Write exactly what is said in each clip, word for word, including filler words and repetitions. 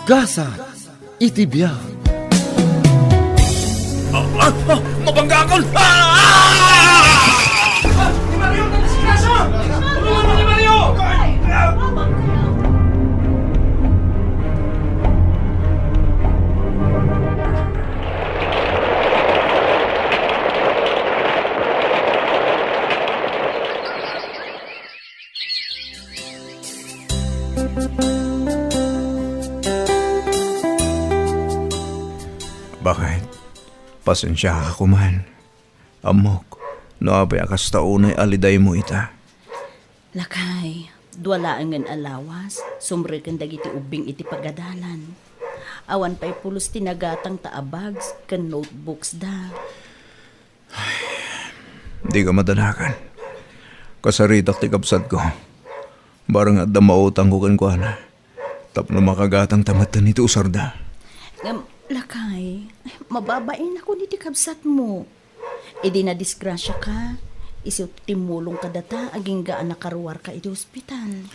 Gasat iti biag. Ah, ah, ah, mabangga akon! Ah! Ah! Ni Mario, nadisgrasya! Tulungan mo ni Mario! Bakit? Pasensiaka koman. Ammok, no apay a kasta unay a lidaymo ita. Lakay, dua laengen a lawas, sumreken dagiti ubbing iti pagadalan. Awan pay pulos ti nagatangta a bags ken notebooks da. Dika madanagan. Kasaritak ti kabsatko. Barang adda mautangko kenkuana. Tapno makagatangta metten iti usarda. Ngem, lakay, mababainakon iti kabsatmo. Idi nadisgrasiaka, isu timmulong kadata agingga a nakaruarka iti ospital.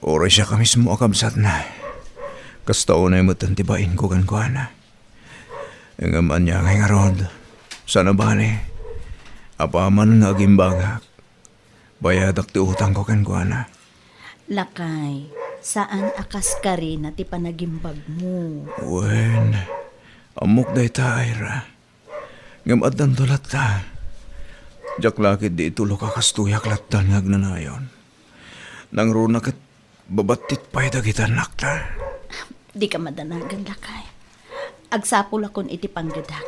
Uray siak a mismo a kabsatna. Kasta unay metten ti bainko kenkuana. Ngem ania ngay ngarud? Saan a bale. Apaman nga agimbagak, bayadak ti utangko kenkuana. Lakay, saan a kas karina ti panagimbagmo. Wen, ammok dayta, Ira. Ngem addanto latta. Diak la ketdi itulok a kastoyak lattan nga agnanayon. Nangruna ket babattit pay dagiti annakta. Dika madanagan, lakay. Agsapulakon iti panggedak.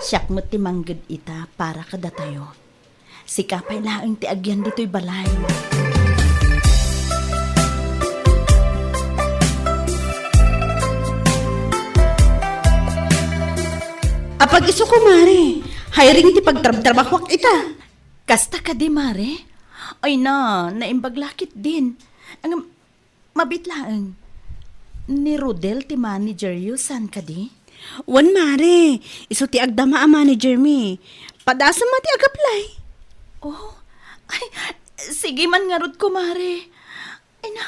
Siak met ti mangged ita para kadatayo. Sika pay laeng ti agyan ditoy balay. Apag-isu, kumare, hiring ti pagtrabtrabahuak ita. Kasta kadi, mare? Ay na, naimbag la ketdin. Ang Mabit laeng. Ni Rodel ti manager yo, saan kadi? Wen, mare. Isu ti agdama a manager mi. Padasem met ti ag-apply. Oh, ay, sige man ngarud, kumare. Ay na,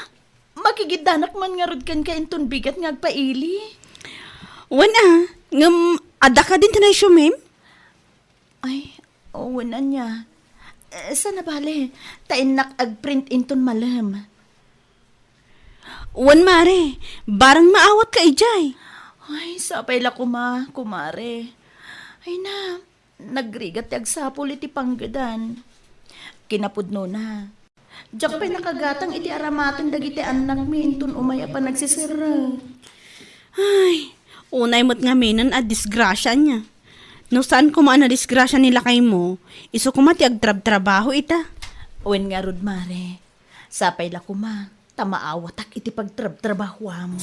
makigiddanak man ngarud kenka inton bigat nga agpaili. Wen a, ngem adda kadin ti resume-m? Ay, wen ania. Eh, saan a bale, ta innak agprint inton malem. Wen, mare, barang maawatka idiay. Ay, sapay la koma, kumare. Ay na, nagrigat ti agsapul iti panggedan. Kinapudnona, diak pay nakagatang iti aramaten dagiti annakmi inton umay a panagsiserrek. Ay, unay met ngaminen a disgrasya nia. No saan koma a nadisgrasya ni lakaymo, isu koma ti agtrabtrabaho ita. Wen ngarud, mare. Sapay la koma, ta maawatak iti pagtrabtrabahoam.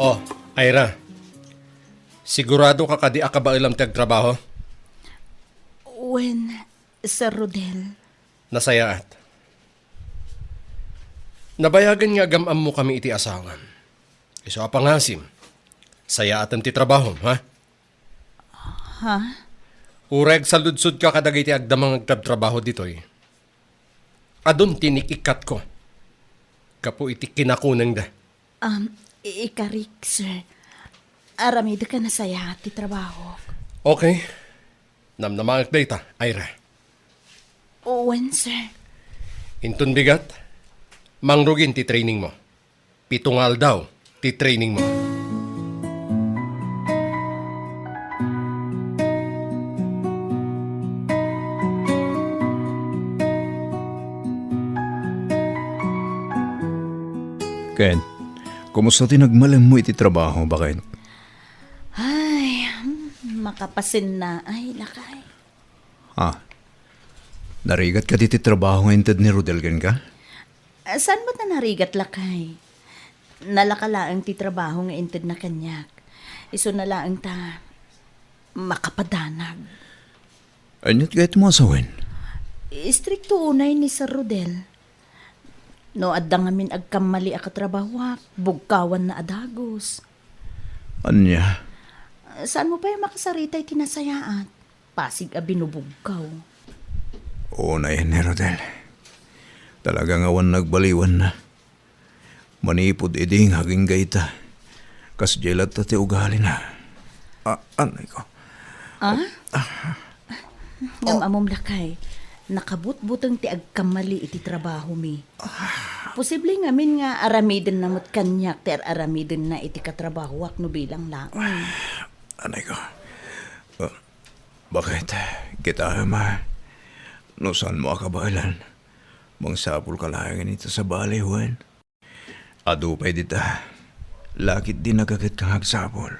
Oh, Ira. Sigurado ka kadi a kabaelam ti agtrabaho? Wen, Sir Rodel. Nasayaat. Nabayagen nga agam-ammokami iti asawam. Isu a pangasim, sayaatem ti trabahom, ha? Ha? Uray agsaludsodka kadagiti agdama nga agtrabtrabaho ditoy, adun ti inik-ikkatko gapu iti kinakunengda. Um, i-, ikarik, sir. Aramidek a nasayaat ti trabahok. Okay. Namnamaek dayta, Ira. Wen, sir. Inton bigat, mangrugin ti training mo. Pito nga aldaw ti training mo. Ken, kumusta ti nagmalemmo iti trabaho, baket? Ay, hmm, makapasennaay, lakay. Ah, narigat kadi ti trabaho nga inted ni Rodel kenka? Ah, saan met a narigat, lakay? Nalaka laeng ti trabaho nga intedna kaniak. Isuna laeng ta makapadanag. Aniat gayat mo a sawen? Istrikto unay ni Sir Rodel. No adda ngamin agkammali a katrabahoak, bugkawanna a dagus. Ania? Saan mo pay a makasarita iti nasayaat? Pasig a binubugkaw. Unay ni Rodel. Talaga nga awan nagbaliwanna. Manipud idi nga agingga ita, kasdiay latta ti ugalina. Ah, anay ko. Ah? Ngem ammom lakay, nakabutbuteng ti agkammali iti trabahomi. Posible ngamin nga aramidenna met kaniak ti ar-aramidenna iti katrabahoak no bilang laeng. Anay ko. Ah, bakit? Kita, Ama. No saan mo akabaelan, mangsapul ka laengen ita sabali, wen? Adu pay dita. Lakit di nagaget nga agsapul.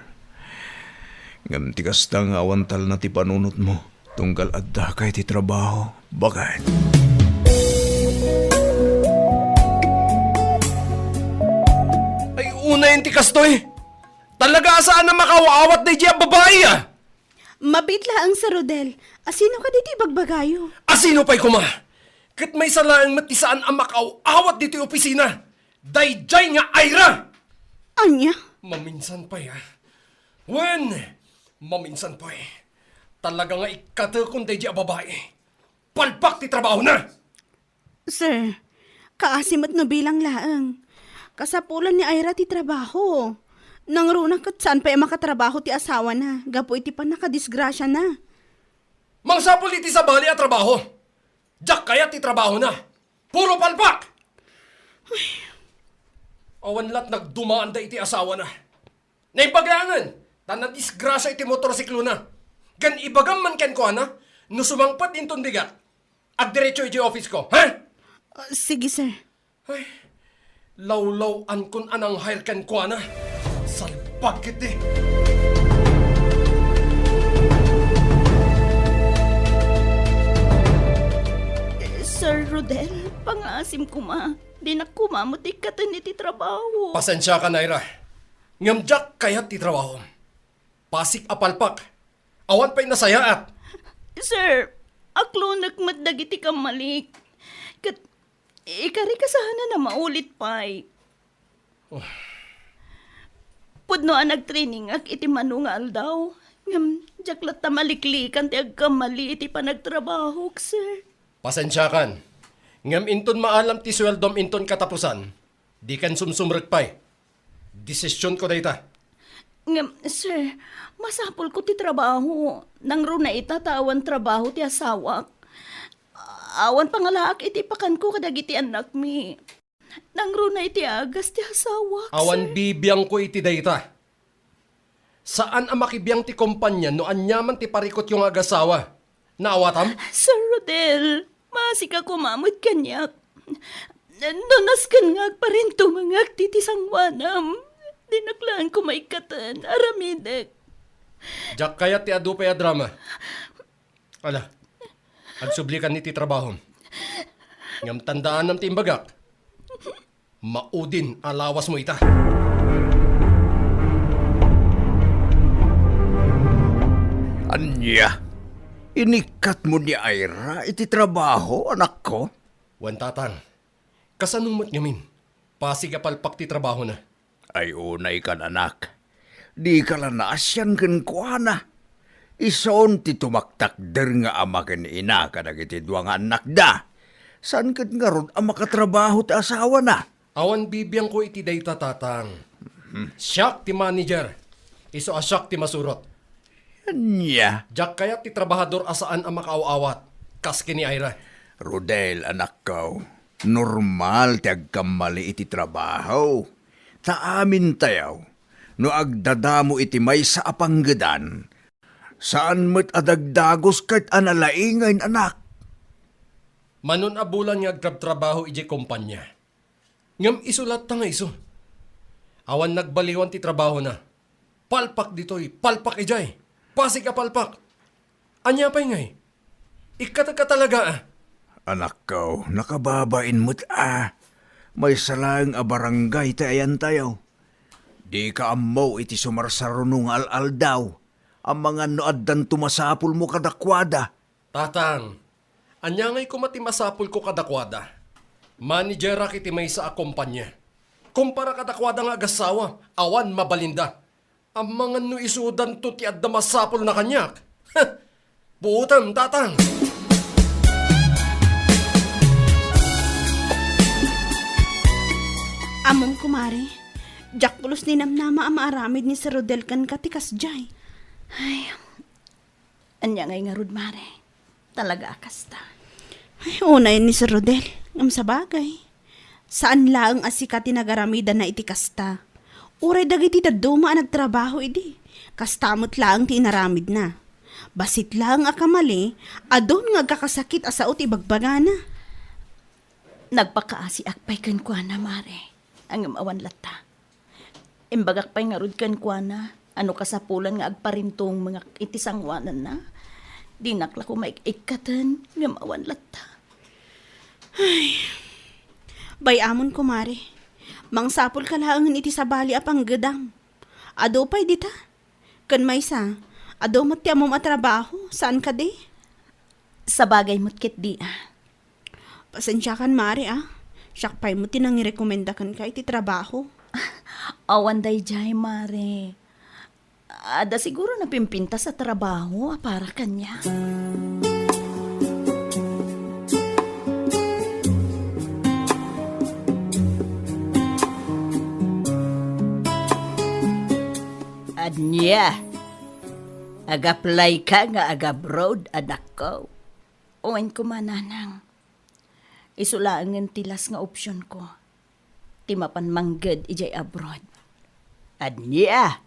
Ngem ti kasta nga awan talna ti panunotmo, tunggal adda kay ti trabaho. Bakit? Ay, unayen ti kastoy. Talaga a saan a makaawawat daydiay a babai, ah. Mabiit laeng, Sir Rodel. Asino kadi ti ibagbagayo? Asino pay koma? Ket maysa laeng met ti saan a makaawawat ditoy opisina. Daydiay nga Ira! Ania? Maminsan pay, ah. Wen, maminsan pay. Talaga nga ikkatekon daydiay a babai. Palpak ti trabahona! Sir, kaasi met no bilang laeng. Kasapulan ni Ira ti trabaho. Nangruna ket saan pay a makatrabaho ti asawana gapu iti pannakadisgrasiana. Mangsapul iti sabali a trabaho. Diak kayat ti trabahona. Puro palpak! Awan lat nagdumaanda iti asawana. Naimbag laengen, ta nadisgrasia iti motorsiklona. Ngem ibagam man kenkuana, no sumangpet inton bigat, agdiretso idiay office ko, ha? Ah, sige, sir. Ay, lawlaw-ankon a nang-hire kenkuana. Salbag iti. Sir Rodel, pangaasim koma. Dinak koma met ikkaten iti trabaho. Pasensiakan, Ira. Ngem diak kayat ti trabahom. Pasig a palpak. Awan pay nasayaat. Sir, aklonek met dagiti kammalik. Ket ikarikasahanan a maulit pay. Oh. Pudno a nagtrainingak iti mano nga aldaw, ngem diak latta maliklikan ti agkammali iti panagtrabahok, sir. Pasensiakan. Ngem inton maalam ti sueldom inton katapusan, dikan sumsumrek pay. Desisionko dayta. Ngem, sir, masapulko ti trabaho. Nangruna ita ta awan trabaho ti asawak. Awan pangalaak iti ipakanko kadagiti annakmi. Nangruna iti agas ti asawak, sir. Awan bibiangko iti dayta. Saan a makibiang ti kompania no aniaman ti parikutyo nga agasawa. Naawatam? Sir Rodel, maasika koma met kaniak. No nasken nga agparintumengak ti, ti sangoanam, dinak laeng koma ikkaten aramidek. Diak kayat ti adu pay a drama. Ala, agsublikan iti trabahom. Ngem tandaanam ti imbagak. Maudin a lawasmo ita. Ania? Inikkatmo ni Ira iti trabaho, anakko? Wen, tatang. Kasano met ngamin? Pasig a palpak ti trabahona. Ay, unaykan, anak. Dika la naasian kenkuana. Ison ti tumaktakder nga ama ken ina kadagiti dua nga annakda. Saan ket ngarud a makatrabaho ti asawana? Awan bibiangko iti dayta, tatang. Mhm. Siak ti manager. Isu a siak ti masurot. Ania? Diak kayat ti trabahador a saan a makaaw-awat, kas ken ni Ira. Rodel, anakko, normal ti agkammali iti trabaho. Ta amintayo, no agdadamo iti maysa a panggedan, saan met a dagdagus ket a nalaingen, anak. Manon a bulan nga agtrabtrabaho idiay kompania. Ngem isu latta nga isu. Awan nagbaliwan ti trabahona. Palpak ditoy, palpak idiay. Pasig a palpak. Ania pay ngay? Ikkatek a talaga, a. Anakko, nakababain met, a. Maysa laeng a barangay ti ayantayo. Dika ammo iti sumarsaruno nga al-aldaw. Amangan no addanto masapulmo kadakuada. Tatang, ania ngay koma ti masapulko kadakuada? Managerak iti maysa a kompania. Kumpara kadakuada nga agasawa, awan mabalinda. Amangan no isudanto ti adda masapulna kaniak. Puotem, tatang! Ammom, kumare, diak pulos ninamnama a maaramid ni Sir Rodel kenka ti kasdiay. Ay, ania ngay ngarud, mare? Talaga a kasta. Ay, unay ni Sir Rodel, ngem sabagay. Saan laeng a sika ti nagaramidanna iti kasta. Uray dagiti dadduma a nagtrabaho idi, kasta met laeng ti inaramidna. Bassit laeng a kamali, adun nga agkakasakit a sao ti ibagbagana. Nagpakaasiak pay kenkuana, mare, ngem awan latta. Imbagak pay ngarud kenkuana a no kasapulan nga agparintungmengak iti sangoananna, dinak la koma ik-ikkaten ngem awan latta. Ay, bay-amon, kumare. Mangsapulka laengen iti sabali a panggedam. Adu pay dita. Ken maysa, adu met ti ammom a trabaho, saan kadi? Sabagay met ketdi a. Pasensiakan, mare, a. Siak pay met ti nangirekomenda kenka iti trabaho. Awan daydiay, mare. Adda siguro napimpintas a trabaho a para kaniak. Ania? Ag-apply ka nga ag-abroad, anakko? Wen koma, nanang. Isu laengen ti last nga optionko, ti mapan mangged idiay abroad. Ania?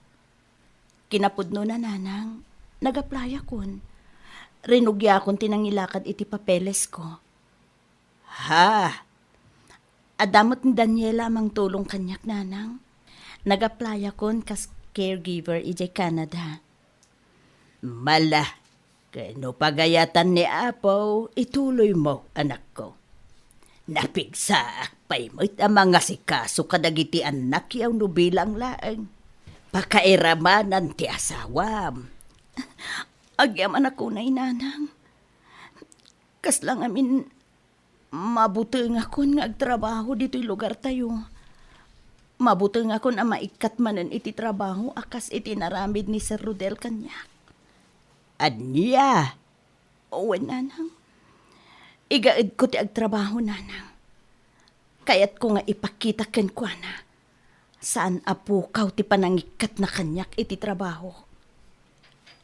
Kinapudnona, nanang, nag-applyakon. Rinugiakon ti nangilakad iti papelesko. Ha? Adda met ni Daniela a mangtulong kaniak, nanang. Nag-applyakon kas caregiver idiay Canada. Mala, ken no pagayatan ni Apo, ituloymo, anakko. Napigsaak pay met a mangasikaso kadagiti annakyo no bilang laeng. Pakairamanan ti asawam. Agyamanak unay, nanang. Kasla ngamin, mabutengakon nga agtrabaho ditoy lugartayo. Mabutengakon a maikkat manen iti trabaho a kas iti inaramid ni Sir Rodel kaniak. Ania? Wen, nanang. Igaedko ti agtrabaho, nanang. Kayatko nga ipakita kenkuana. Saan a pukaw ti panangikkatna kaniak iti trabaho.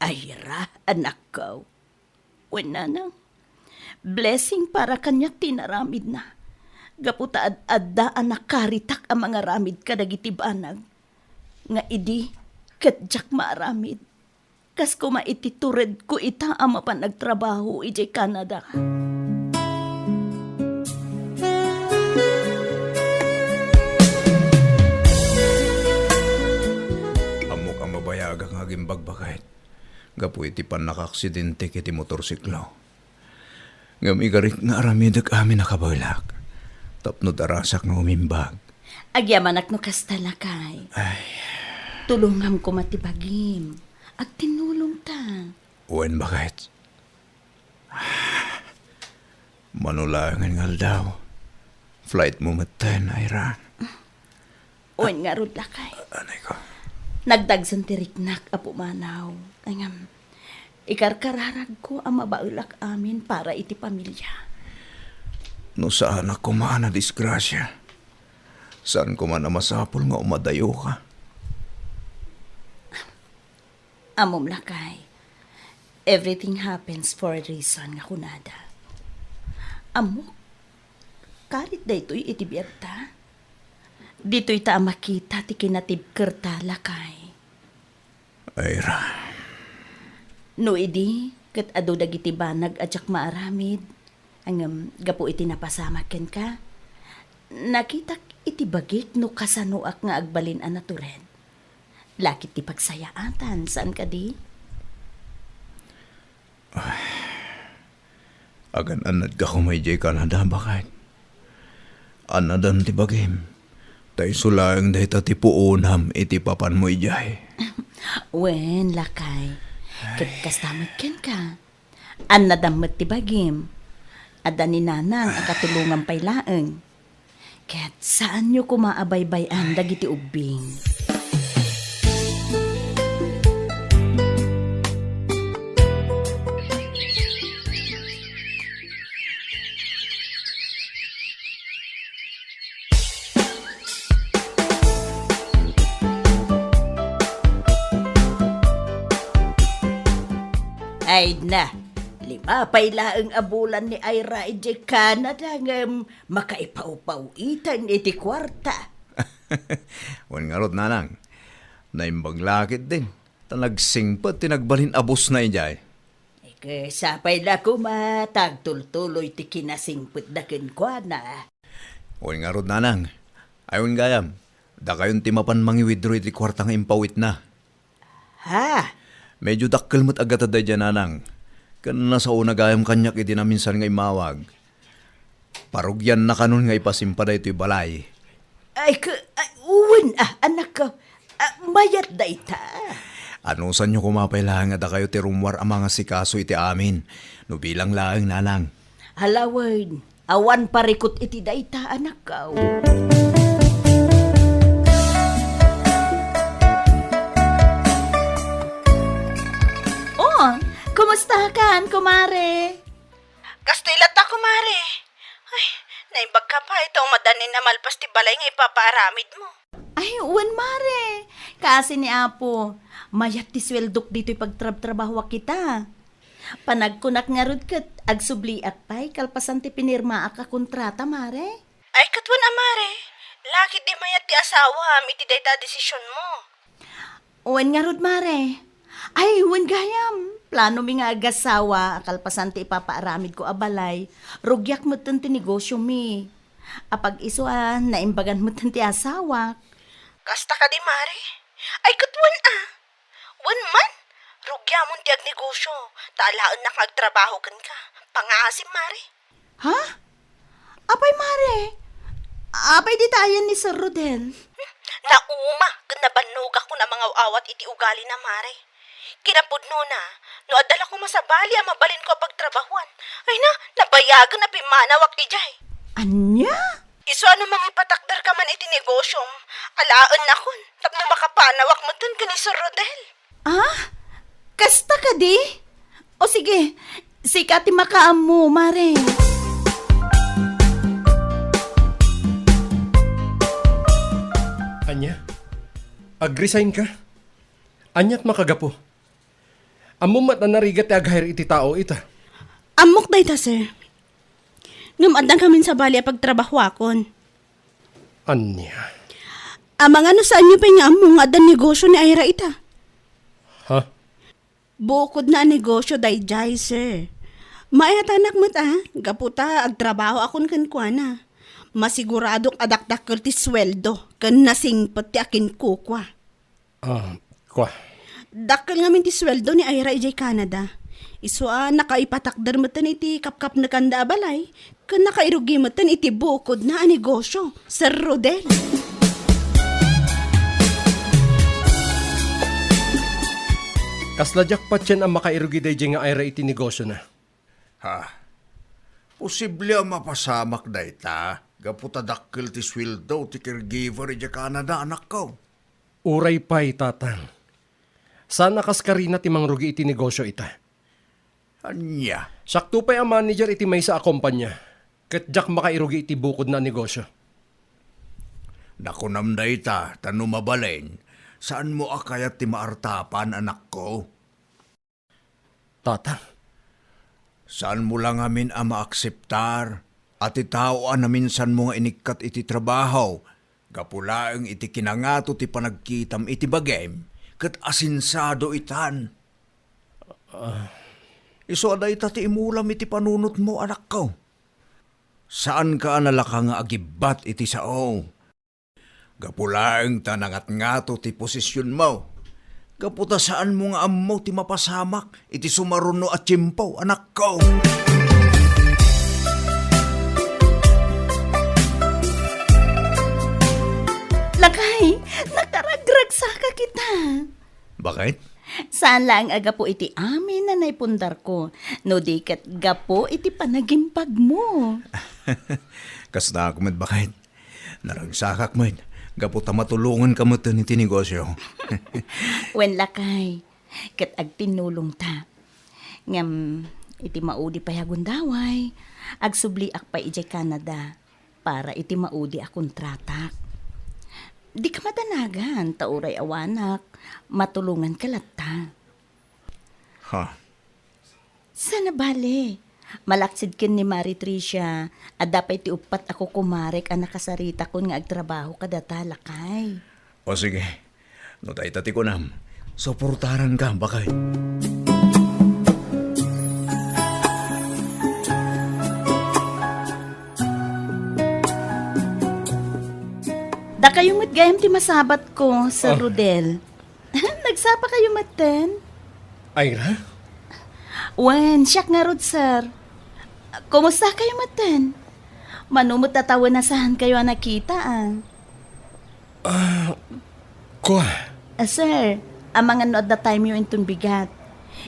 Ayra, anakko. Wen, nanang, blessing para kaniak ti inaramidna. Gapu ta ad-adda a nakaritak a mangaramid kadagiti banag nga idi ket diak maaramid. Kas koma iti turedko ita a mapan agtrabaho idiay Canada. Ammok a mabayagak nga agimbagbaket gapu iti pannakaaksidente iti motorsiklo. Ngem igarik nga aramidek amin a kabaelak, tapno darasak nga umimbag. Agyamanak no kasta, lakay. Ay. Tulongam koma ti bagim. Agtinnulongta. Wen, baket. Mano laengen nga aldaw, flight mo metten, Ira. Wen ngarud, lakay. A-, anay ko? Nagdagsen ti riknak a pumanaw. Ngem, ikarkararagko a mabaelak amin para iti pamilia. No saanak koma a nadisgrasia, saan koma a masapul nga umadayoka. Ammom, lakay, everything happens for a reason nga kunada. Ammok, karit daytoy iti biagta. Ditoyta a makita ti kinatibkerta, lakay. Ira. No idi, ket adu dagiti banag a diak maaramid, ngem gapu iti napasamak kenka, nakitak iti bagik no kasanoak nga agbalin a natured. Lakit ti pagsayaatan, saan kadi? Ay, agan-annadka koma idiay Canada, baket. Annadan ti bagim, ta isu laeng dayta ti puonam iti papanmo idiay. Wen, lakay. Ket kasta met kenka. Annadam met ti bagim. Adda ni nanang a katulongam pay laeng. Ket saanyo koma a baybay-an dagiti ubbing. Ay na, lima pay laeng a bulan ni Ira idiay Canada ngem makaipawpaw iten iti kuarta. Wen ngarud, nanang, naimbag la ketdin, ta nagsingpet ti nagbalin a boss na idiay. Ket sapay la koma ta agtultuloy ti kinasingpetda kenkuana. Wen ngarud, nanang, ay wen gayam, dakayon ti mapan mangi-withdraw iti kuarta nga impawitna. Ha? Medyo dakkel met a gata daydiay, nanang. Ken nasaona gayam kaniak idi naminsan nga immawag. Parugianna kanon nga ipasimpaw daytoy balay. Ay, ka, ay, wen, ah, anak ko. Ah, mayat dayta. Anusanyo koma pay laeng a dakayo ti rummuar a mangasikaso iti amin. No bilang laeng, nanang. Alawen, awan parikut iti dayta, anakko. Oh, kumusta kan, kumare? Kastoy latta, kumare. Ay, naimbag ka pay ta umadda ni a malpas ti balay nga ipapaaramidmo. Ay, wen, mare. Kaasi ni Apo, mayat ti sueldok ditoy pagtrabtrabahoak ita. Panagkunak ngarud ket agsubliak pay kalpasan ti pinirmaak a kontrata, mare. Ay, ket wen a, mare, lakit di mayat ti asawam iti dayta a desisionmo. Wen ngarud, mare. Ay, wen gayam, planomi nga agasawa a kalpasan ti ipapaaramidko a balay, rugiak metten ti negosiomi. Apag-isu a naimbagan metten ti asawak. Kasta kadi, mare? Ay, ket wen a. Wen man, rugiamon ti agnegosio, ta alaennak nga agtrabaho kenka. Pangaasim, mare. Ha? Apay, mare? Apay dita ayan ni Sir Rodel? Nauma ken nabannogak a mangaw-awat iti ugalina, mare. Kinapudnona, no adda la koma sabali a mabalinko a pagtrabahoan, ay na, nabayagen a pimmanawak idiay. Ania? Isu a no mangipatakderka man iti negosiom, alaennakon, tapno makapanawak metten ken ni Sir Rodel. Ah? Kasta kadi? O sige, sika ti makaammo, mare. Ania? Ag-resign ka? Aniat makagapu? Ammom met a narigat ti ag-hire iti tao ita? Ammok dayta, sir. Ngem adda ngamin sabali a pagtrabahoakon. Ania? Amangan no saanyo pay nga ammo nga adda negosio ni Ira ita? Ha? Bukodna a negosio daydiay, sir. Maayatanak met a, gapu ta agtrabahoakon kenkuana. Masiguradok a dakdakkel ti sueldo ken nasingpet ti akinkukua. Ah, kua. Dakkel ngamin ti sueldo ni Ira idiay Canada. Isu a nakaipatakder metten iti kapkapnekanda a balay, ken nakairugi metten iti bukodna a negosio, Sir Rodel. Kasla diak patien a makairugi daydiay nga Ira iti negosiona. Ha? Posible a mapasamak dayta gapu ta dakkel ti sueldo ti caregiver idiay Canada, anakko. Uray pay, tatang. Saan a kas karina ti mangrugi iti negosio ita. Ania? Siakto pay a manager iti maysa a kompania, ket diak makairugi iti bukodna a negosio. Nakunam dayta, ta no mabalin, saanmo a kayat ti maartapan, anakko? Tatang. Saanmo la ngamin a maakseptar a ti tao a naminsanmo nga inikkat iti trabaho gapu laeng iti kinangato ti panagkitam iti bagim ket asensado itan. Ah. Isu a dayta ti imulam iti panunotmo, anakko. Saanka a nalaka nga agibbat iti sao. Gapu laeng ta nangatngato ti posisionmo. Gapu ta saanmo nga ammo ti mapasamak iti sumaruno a tiempo, anakko. Lakay, nakaragragsaka kita. Bakit? Saan laeng a gapu iti amin a naipundarko, no di ket gapu iti panagimpagmo. Kasta ak met, bakit? Naragsakak met, gapu ta matulonganka metten iti negosio. Wen, lakay, ket agtinnulongta. Ngem, iti maudi pay a gundaway, agsubliak pay idiay Canada para iti maudi a kontratak. Dika madanagan, ta uray awanak, matulonganka latta. Ha? Sana bale. Malaksid ken ni Mari Tricia, adda pay ti uppat a kukumarek a nakasaritakon nga agtrabaho kadata, lakay. O sige, no dayta ti kunam, suportaranka, baket. Dakayo met gayam ti masabatko, Sir Ah. Rodel. Nagsapa kayo metten? Ira? Wen, siak ngarud, sir. Kumusta kayo metten? Mano met a tawen a saan kayo a nakita, ah. Ah, kua. Ah, sir, amangan no adda time yo inton bigat.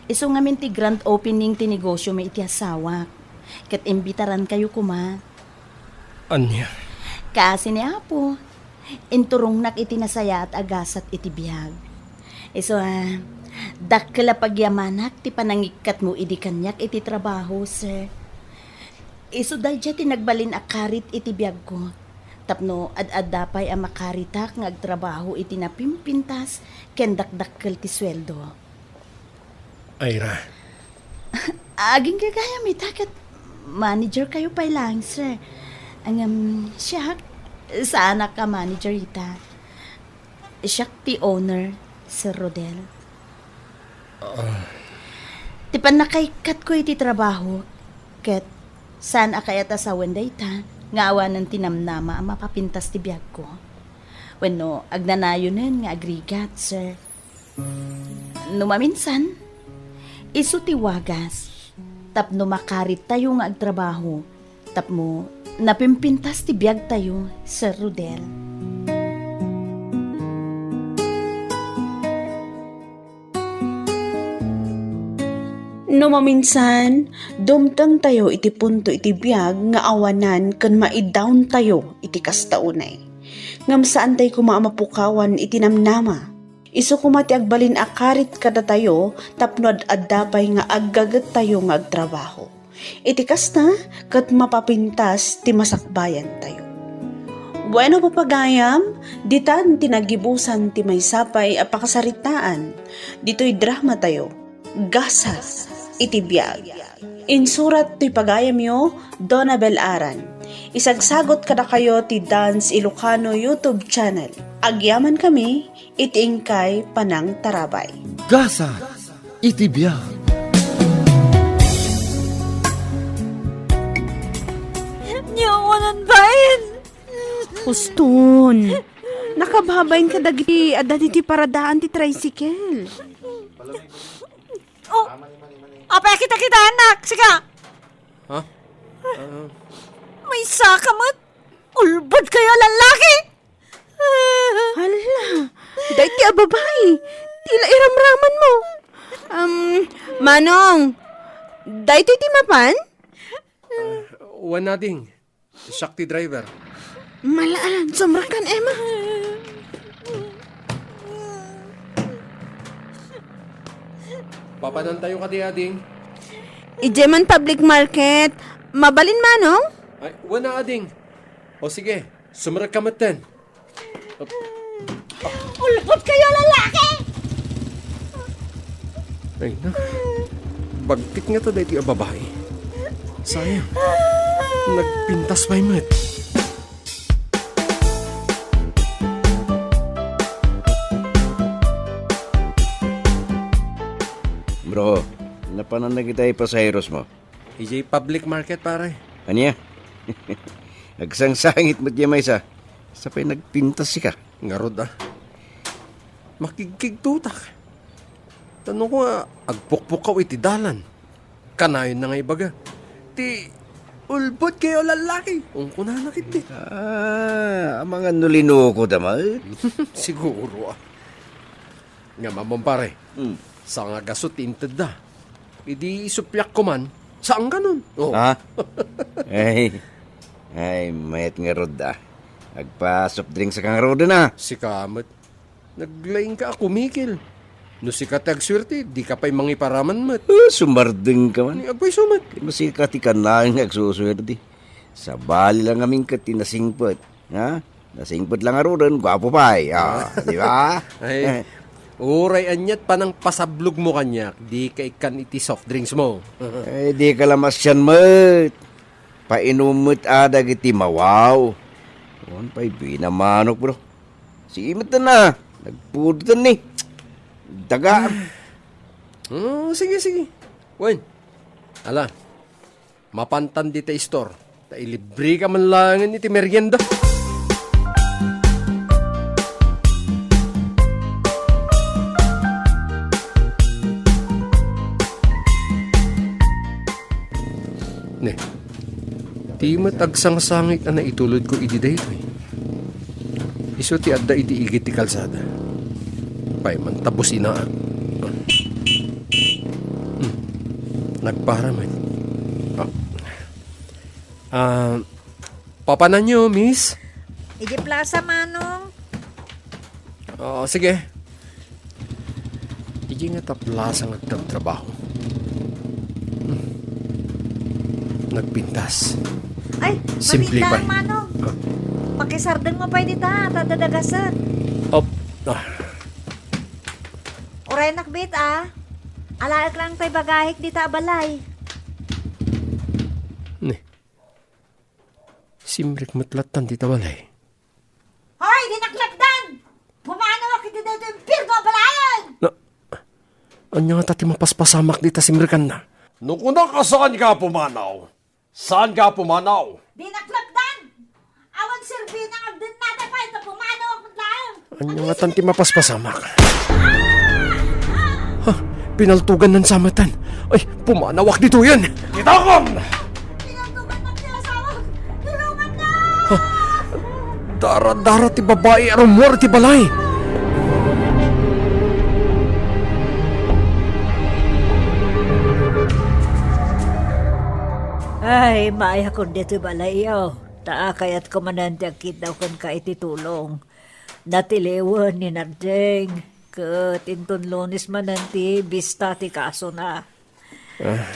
Isu ngamin ti grand opening ti negosyo mi iti asawak. Ket imbitaran kayo koma. Ania? Kaasi ni Apo, inturongnak iti nasayaat a gasat iti biag. Isu a, dakkel a pagyamanak ti panangikkatmo idi kaniak iti trabaho, sir. Isu daydiay ti nagbalin a karit iti biagko, tapno ad-adda pay a makaritak nga agtrabaho iti napimpintas ken dakdakkel ti sueldo. Ira. Agingga gayam ita ket manager kayo pay laeng, sir. Ngem, siak, saanak a manager ita. Siak ti owner, Sir Rodel. Ah. Ti pannakaikkatko iti trabaho, ket saan a kayat a sawen dayta nga awanen ti namnama a mapapintas ti biagko. Wenno, agnanayonen nga agrigat, sir. No maminsan, isu ti wagas tapno makarittayo nga agtrabaho tapno napimpintas ti biagtayo, Sir Rodel. No maminsan, dumtengtayo iti punto iti biag nga awanan ken maidawntayo iti kasta unay. Ngem saantayo koma a mapukawan iti namnama. Isu koma ti agbalin a karit kadatayo tapno ad-adda pay nga aggagettayo nga agtrabaho. Iti kasta, ket mapapintas ti masakbayantayo. Bueno, papagayam, ditan ti nagibusan ti maysa pay a pakasaritaan ditoy dramatayo, Gasat iti Biag. Insurat ti pagayamyo, Donabel Aran. Isagsagot kadakayo ti Dance Ilocano YouTube channel. Agyamankami iti inkay panangtarabay. Gasat iti Biag. Nyawanan bain! Uston, nakababain kadagiti adda ditoy paradaan ti tricycle. Oh, apay a kita-kitaennak, sika? Ha? Ah. Maysa ka met. Ulbod kayo a lallaki! Hala, daytoy a babai. Tila iramraman mo. Um, Manong, daytoy ti mapan? Ah, wen, ading. Siak ti driver. Malaalan, sumrekkan, Emma. Papanantayo kadi, ading? Idiay man public market. Mabalin, Manong? Ay, wen, ading. O sige, sumrekka metten. Ulbod kayo, lalaki! Ay, na. Bagtit ngata daytoy a babai. Sayang. Nagpintas pay met. Bro, napanan na kita ti pasaheros mo. Idiay public market, pare. Ania? Agsangsangit met diay maysa. Sa pay nagpintas sika. Ngarud, ah. Makigkigtotak. Tano ko nga agpukpukaw iti dalan. Kanayon na nga ibaga. Ti, "Ulbod kayo, lalaki." Ungkunana ketdi. Ah, amangan no linuko da met. Siguro, ah. Nga mamon, pare. Hmm. Sa nga gasot ti intedda. Idi isuppiak ko man, saan ka nun? Oh. Ha? Ay, ay, mayat ngarud, ah. Agpa-soft drinks ka ngaruden, ah. Sika met. Naglaing ka a kumikil. No sika ti agsuerte, di ka pay mangiparaman met. Ah, sumardeng ka man. Agpayso met. Di mo sika ti kanayon nga agsusuerte. Sabali lang amin ket ti nasingpet. Ha? Nasingpet lang ngaruden, guapo pay. Ah, di ba? Ay, Uray aniat panangpasablogmo kaniak, dika ikkan iti soft drinks mo. Eh, dika la masian met. Painom met a dagiti mawaw. Wen pay binamanok, bro. Sige met na. Nagpudotan ni. Daga. Oh, sige, sige. Wen, ala, mapantan dita istor. Ta ilibreka man laengen iti merienda. Ne, ti met agsangsangit a naitulodko idi daytoy. Isu ti adda iti igid ti kalsada. Pay man ta businaak. Hmm. Nagpara met. Ah. Ah, papananyo, miss? Iti plasa, Manong. Oo, sige. Iti nga ta plasa nga agtratrabaho. Hmm. Nagpintas. Ay, simple pa, Manong. Ah. Pakisardeng mo pay dita, ta dadagasek. Op. Ah. Uray nakbit, ah. Alaek lang tay bagahik dita a balay. Ne. Simrek met lattan dita balay. Hoy, di naklapdan! Pumanaw iti daytoy impierno a balayen! Na, anya ngata ti mapaspasamak dita simrekanna? No kunak a saanka a pumanaw, saanka a pumanaw. Di naklapdan! Awan serbina nga agdennada pay ta pumanaw met laeng. Anya ngatan ti mapaspasamak? Ha? Pinaltugan nan samatan. Ay, pumanawak ditoyen! Itakom! Pinaltugan na ti asawak! Tulungan na! Ha? Dara-dara ti babai a rummuar iti balay. Ay, maayakon ditoy balayyo. Ta kayatko manen ti agkiddaw kenka iti tulong. Natiliwen ni Nardeng, ket inton Lunes manen ti bista ti kasona. Ah,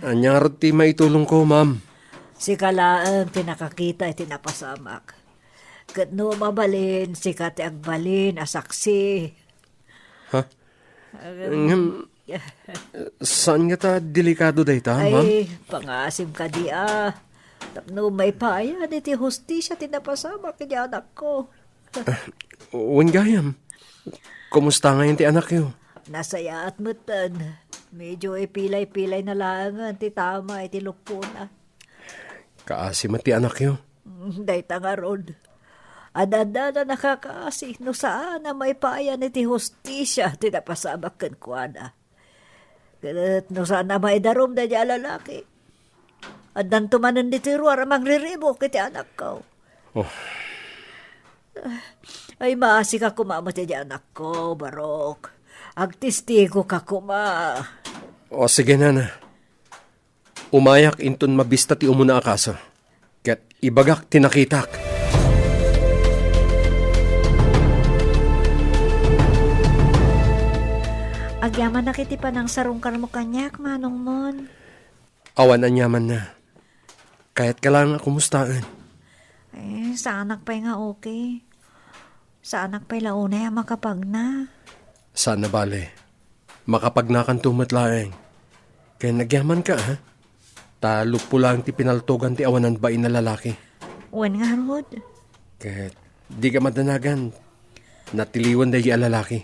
ania ngarud ti maitulongko, ma'am? Sika laeng ti nakakita iti napasamak. Ket no mabalin, sika ti agbalin a saksi. Ha? Agam- Ngem, saan ngata delikado dayta, ma'am? Ay, pangaasim kadi a. Tapno maipayan iti hustisia ti napasamak iti anakko. Ah, wen gayam. Kumusta ngayen ti anakyo? Nasayaat metten. Medyo ipilay-pilay na laengen ti tama iti luppona. Kaasi met ti anakyo? Mm, dayta ngarud. Ad-adda a nakakaasi no saan a maipayan iti hustisia ti napasamak kenkuana. Ket no saan a maidarum daydi a lalaki, addanto manen ditoy ruar a mangriribuk iti anakko. Oh. Ay, maasika koma met iti anakko, Barok. Agtistigoka koma. O, sige, nana. Umayak inton mabista ti umuna a kaso, ket ibagak ti nakitak. Agyamanak iti panangsarungkarmo kaniak, manongmon. Awan aniamanna. Kayatka laeng a kumustaen. Eh, saanak pay nga okay. Saanak pay la unay a makapagna. Saan a bale. Makapagnakanto met laeng. Ken agyamanka, ha? Ta luppo laeng ti pinaltogan ti awanan bain a lalaki. Wen ngarud. Ket dika madanagan, natiliwen daydi a lalaki.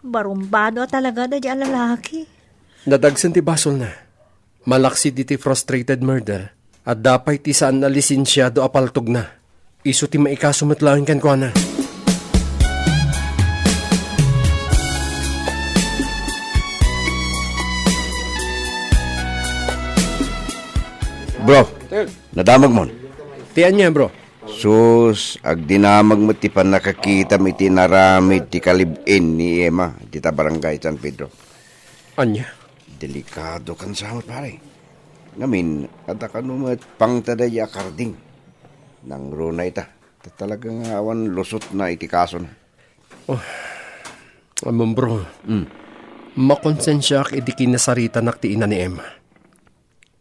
Barumbado a talaga daydi a lalaki. Nadagsen ti basolna. Malaksid iti frustrated murder, adda pay ti saan a lisensiado a paltogna. Isu ti maikaso met laeng kenkuana. Bro, nadamagmon? Ti ania, bro? Sus, agdinamag met ti pannakakitam iti inaramid ti kalib-in ni Emma iti ta barangay San Pedro. Ania? Delikado kan sa met, pare. Ngamin, adda kano met pangta daydi a karding. Nangruna ita. Ta talaga nga awan lusotna iti kasona. Oh, ammom, bro. Mm. Makonsensiaak idi kinasaritanak ti ina ni Emma.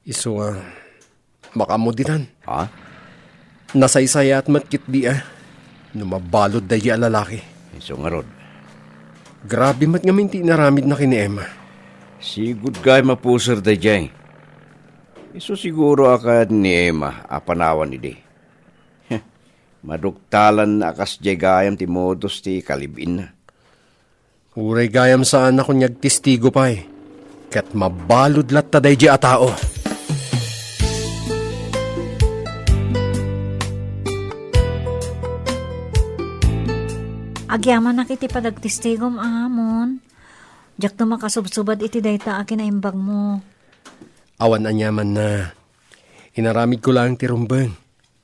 Isu nga, makaammo ditan. Ha? Nasaysayaat met ketdi a no mabalud daydi a lalaki. Isu ngarud. Grabe met ngamin ti inaramidna ken ni Emma. Sigud gayam a puser daydiay. Isu siguro a kayat ni Emma a panawan idi. Heh, maduktalanna a kasdiay gayam ti modus ti kalib-inna. Uray gayam saan a kun nga agtestigo pay, ket mabalud latta daydiay a tao. Agyamanak iti panagtestigom, Amon. Diakto makasubsubad iti dayta a kinaimbagmo. Awan aniamanna. Inaramidko laeng ti rumbeng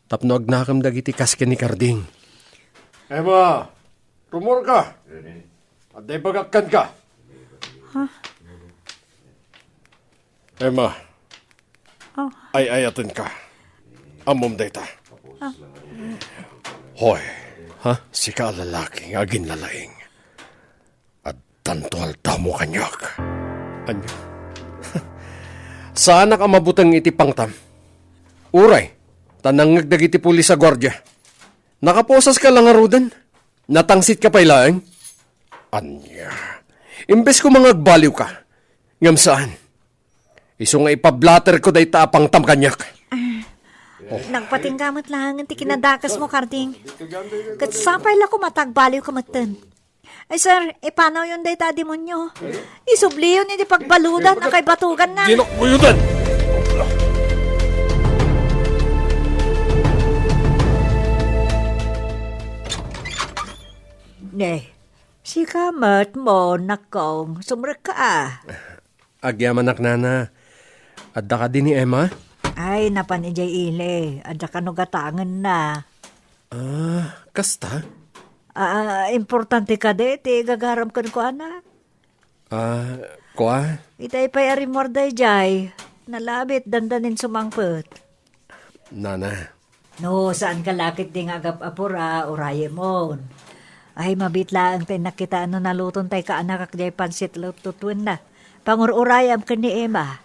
tapno agnakem dagiti kas ken ni Karding. Emma, rumorka. Adda ibagak kenka. Ha? Emma, Oh. ay-ayatenka. Ammom dayta. Ah. Hoy, ha? Sika a lalaki nga aginlalaing. Addanto aldawmo kaniak. Ania? Saanak a mabuteng iti pangtam. Uray, ta nangngeg dagiti pulis a guardia. Nakaposaska la ngaruden? Natangsitka pay laeng? Ania? Imbes koma nga agbaliwka, ngem saan. Isu nga ipablaterko dayta a pangtam kaniak. Ah, nagpatingga met laengen ti kinadakesmo, Karding. Ket sapay la koma ta agbaliwka metten. Ay, sir, ipanawyon dayta a demonio. Isubliyon iti pagbaludan a kaibatuganna. Dinak buyudan! Ne, sika met mo, nakong, sumrekka a. Agyamanak, nana. Adda kadi ni Emma? Ay, napan idiay ili. Adda kano gatangenna. Ah, kasta? Ah, importante kadi ti gagaram kenkuana? Ah, kua? Itay pay a rimmuar daydiay. Nalabit, dandanin sumangpet. Nana. No, saanka la ketdi nga agap-apura, urayemon. Ay, mabiit laeng ta innak kitaen no naluton tay kaanakak diay pansit lututwenna. Pangur-urayam ken ni Emma.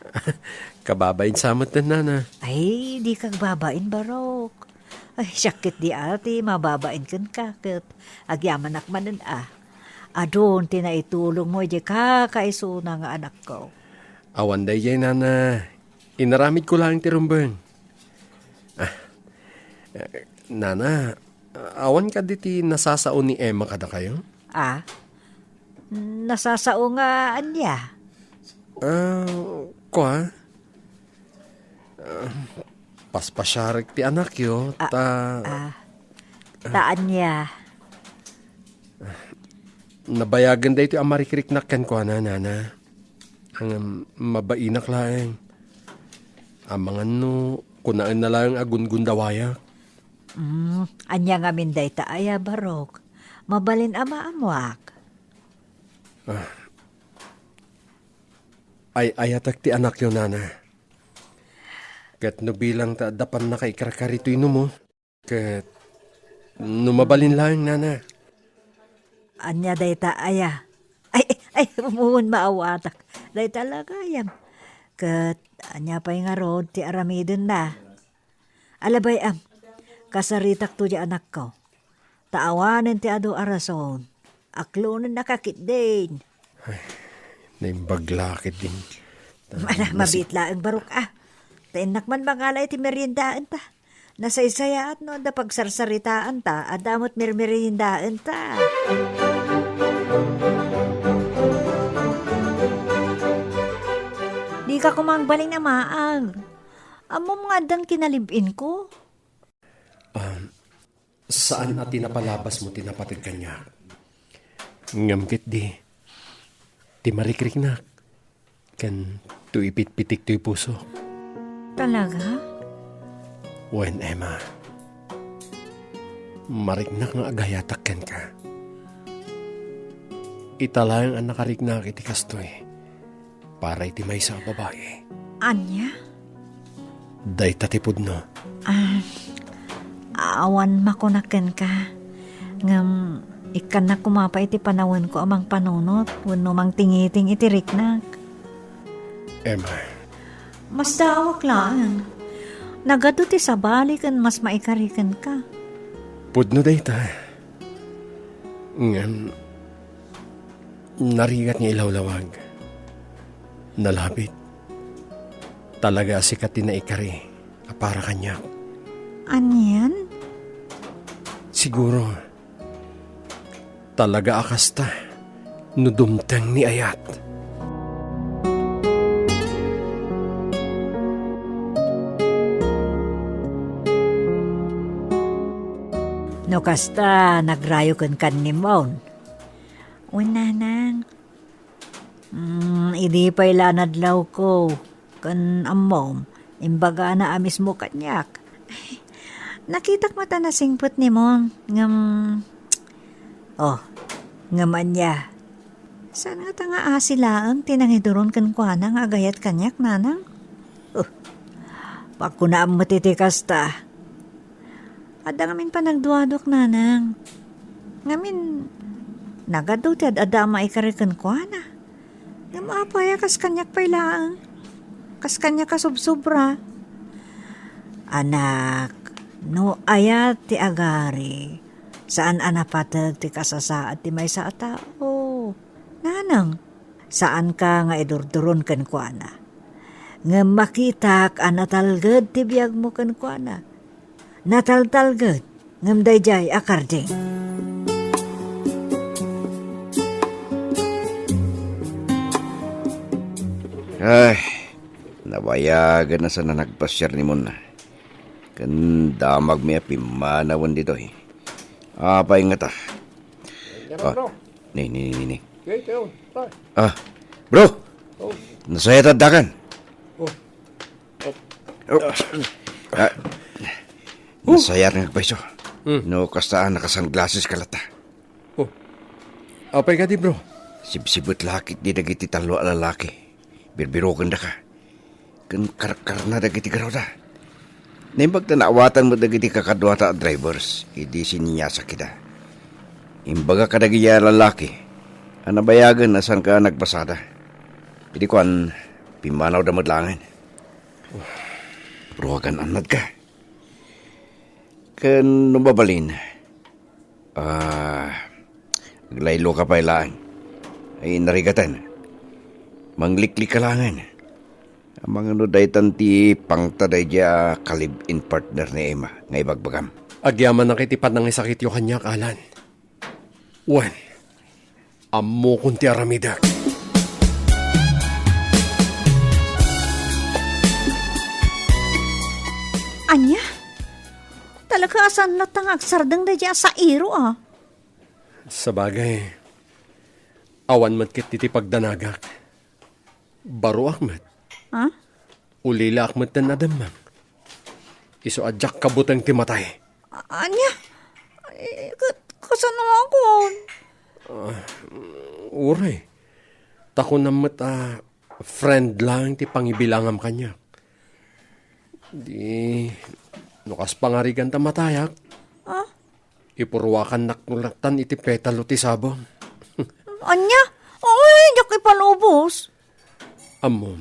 Kababain sa met, nana. Ay, dika agbabain, Barok. Ay, siak ketdi a ti mababain kenka, ket agyamanak manen a. Adun ti naitulongmo idiay kakaisuna nga anakko. Awan daydiay, nana. Inaramidko laeng ti rumbeng. Ah, eh, nana, awan kadi ti nasasao ni Emma kadakayo? Ah? Nasasao nga ania? Ah, kua? Ah, paspasiarek ti anakyo, Ah, ta ah. Ta ania? Nabayagen daytoy a marikriknak kenkuana, nana. Ngem mabainak laeng. Amangan no kunaenna laeng a gungundawayak. Mm, ania ngamin dayta aya, Barok? Mabalin a maammoak. Ah. Ay-ayatek ti anakyo, nana. Ket no bilang ta adda pannakaikarkari toy numo, Ket no mabalin laeng, nana. Ania dayta aya? Ay, ay, ay, umuen maawatak. Dayta la gayam. Ket ania pay ngarud ti aramidenna? Alabay, am, kasaritakto diay anakko. Ta awanen ti adu a rason. Aklonennaka ketdin. Ay, naimbag la ketdin. Ala, mabiit laeng, Barok, a. Ta innak man mangala iti meriendaenta. Nasaysayaat no adda pagsarsaritaanta, adda met mermeriendaenta. Dika koma agbalin a maag. Ammom nga addan kinalib-inko. Um, Saan a ti napalabasmo ti napateg kaniak. Ngem ketdi, ti marikriknak, ken ti ipitpitik toy pusok. Talaga? Wen, Emma. Mariknak nga agayatak kenka. Ita laeng a nakariknak iti kastoy. Para iti maysa a babai. Ania? Dayta ti pudno. Ah, awan makuna kenka. Ngem, ikkannak koma pay iti panawenko a mangpanunot wenno mangtingiting iti riknak. Emma. Masdaawak laeng. Nagadu ti sabali ken mas maikari kenka. Pudno dayta. Ngem, Narigat nga ilawlawag. Nalabit. Talaga a sika ti naikari a para kaniak. Anian? Siguro, talaga a kasta no dumteng ni ayat. No kasta, nagrayo ken kan ni Mon. Wen, nanang. Mm, idi pay la nadlawko ken ammom, imbagana a mismo kaniak. Nakitak met a nasingpet ni Mon, ngem, oh, ngem ania? Saan ngata nga asi laeng ti nangiduron kenkuana nga agayat kaniak, nanang? Oh, pakunaam met iti kasta. Adda ngamin panagduaduak, nanang. Ngamin, nagadu ti ad-adda a maikari kenkuana. Ngem apay a kas kaniak pay laeng? Kas kaniak a sobsobra? Anak, no ayat ti agari, saan a napateg ti kasasaad ti maysa a tao. Nanang, saanka nga idurduron kenkuana. Ngem makitak a natalged ti biagmo kenkuana. Nataltalged, ngem daydiay a karding. Ay, nabayagen a saan a nagpasiar ni Mon. Ken damagmi a pimmanawen ditoy. Apay ngata? Yan, Ah, bro. Ni, ni, ni, ni. Okay, tayo. Tay. Ah, bro! Oh. Nasayaat addakan. Oh. Oh. Ah, nasayaat nga agpayso. Hmm. No, kasta a naka-sunglasses ka latta. Oh. Apay kadi, bro? Sibsibet lakit di dagiti tallo a lalaki. Birbirokendaka. Ken karkarna dagiti garruda. Naimbag ta naawatan met dagiti kakaduata a drivers idi siniasakida. Imbaga kadagiti a lalaki a nabayagen a saanka a nagpasada. Idi kuan, pimmanawda met laengen. Ruagan-annadka. Ken no mabalin, ah, aglaylo ka pay laeng. Ay, narigaten. Mangliklik ka laengen. Amangan no daytan ti pangta daydiay a ka-live-in partner ni Emma nga ibagbagam. Agyamanak iti panangisakityo kaniak, Alan. Wen, ammokon ti aramidek. Ania? Talaga a saan latta nga agsardeng daydiay a sairo, a? Sabagay, awan met ket ti pagdanagak. Baroak met. Ha? Ulilaak met ten nademmeng. Isu a diak kabuteng ti matay. A-, ania? Ay, ka-, kasano nga akon? Ah, uray. Ta kunam met a friend laeng ti pangibilangam kaniak. Di, no kas pangarigan ta matayak, Ah? Ipurwakannak no lattan iti petalo ti sabong. Ania? Ay, diak ipalubos. Ammom,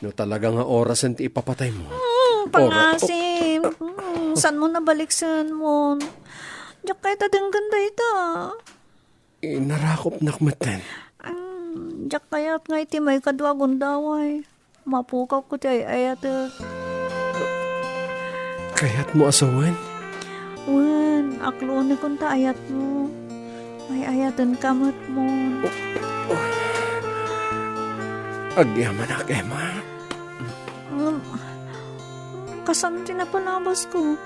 no talaga nga orasen ti ipapataymo. Hmm, Ora-, pangasim. Hmm, saan mo nabaliksen mo? Diak kayat a denggen dayta. Inarakopnak metten. Hmm, diak kayat nga iti maikadua a gundaway. Mapukawko ti ay-ayatek. Kayatmo a sawen? Wen, aklonekon ta ayatmo. Ay-ayatenka met mo. Agyamanak, Emma. Um, kasano ti napalabasko?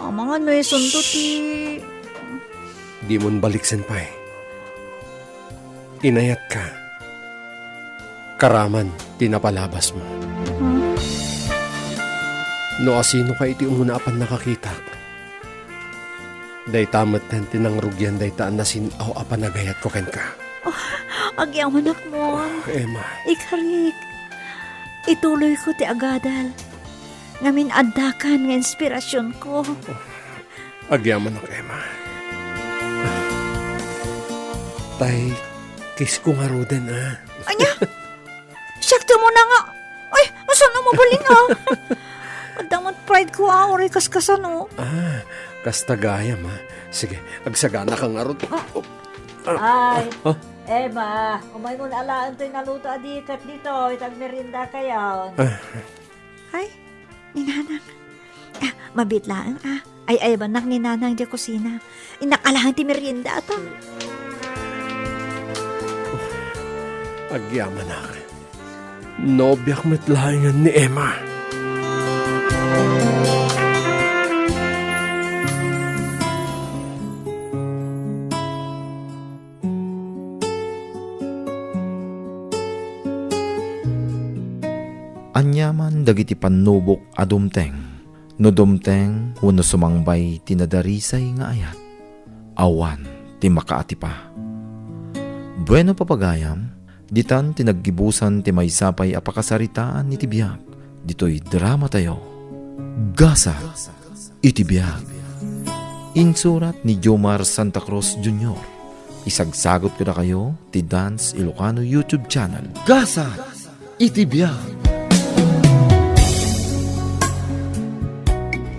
Amangan no isunto ti Dimon baliksen pay. Inayatka. Karaman ti napalabasmo. Hmm. No asinoka iti umuna a pannakakitak, dayta metten ti nangrugian dayta a nasin-aw a panagayatko kenka. Oh, agyamanak mo. Emma. Ikarik, ituloyko ti agadal. Ngamin addakan nga inspirasionko. Agyamanak, Emma. Tay, kiss ko ngaruden, a. Ania? Siak ti umuna nga, ay, saan a mabalin, a? Adda met pride ko, a, uray kaskasano. Ah, kasta gayam, a. Sige, agsagana ka ngarud. Ah, oh. Ay, Emma, umaymon alaen toy naluto a diket ditoy, ta agmeriendakayon. Ay, ni Nanang. Ah, mabiit laeng, ah. Ay-ayabannak ni Nanang diay kusina. Innak alaen ti merienda, ata. Agyamanak. Nobiak met laengen ni Emma. Aniaman dagiti pannubok a dumteng. No dumteng wenno sumangbay ti nadarisay nga ayat, awan ti makaatipa. Bueno, papagayam, ditan ti naggibusan ti maysa pay a pakasaritaan iti biag ditoy dramatayo, Gasat iti Biag. Insurat ni Jomar Santa Cruz Junior. Isagsagot kadakayo ti Dance Ilocano YouTube channel. Gasat iti Biag.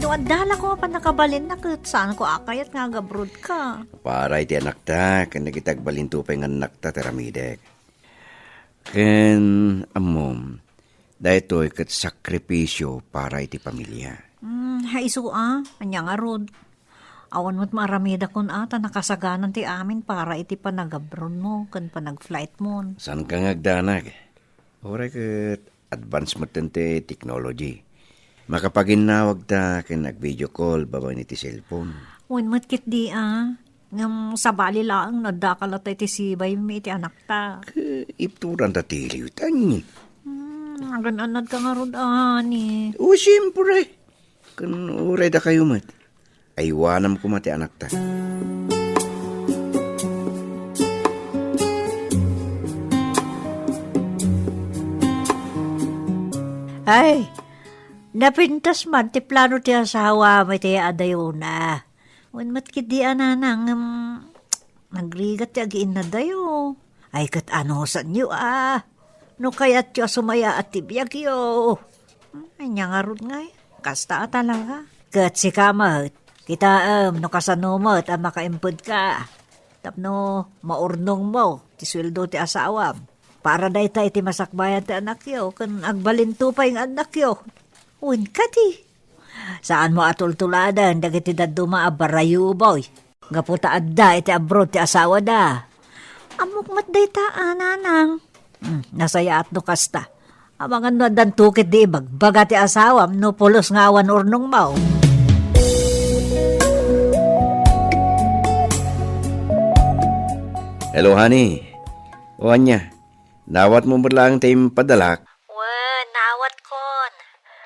No adda la ko a pannakabalinna ket saanko a kayat nga agabrodka. Para iti anakta, ken dagiti agbalinto pay nga annakta ti aramidek. Ken, ammom, daytoy ket sakripisio para iti pamilia. Hmm, ha isu a, ania ngarud? Awan met maaramidakon a, ta nakasaganan ti amin para iti panagabronmo ken panagflightmon. Saanka nga agdanag? Uray ket advance metten ti technology. Makapaginnawagta ken ag-video call babaen iti cellphone. Wen met ketdi a. Ngem sabali laeng no addaka latta iti sibaymi iti anakta. Ke, ipturanta ti liwtanmi. Hmm, agan-annadka ngarud, ani. O, siempre. Ken uray dakayo met. Aywanam koma ti anakta. Ay, napintas man ti plano ti asawam iti adayona. Wen met ketdi a nanang, em, nagrigat ti agiinnadayo. Ay, ket anusanyo a. No kayatyo a sumayaat ti biagyo. Hmm, ania ngarud ngay? Kasta a talaga. Ket sika met, kitaem no kasano met a makaimpedka. Tapno maurnongmo ti sueldo ti asawam. Para dayta iti masakbayan ti anakyo, ken agbalinto pay nga annakyo. Wen kadi, saanmo a tultuladen dagiti dadduma a barayuboy. Gapu ta adda iti abroad ti asawada. Ammok met dayta a, nanang. Hmm, nasayaat no kasta. Amangan no addanto ketdi ibagbaga ti asawam no pulos nga awan urnongmo. Hello, honey. O, ania? Naawatmo met laeng ti impadalak? Wen, naawatkon.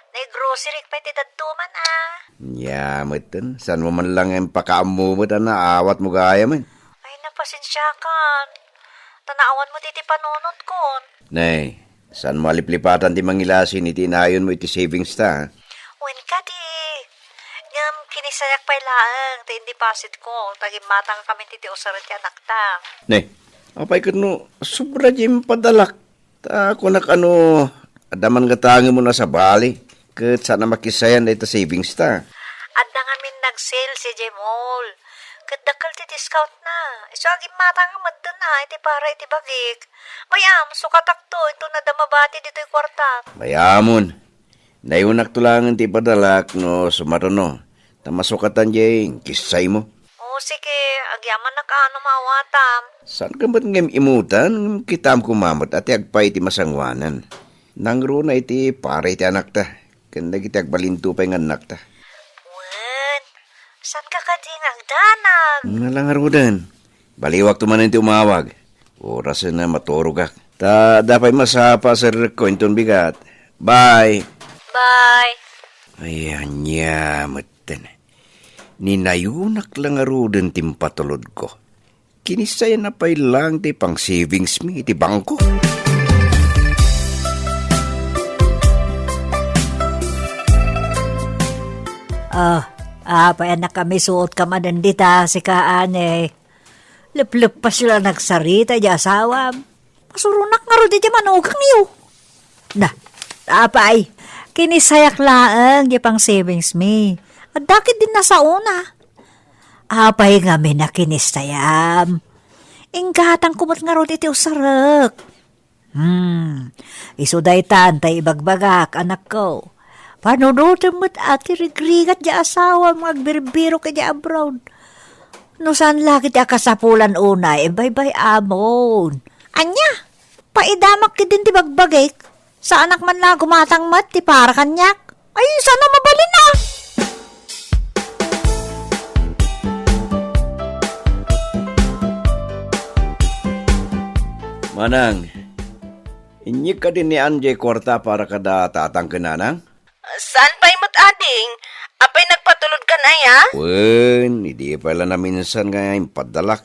Naigroceryek pay ti dadduma, a. Nia metten, saanmo man laeng a impakaammo met a naawatmo gayamen? Ay, napasensiakan. Ta naawanmo ti, ti panunotkon. Nay, saanmo a liplipatan ti mangilasin iti inayonmo iti savings ta, a? Wen kadi. Ngem kinisayak pay laeng ti indepositko, ta gimmatangkamin ti, ti usaren ti anakta. Nay, apay ket no sobra ti impadalak? Ta kunak a no, adda man nga tangimon a sabali, ket saan a makisayan dayta savings ta. Adda ngamin nag-sale idiay mall. Ket dakkel ti discount na. Isu a gimmatang metten a iti para iti bagik. Mayam, sukatakto inton adda mabati ditoy kuartak. Mayamon. Nayunakto laengen ti ipadalak no sumaruno, ta masukatan diay inkissaymo. O, sige, agyamanak a no maawatam. Saanka met ngem imutan, ngem kitaem koma met a ti agpaay iti masangoanan. Nangruna iti para iti anakta, ken dagiti agbalinto pay nga annakta. Wen, saanka kadi nga agdanag? Nala ngaruden. Baliwakto manen ti umawag. Orasen a maturogak. Ta adda pay masapa a serrekko inton bigat. Bye. Bye. Ay, ania metten. Ni nayunak la ngaruden ti impatulodko. Kinisayan na pay laeng ti pang-savings mi iti bangko. Ah, apay a nakamisuotka manen dita, sika, ane? Lepleppas la nagsarita idiay asawam. Masuronak ngarud idiay manugangyo. Na, apay, kinisayak laeng idiay pang-savings mi. Adda ketdin nasaona. Apay ngamin a kinisayam? Inggatangko met ngarud iti usarek. Hmm, isu daytan tay ibagbagak, anakko. Panunotem met a ti rigrigat ti asawam nga agbirbirok iti abroad. No saan la ket ti akasapulan unay, ibaybay-amon. Ania? Paidamak ketdin ti bagbagik. Saanak man la gumatang met ti para kaniak. Ay, saan a mabalin a? Manang, inyeg kadi ni Ann diay kuarta para kada tatang ken nanang? Saan pay met, ading? Apay nagpatulod kan aya? Wen, idi pay la naminsan nga impaddalak.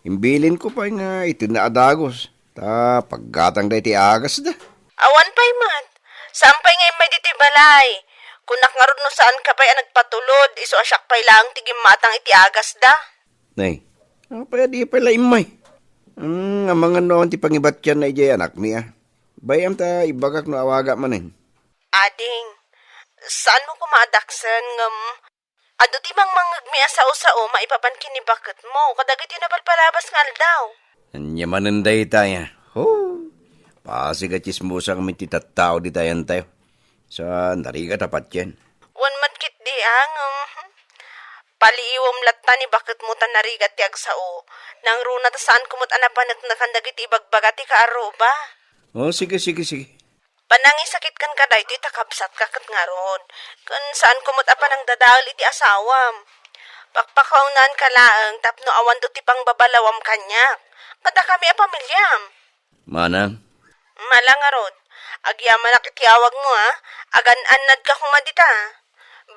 Imbilinko pay nga itedna a dagus. Ta paggatangda iti agasda. Awan pay met. Saan pay nga immay ditoy balay. Kunak ngarud no saanka pay a nagpatulod, isu a siak pay laeng ti gimmatang iti agasda. Nay, apay a di pay la immay? Hmm, amangan no awan ti pangibatianna idiay anakmi a. Bay-am ta ibagak no awaga manen. Ading, saanmo koma a daksen ngem adu ti mangmangngegmi a sao-sao maipapan ken ni baketmo kadagiti napalpalabas nga aldaw. Ania manen dayta, a? Ho! Pasig a tsismosa ngamin ti tattao dita ayantayo. Sa narigat a patien. Wen met ketdi, a, ngem, hmm, paliiwem latta ni baketmo ta narigat ti agsao. Nangruna ta saanko met a napaneknekan dagiti ibagbaga ti kaarruba. O, sige, sige, sige. Panangisakitkan kadaytoy ta kabsatka ket ngarud. Ken saanko met a panangdadael iti asawam. Pakpakawnanka laeng tapno awando ti pangbabalawam kaniak. Kadakami a pamiliam. Manang? Mala ngarud. Agyamanak iti awagmo, a. Agan-annadka koma dita.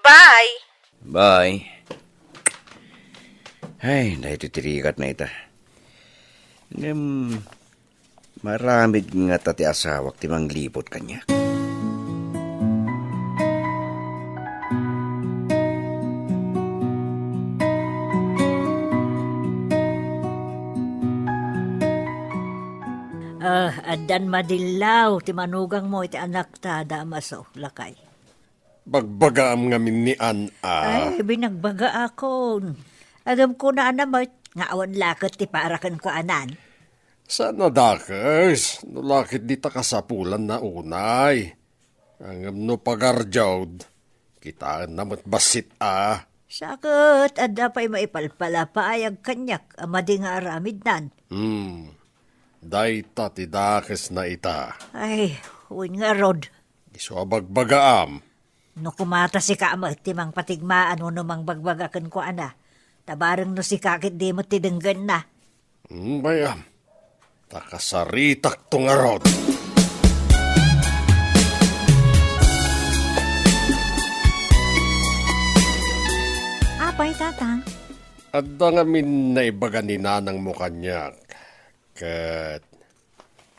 Bye! Bye. Ay, daytoy ti rigatna ita. Ngem, maaramid ngata ti asawak ti mangliput kaniak. Ah, addan madillaw ti manugangmo iti anakta, Damaso, lakay. Bagbagaam ngamin ni Ann a. Ay, binagbagaakon. Ngem kunana met nga awan la ket ti para kenkuana. Saan a dakes, no la ket dita kasapulanna unay. Ngem no pagardiawd, kitaenna met bassit a. Sa ket, adda pay maipalpalapayag kaniak a madi nga aramidnan. Hmm. Dayta ti dakesna ita. Ay, wen ngarud. Isu a bagbagaam. No koma ta sika met ti mangpatigmaan wenno mangbagbaga kenkuana, ta bareng no sika ket di met ti denggenna. Hmm, bay-am. Ta kasaritakto ngarud. Apay, Tatang? Adda ngamin naibaga ni nanangmo kaniak. Ket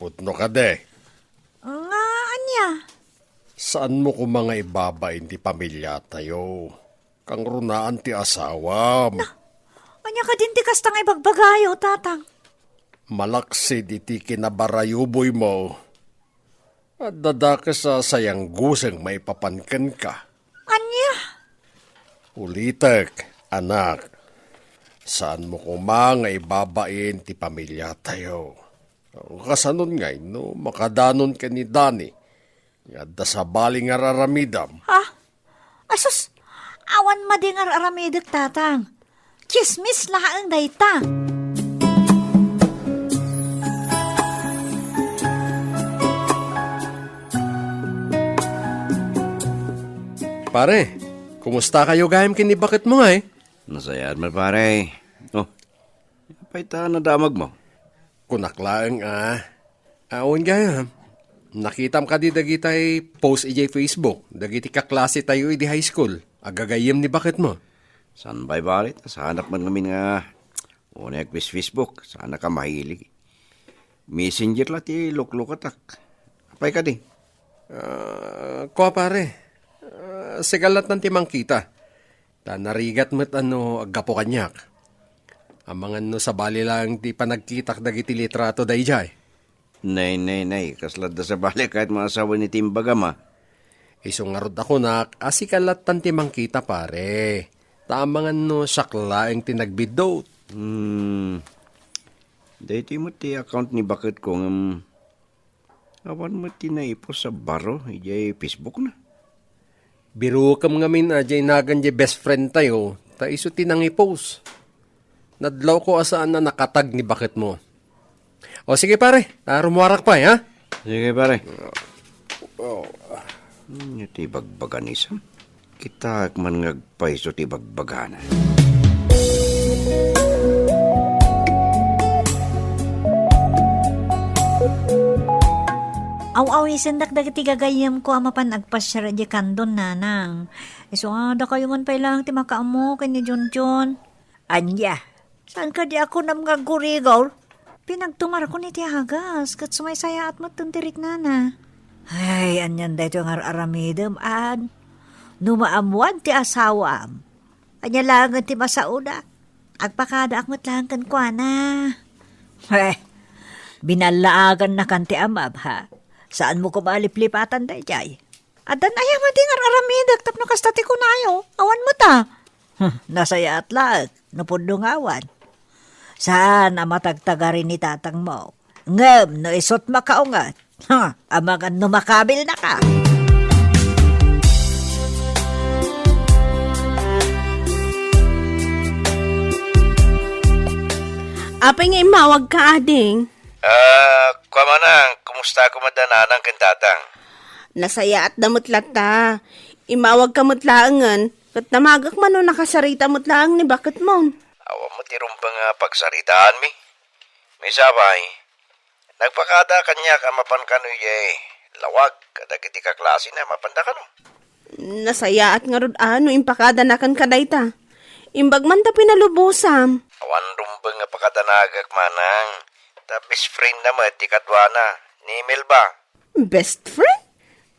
pudno kadi. Nga ania? Saanmo koma nga ibabain ti pamiliatayo. Kangrunaan ti asawam. Na, ania kadin ti kasta nga ibagbagayo, Tatang? Malaksid iti kinabarayuboymo. Adda dakes a sayangguseng maipapan kenka. Ania? Ulitek, anak, saanmo koma nga ibabain ti pamiliatayo. Kasanon ngay no makadanon ken ni Dani nga adda sabali nga ar-aramidam? Ha? Asus, awan madi nga ar-aramidek, Tatang. Tsismis laeng dayta. Pare, kumusta kayo gayam ken ni baketmo ngay? Nasayaat met, pare. O, apay ta nadamagmo? Kunak laeng a. Awan gayam. Nakitam kadi dagitay post idiay Facebook, dagiti kaklasetayo idi high school, a gagayyem ni baketmo? Saan baybay, ta saanak met ngamin nga unay agfacebook, saanak a mahilig. Messenger la ti luklukatak. Apay kadi? Ah, kua, pare. Ah, sika lattan ti mangkita. Ta narigat met a no aggapu kaniak. Amangan no sabali laeng ti panagkitak dagiti litrato daydiay. Nay, nay, nay, kasla adda sabali ket maasawen iti imbagam a. Isu ngarud a kunak a sika lattan ti mangkita, pare. Ta amangan no siak laeng ti nagbiddut. Hmm. Daytoy met ti account ni baketko ngem awan met ti naipost a baro idiay Facebook na. Birukem ngamin a diay nagan diay best friend tayo, ta isu ti nangipost. Nadlawko a saan a nakatag ni baketmo. O sige pare, ah, rumuarak pay, ha? Sige, pare. Hmm, iti ibagbaga ni Sam. Kitaek man nga agpayso ti ibagbagana. Aw-awisendak dagiti gagayyemko a mapan agpasiar idiay kandon, nanang. Isu a dakayo man pay laeng ti makaammo ken ni Junjun. Ania? Saan kadi a kunam nga aggurigor? Pinagtumarkon iti agas, ket sumaysayaat metten ti riknana. Ay, anian daytoy nga ar-aramidem, Ad? No maammuan ti asawam, ania laengen ti masaoda? Agpakadaak met laeng kenkuana. Eh, binallaagannakan ti amam, ha? Saanmo koma a liplipatan daydiay? Addan aya met ti ngar-aramidek tapno kasta ti kunayo? Awan met a. Huh, nasayaat laeng no pudno nga awan. Saan a matagtagari ni tatangmo. Ngem no isut makaunget, huh, amangan no makabilnaka. Apay nga immawagka, ading? Ah, kua manang, kumusta koma da nanang ken tatang? Nasayaatda met latta. Immawagka met laengen, ket namagek man no nakasarita met laeng ni baketmon. Awan met ti rumbeng a pagsaritaanmi. Maysa pay, nagpakada kaniak a mapan kano idiay lawag kadagiti kaklasina a mapanda kano. Nasayaat ngarud a no impakadana kenka dayta. Imbag man ta pinalubosam. Awan rumbeng a pakadanagek manang. Ta best friend na met ti kaduana, ni Melba. Best friend?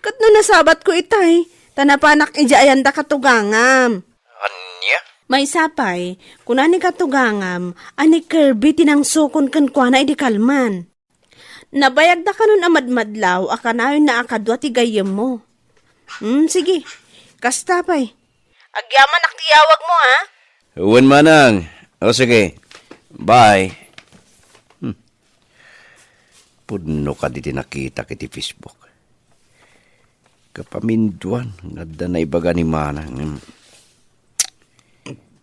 Ket no nasabatko itay, ta napanak idiay ayanda katugangam. Ania? Maysa pay, kuna ni katugangam a ni Kirby ti nangsukon kenkuana idi kalman. Nabayagda kanon a madmadlaw a kanayonna a kadua ti gayyemmo. Hmm, sige. Kasta pay. Agyamanak ti yawagmo, ha? Wen manang. O sige. Bye. Hmm. Pudno kadi ti nakitak iti Facebook. Kapaminduan nga adda naibaga ni manang.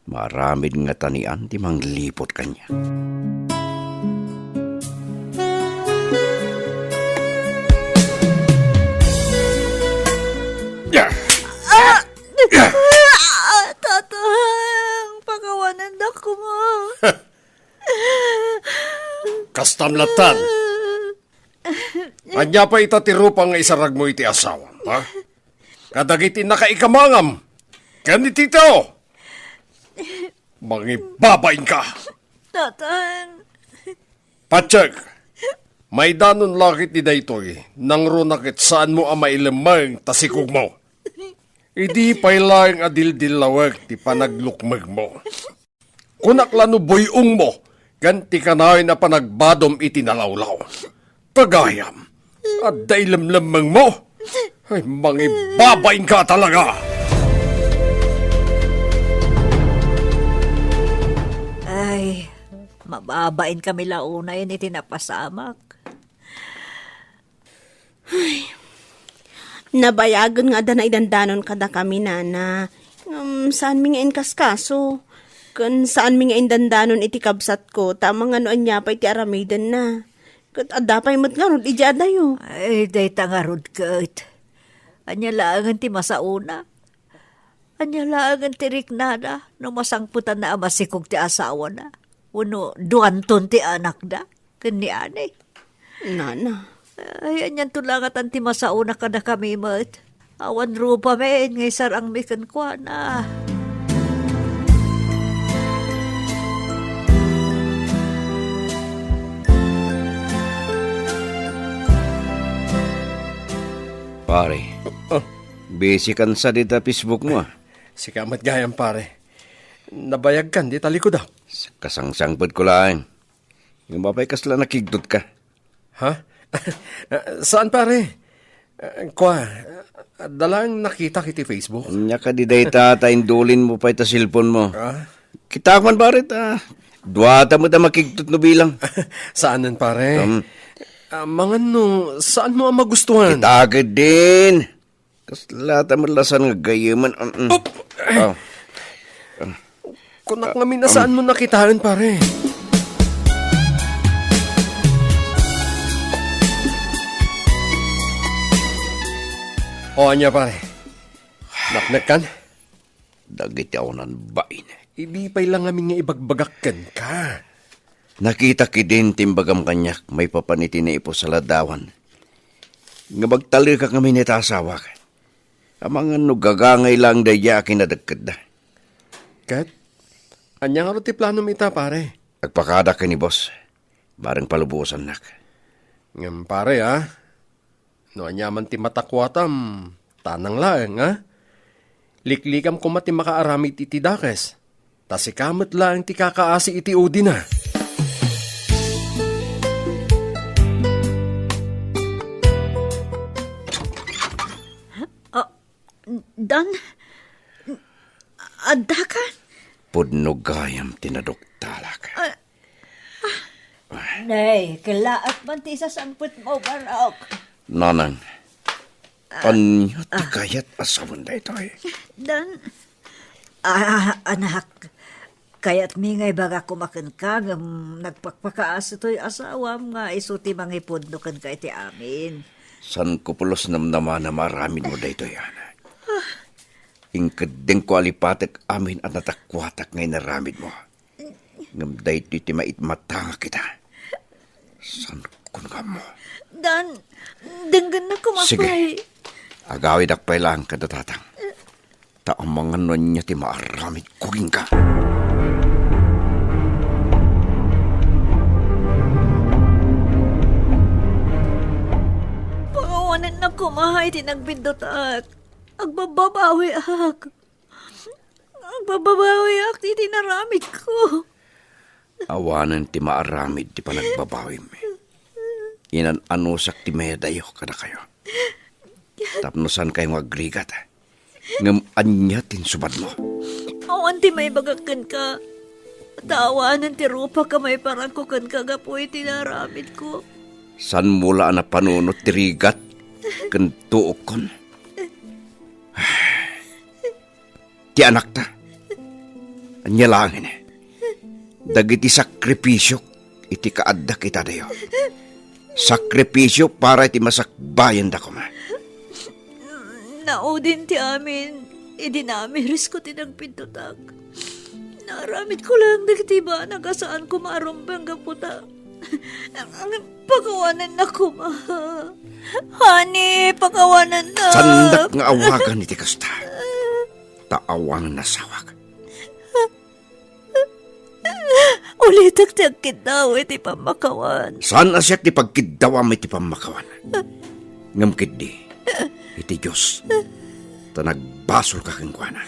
Maaramid ngata ni Ann ti mangliput kaniak. Ah! Ah! Tatang, pakawanandak koma. Kastam lattan. Ania pay ita ti rupa nga isaragmo iti asawam, ha? Kadagiti nakaikamangam, ken iti tao. Mangibabain ka. Tatang. Patsek, maidanon lakit ti daytoy, nangruna ket saanmo a mailemmeng ta sikogmo. Idi pay laeng a dildillawek ti panaglukmegmo. Kunak la no buy-ongmo, ken ti kanayon a panagbadom iti nalawlaw. Tagayam, adda ilemlemmengmo? Ay, mangibabain ka talaga! Ay, mababain kami la unayen iti napasamak. Ay, nabayagen nga adda naidandanon kadakami, nana. Ngem saanmi nga inkaskaso. Ken saanmi nga indandanon iti kabsatko, ta amangan no ania pay ti aramidenna. Ket adda pay met ngarud idiay adayo. Ay, dayta ngarud ket. Ania laengen ti masaona? Ania laengen ti riknada no masangpetanna a masikog ti asawana wenno duanton ti anakda ken ni Ani? Nana. Ay, anianto la ngatan ti masaona kadakami met. Awan rupamin nga isarangmi kenkuana. Pare, ah, busy kan sa dita Facebook mo, ah. Sika met gayam, pare. Nabayagkan dita likuda. Kasangsangpet ko laeng. Ngem apay kasla nakigtot ka? Ha? Saan, pare? Kua, adda laeng nakitak iti Facebook. Ania kadi dayta ta indulin mo pay ta cellphone mo? Ah? Kitaak man, pare, ta Duata met a makigtot no bilang. Saanen, pare. Um, Ah, mangan no saanmo a magustuhan. Kita ketdin. Kaslata met lasan nga gayyemen. Mm, mm. Op! Oh. Kunak ngamin a saanmo nakitaen, pare. O, ania, pare? Napnekkan? Dagiti awanan bain. Idi pay la ngamin nga ibagbagak kenka. Nakita ketdin ti imbagam kaniak maipapan iti naipus a ladawan. Nga magtalekak ngamin iti asawak. Amangan no gagangay laeng daydiay a kinadekkedda. Ket, ania ngarud ti planom ita, pare? Agpakadak ken ni boss. Bareng palubosannak. Ngem, pare, a? No aniaman ti matakuatam, tanang laeng, a? Liklikam koma ti makaaramid iti dakes. Ta sika met laeng ti kakaasi iti udina. Ah, Dan, addakan? Pudno gayam ti naduktalak. Ah, ah. Nay, kellaat man ti isasangpetmo, Barok. Nanang, ania ti kayat a sawen daytoy? Dan, ah, anak, kayatmi nga ibagak koma kenka ngem nagpakpakaasi toy asawam nga isu ti mangipudno kenka iti amin. Saanko pulos namnamana maaramidmo daytoy, anak. Inkeddengko a lipatek amin a natakuatak nga inaramidmo. Ngem daytoy ti maitmatangak ita. Saankon nga ammo. Dan, denggennak koma pay. Sige. Agawidak pay laeng kada tatang. Ta amangan no ania ti maaramidko kenka. Pakawanennak koma iti nagbiddutak. Agbababawiak. Agbababawiak iti naramidko. Awanen ti maaramid ti panagbabawim. Inan-anusak ti mayadayo kadakayo. Tapno saankayo nga agrigat. Ngem ania ti insubadmo? Awan ti maibagak kenka. Ta awanen ti rupak a maiparangko kenka gapu iti naaramidko. Saanmo la a napanunot ti rigat ken tuokkon? Ti anakta. Ania laengen? Dagiti sakrifisiok iti kaaddak itadayo. Sakrifisio para iti masakbayanda koma. Naudin ti amin idi namirisko ti nagbiddutak. Naaramidko laeng dagiti banag a saanko maarumbeng gapu ta Pakawanennak koma. Honey, pakawanennak. Saandak nga awagan iti kasta. Ta awan asawak. Ulitek ti agkiddaw iti pammakawan. Saan a siak ti pagkiddawam iti pammakawan. Ngem ketdi, iti Dios, ta nagbasolka kenkuana.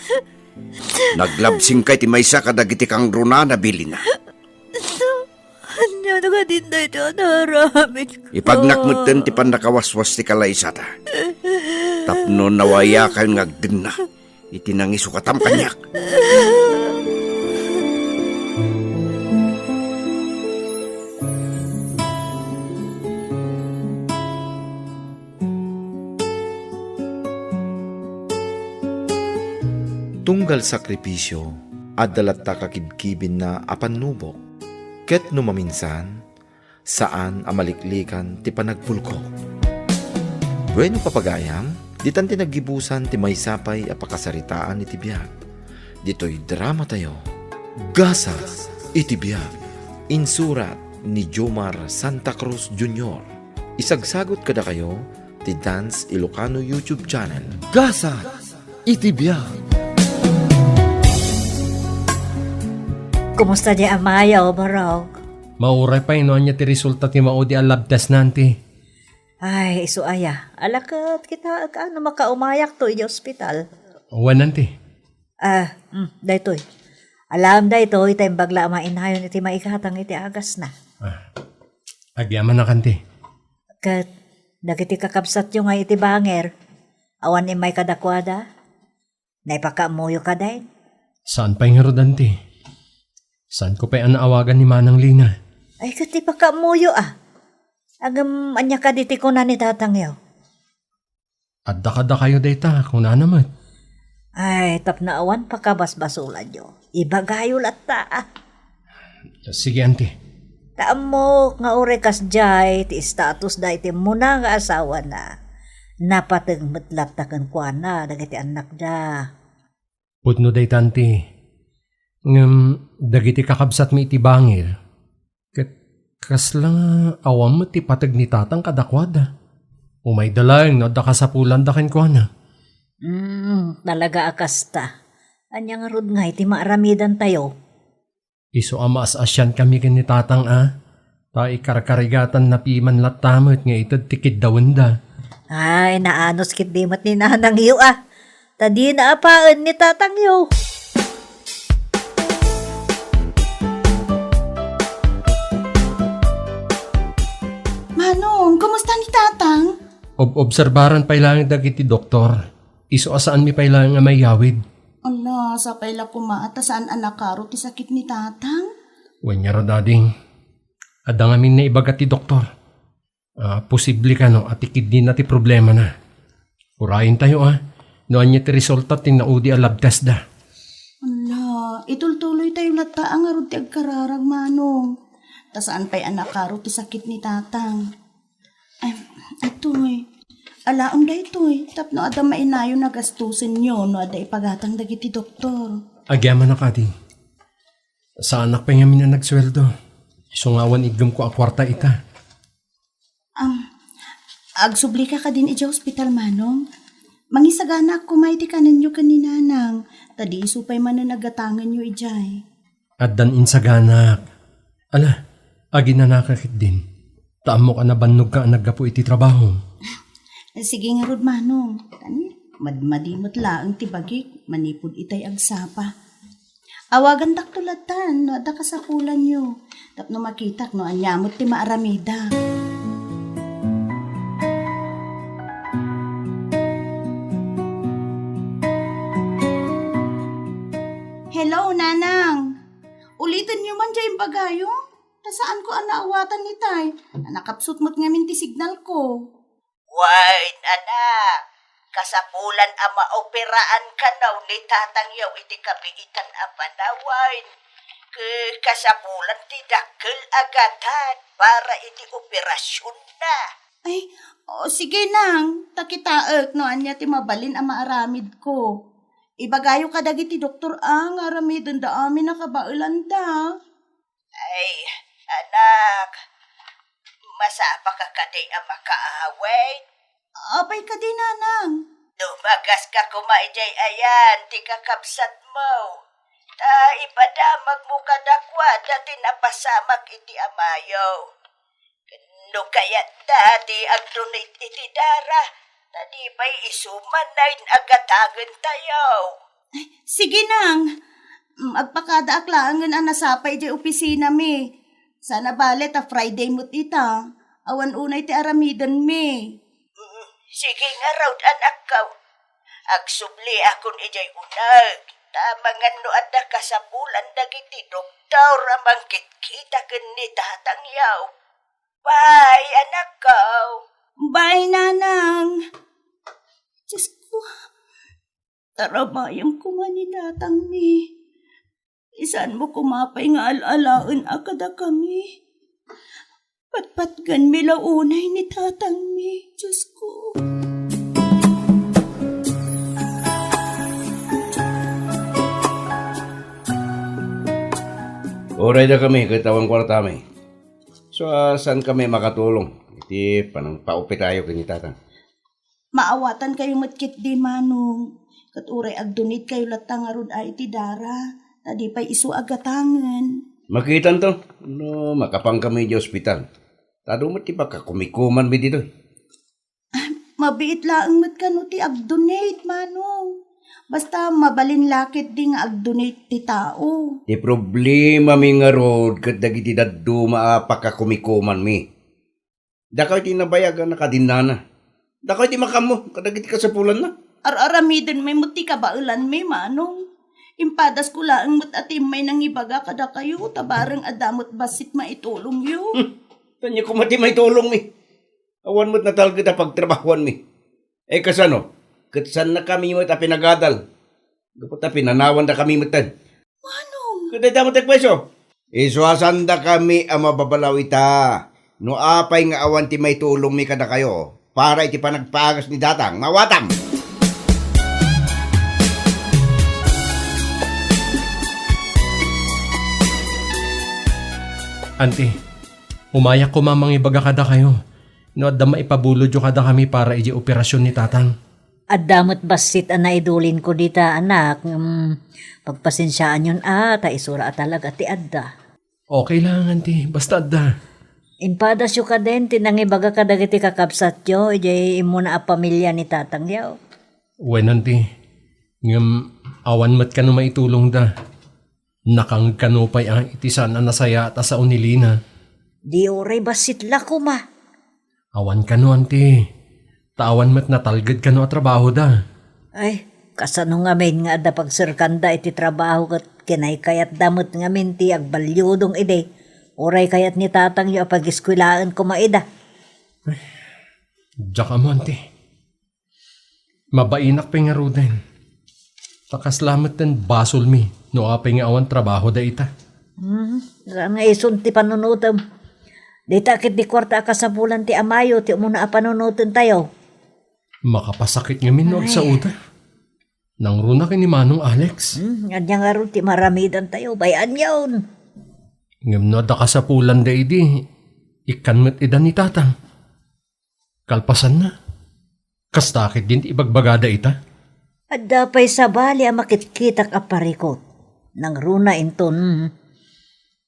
Naglabsingka iti maysa kadagiti kangrunana a bilinna. Ania no kadi dayta a naaramidko? Ipagnak metten ti pannakawaswas ti kalaysata. Tapno nawayakayon nga agdenna iti nangisukatam kaniak. Tunggal sakripisio, adda latta kakibkibinna a pannubok. Ket no maminsan, saan a maliklikan ti panagpulko. Bueno, papagayam, ditan ti naggibusan ti maysa pay a pakasaritaan iti biag. Ditoy dramatayo, Gasat iti Biag. Insurat ni Jomar Santa Cruz Junior. Isagsagut kadakayo ti Dance Ilocano YouTube channel. Gasat iti Biag. Kumusta di amayo, Barok? Mauray pay no ania ti resulta ti maudi a lab test na, anti. Ay, isu aya. Ala ket kitaek no makaumayakto iti ospital. Wen, anti. Ah, mm, daytoy. Alam daytoy, ta imbag la a mainayon iti maigatang iti agasna. Ah. Agyamanak, anti. Ket dagiti kakabsatyo nga iti banger, awan immay kadakuada? Naipakaammoyo kadi? Saan pay ngarud, anti. Saanko pay a naawagan ni Manang Lina? Ay, ket ti pakaammoyo, a. Ngem ania kadi ti kuna ni tatangyo? Adda kadakayo dayta, kunana met. Ay, tapno awan pakabasbasolanyo. Ibagayo latta, a. Sige, auntie. Ta ammok nga uray kasdiay ti status da iti muna nga asawana, napateg met latta kenkuana dagiti annakda. Pudno dayta, auntie. Ngem dagiti kakabsatmi iti bangir, ket kasla awan met ti pateg ni tatang kadakuada. Umayda laeng no adda kasapulanda kenkuana. Mm, talaga a kasta. Ania ngarud ngay ti maaramidantayo? Isu a maas-asiankami ken ni tatang a, ta ikarkarigatanna piman latta met nga ited ti kiddawenda. Ay, naanus ketdi met ni nanangyo a. Ta dina apaen ni tatangyo. Manong, kumusta ni tatang? Ob-obserbaran pay laeng dagiti doktor. Isu a saanmi pay laeng a maiyawid. Ala, sapay la koma a ta saan a nakaro ti sakit ni tatang? Wen ngarud, ading. Adda ngamin naibaga ti doktor. Ah, posible kano a ti kidney na ti problemana. Urayentayo, a. No ania ti resulta ti naudi a lab test da. Ala, itultuloytayo latta a ngarud ti agkararag, Manong. Ta saan pay a nakaro ti sakit ni tatang. Ay, atoy. Alaem daytoy, tapno adda mainayon a gastusenyo no adda ipagatang dagiti doktor. Agyamanak, adi. Saanak pay ngamin a nagsueldo. Isu nga awan iggemko a kuarta ita. Am, agsublika kadin idiay ospital, Manong? Mangisaganaak koma iti kanenyo ken ni Nanang, ta di isu pay manen a gatangenyo idiay. Addan insaganak. Ala, aginanaka ketdin. Ta ammok a nabannogka a naggapu iti trabahom. Sige ngarud, Manong. Tan, madmadi met laeng ti bagik manipud itay agsapa. Awagantakto lattan no adda kasapulanyo, tapno makitak no ania met ti maaramidak. Hello, Nanang! Ulitenyo man diay imbagayo? Ta saanko a naawatan itay. Nakapsut met ngamin ti signalko. Wen, anak, kasapulan a maoperaan kano ni tatangyo iti kabiitan a panawen. Ke-, kasapulan ti dakkel a gatad para iti operasionna. Ay, o, sige nang, ta kitaek no ania ti mabalin a maaramidko. Ibagayo kadagiti doktor a nga aramidenda amin a kabaelanda. Ay, anak, masapaka kadi a makaawid? Apay kadi, Nanang? Dumagaska koma idiay ayan ti kakabsatmo. Ta ipadamagmo kadakuada ti napasamak iti amayo. No kayatda ti agdonate iti dara, ta di pay isu manen a gatangentayo. Sige nang, mm, agpakadaak laengen a nasapa idiay opisinami. Sana bale ta Friday met ita, awan unay ti aramidenmi. Mm, sige ngarud, anakko. Agsubliakon idiay uneg, ta amangan no adda kasapulan dagiti doktor a mangkitkita ken ni tatangyo. Bye, anakko. Bye, Nanang. Diyos ko, taramayem koma ni tatangmi. Isaanmo koma pay nga al-alaen a kadakami. Patpatgenmi la unay ni tatangmi, Diyos ko. Uray dakami ket awan kuartami. So, ah, saan kami makatulong iti panangpaupitayo ken ni tatang? Maawatankayo met ketdi, Manong, ket uray agdonatekayo latta ngarud a iti dara, ta di pay isu a gatangen. Makitanto no makapankami idiay ospital. Ta adu met ti pakakumikumanmi ditoy. Ah, mabiit laeng met kano ti agdonate, Manong. Basta mabalin la ketdi nga agdonate ti tao. Ti problemami ngarud ket dagiti dadduma a pakakumikumanmi. Dakayo ti nabayag a nakadinnana. Dakayo ti makaammo kadagiti kasapulanna. Ar-aramiden met ti kabaelanmi, Manong. Impadasko laeng met a ti immay nangibaga kadakayo, ta bareng adda met bassit maitulongyo. Hmm. Ania koma ti maitulongmi? Awan met natalged a pagtrabahoanmi. Eh, kasano? Ket saannakami met a pinagadal. Gapu ta pinanawandakami metten. Manong? Ket dayta met ti agpayso. Isu a saandakami a mababalaw ita. No apay nga awan ti maitulongmi kadakayo para iti panagpagas ni Tatang, maawatam! Anti, umayak koma mangibaga kadakayo no adda maipabulodyo kadakami para idiay operasyon ni Tatang. Adda met bassit a naidulinko dita, anak. Ngem pagpasensiaanyon a, ta isura a talaga ti adda. Okay lang, anti. Basta adda. Impadasyo kadin ti nangibaga kadagiti kakabsatyo idiay immuna a pamilia ni Tatangyo. Wen, anti. Ngem awan met kano maitulongda. Nakangeg kano pay a iti saan a nasayaat a sao ni Lina. Di uray bassit la koma. Awan kano, anti. Ta awan met natalged kano a trabahoda. Ay, kasano ngamin nga adda pagserkanda iti trabaho ket kinaykayatda met ngamin ti agbaliudong idi? Uray kayat ni Tatangyo a pagiskwelaen koma ida. Diak ammo, anti. Mabainak pay ngaruden. Ta kasla metten basolmi no apay nga awan trabaho dayta. Hmm, saan nga isun ti panunotem? Dayta ket di kuarta a kasapulan ti amayo ti umuna a panunotentayo. Makapasakit ngamin no Ay. agsaoda. Nangruna ken ni Manong Alex. Hmm, ania ngarud ti maaramidantayo? Bay-anyon. Ngem no adda kasapulan daydi, ikkan met ida ni Tatang. Kalpasanna, kasta ketdin ti ibagbagada ita? Adda pay sabali a makitkitak a parikut. Nangruna inton,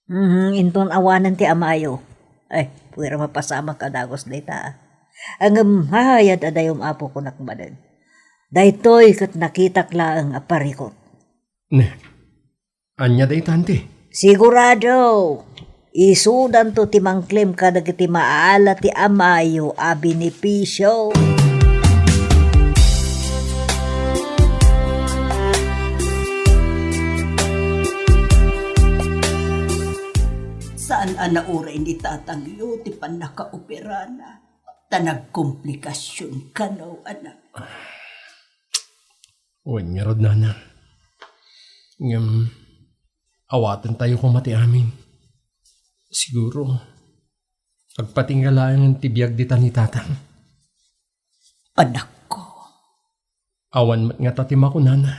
mhm, inton awanen ti amayo. Ay, puwera mapasamak a dagus dayta. Ngem hayad a dayum, Apo, kunak manen. Daytoy ket nakitak laeng a parikut. Ne, Ania dayta, anti? Sigurado, isudanto ti mangklem kadagiti maala ti amayo a benepisio. Saan a nauray ni tatangyo ti pannakaoperana, ta nagkomplikasion kano, anak. Wen ngarud, nana. Ngem, awatentayo koma ti amin. Siguro, agpatingga laengen ti biag dita ni tatang. Anakko. Awan met ngata ti makunana.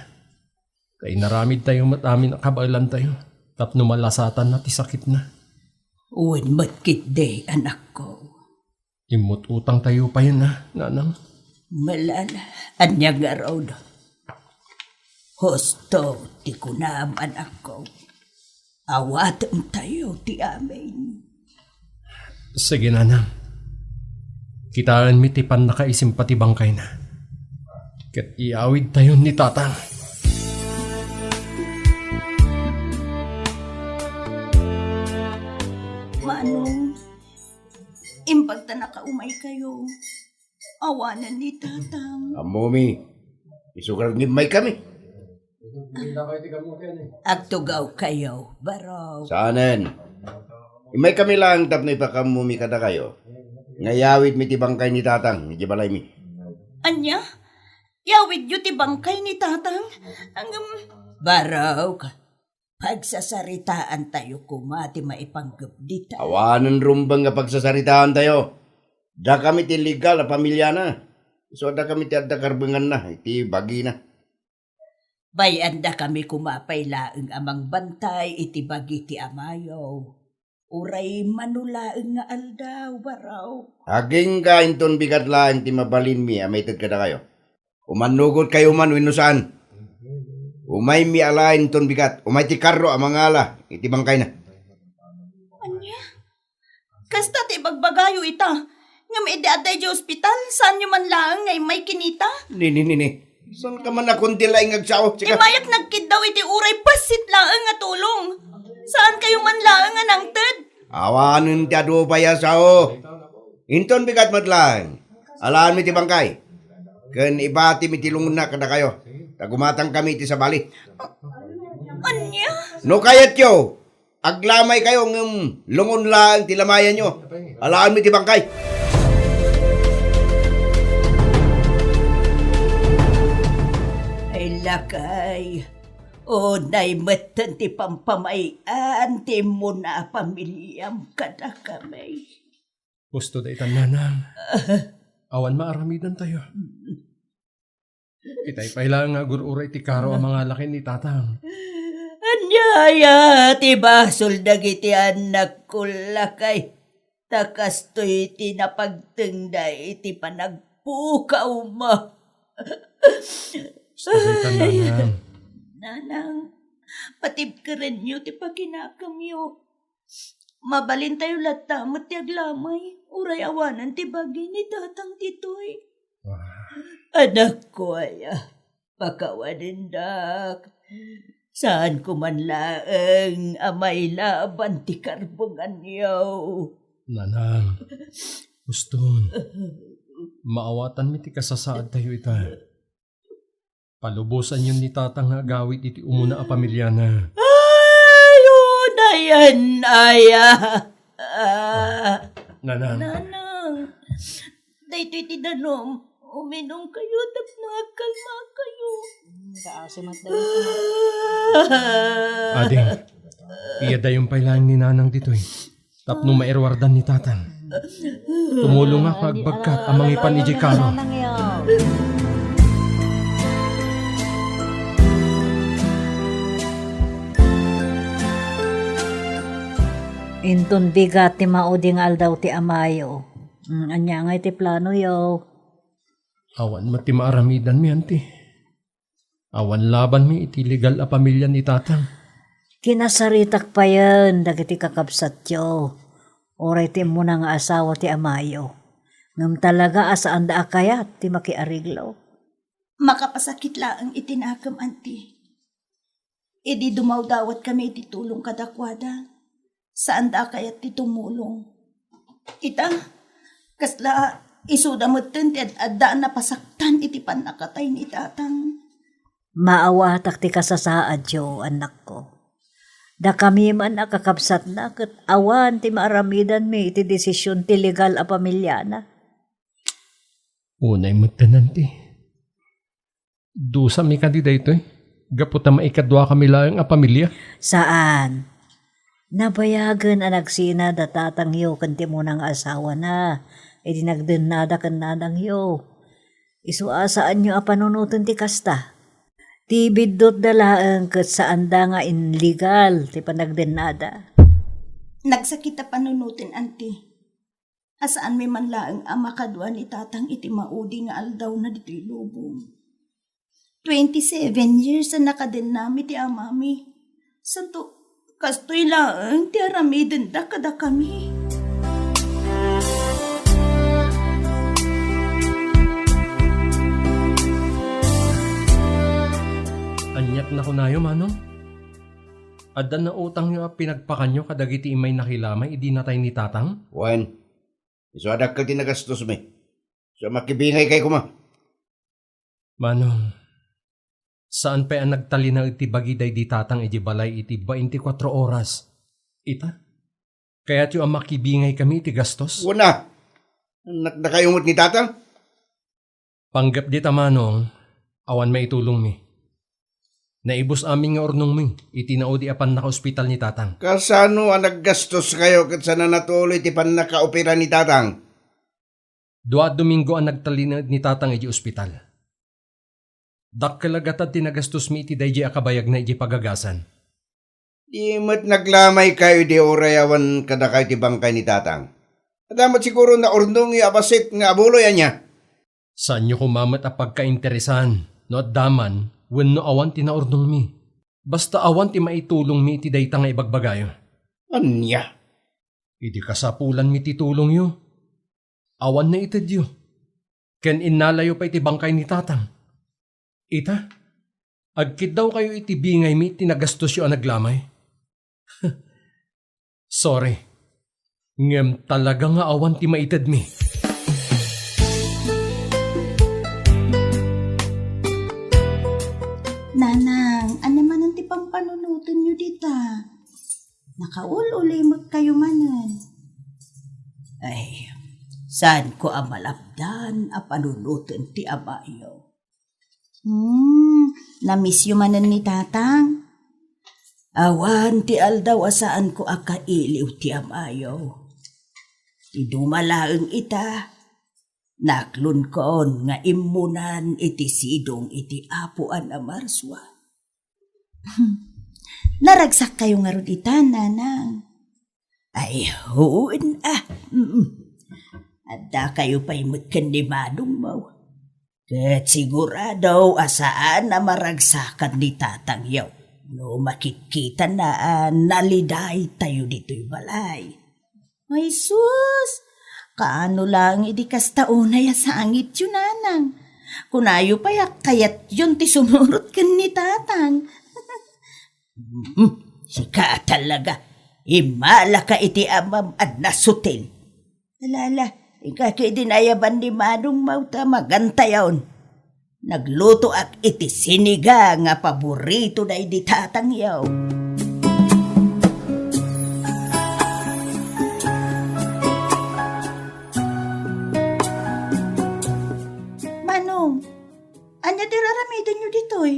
Ta inaramidtayo met amin a kabaelantayo tapno malasatanna ti sakitna. Wen met ketdi, anakko. Immut-utangtayo payen a, nanang. Malala, ania ngarud? Husto ti kunam, anakko. Awatemtayo ti amin. Sige, nanang. Kitaenmi ti pannakaisimpa ti bangkayna. Ket iyawidtayon ni tatang. Manong, imbag ta nakaumaykayo. Awanen ni tatang. Ammomi, isu ngarud nga immaykami. Agtugawkayo, barok. Saanen. Immaykami laeng tapno ipakammomi kadakayo nga iyawidmi ti bangkay ni tatang idiay balaymi. Ania? Yawidyo ti bangkay ni tatang? Ngem, barok. Pagsasaritaantayo koma ti maipanggep dita. Awanen rumbeng nga pagsasaritaantayo. Dakami ti legal a pamiliana. Isu a dakami ti adda karbenganna iti bagina. Bay-andakami koma pay laeng a mangbantay iti bagi ti amayo. Uray mano laeng nga aldaw, barok. Agingga inton bigat laeng ti mabalinmi a maited kadakayo. Umannugotkayo man wenno saan. Umaymi alaen ton bigat, umay ti karro a mangala iti bangkayna. Ania? Kasta ti ibagbagayo ita. Ngem idi adda idiay ospital, saanyo man laeng nga immay kinita? Ni, ni, ni, ni. Saan ka man a kundi laeng agsao? Sika. Immayak nagkiddaw iti uray bassit laeng nga tulong. Saankayo man laeng a nangted? Awanen ti adu pay a sao. Inton bigat met laeng, alaenmi ti bangkay. Ken ibatimi ti lungonna kadakayo, ta gumatangkami iti sabali. Ania? No kayatyo, aglamaykayo ngem lungon laeng ti lamayanyo. Alaanmi ti bangkay. Ay, lakay. Unay metten ti pampamay-an ti immuna a pamiliam kadakami. Husto daytan, nanang. Awan maaramidantayo. Itay pay laeng nga agur-uray ti karo a mangala ken ni tatang. Ania aya ti basol dagiti annakko, lakay? Ta kastoy ti napagtengda iti panagpukawma. Husto daytan, nanang. Nanang, patibkerenyo ti pakinakemyo. Mabalintayo latta met ti aglamay, uray awanen ti bagi ni tatang ditoy. Ah. Anakko aya, pakawanendak. Saanko man laeng a mailaban ti karbenganyo. Nanang, huston. Maawatanmi ti kasasaadtayo ita. Palubosanyon ni tatang nga agawid iti umuna a pamiliana. Ay, unayen aya. Ah, Nanang. Nanang, daytoy ti danum. Uminumkayo tapno agkalmakayo. Hmm, kaasi met daytoy. Ading, iyadayon pay laeng ni Nanang ditoy. Tapno mairuardan ni tatang. Tumulongak nga agbagkat a mangipan idiay karo. Inton bigat ti maudi nga aldaw ti amayo. Mm, ania ngay ti planoyo? Awan met ti maaramidanmi, anti. Awan labanmi iti legal a pamilya ni tatang. Kinasaritak payen dagiti kakabsatyo, uray ti immuna nga asawa ti amayo. Ngem talaga a saanda a kayat ti makiariglo. Makapasakit laeng iti nakem, anti. Idi dumawdawatkami iti tulong kadakuada, saanda a kayat ti tumulong. Ita, kasla isuda metten ti ad-adda a napasaktan iti pannakatay ni tatang. Maawatak ti kasasaadyo, annakko. Dakami man a kakabsatna ket awan ti maaramidanmi iti desisyon ti legal a pamiliana. Unay metten, anti. Dusami kadi daytoy? Gapu ta maikaduakami laeng a pamilya? Saan. Nabayagen a nagsina da tatangyo ken ti immuna nga asawana idi nagdennada ken nanangyo. Isu a saanyo a panunoten ti kasta. Ti biddutda laeng ket saanda nga inlegal ti panagdennada. Nagsakit a panunoten, anti. A saanmi man laeng a makadua ni tatang iti maudi nga aldawna ditoy lubong. Twenty-seven years a nakadennami ti amami. Santo, kastoy laeng ti aramidenda kadakami. Aniak nakunayo, Manong? Adda nautangyo a pinagpakanyo kadagiti immay nakilamay idi natay ni tatang? Wen, isu a dakkel ti nagastosmi. Isu a makibingaykayo koma. Manong, saan pay a nagtalinaed ti bagi daydi tatang idiay balay iti bainti kuatro oras. Ita, kayatyo a makibingaykami iti gastos? Wen a. Annakdakayo met ni tatang? Panggep dita, Manong, awan maitulongmi. Naibus amin nga urnongmi iti naudi a pannakaospital ni tatang. Kasano a naggastoskayo ket saan a natuloy ti pannakaopera ni tatang? Dua a Domingo a nagtalinaed ni tatang idiay ospital. Dakkel a gatad ti nagastosmi iti daydiay a kabayagna idiay pagagasan. Di met naglamaykayo idi uray awan kadakayo ti bangkay ni tatang. Adda met siguro naurnongyo a bassit nga abuloy, ania? Saanyo koma met a pagkainteresan no adda man wenno awan ti naurnongmi. Basta awan ti maitulongmi iti dayta nga ibagbagayo. Ania? Idi kasapulanmi ti tulongyo, awan naitedyo. Ken innalayo pay ti bangkay ni tatang. Ita, agkiddawkayo iti bingaymi ti nagastosyo a naglamay. Sorry. Ngem talaga nga awan ti maitedmi. Nanang, ania manen ti pampanuno? panunotennyo dita? Nakaul-ulimekkayo manen. Ay, saanko a malapdan a panunoten ti amayo. Hmm, namiss-yo manen ni Tatang? Awan ti aldaw a saanko a kailiw ti amayo. Ti duma laeng ita, naklonkon nga immunan iti sidong iti Apo a namarsua. Naragsakkayo ngarud ita, Nanang? Ay, wen a. Mm. Addakayo pay met ken ni Manongmo. Ket sigurado a saan a maragsakan ni Tatangyo no makitkitana a nalidaytayo ditoy balay. Ay, sus! Kaano laeng idi kasta unay a sangityo, Nanang? Kunayo pay a kayatyon ti sumurot ken ni Tatang. Hmm, sika talaga. Immalaka iti amam a nasutil. Ala, ala, inka ketdi nayaban ni Manongmo ta magantayon. Naglutoak iti sinigang a paborito daydi Tatangyo. Manong, ania ti raramidenyo ditoy?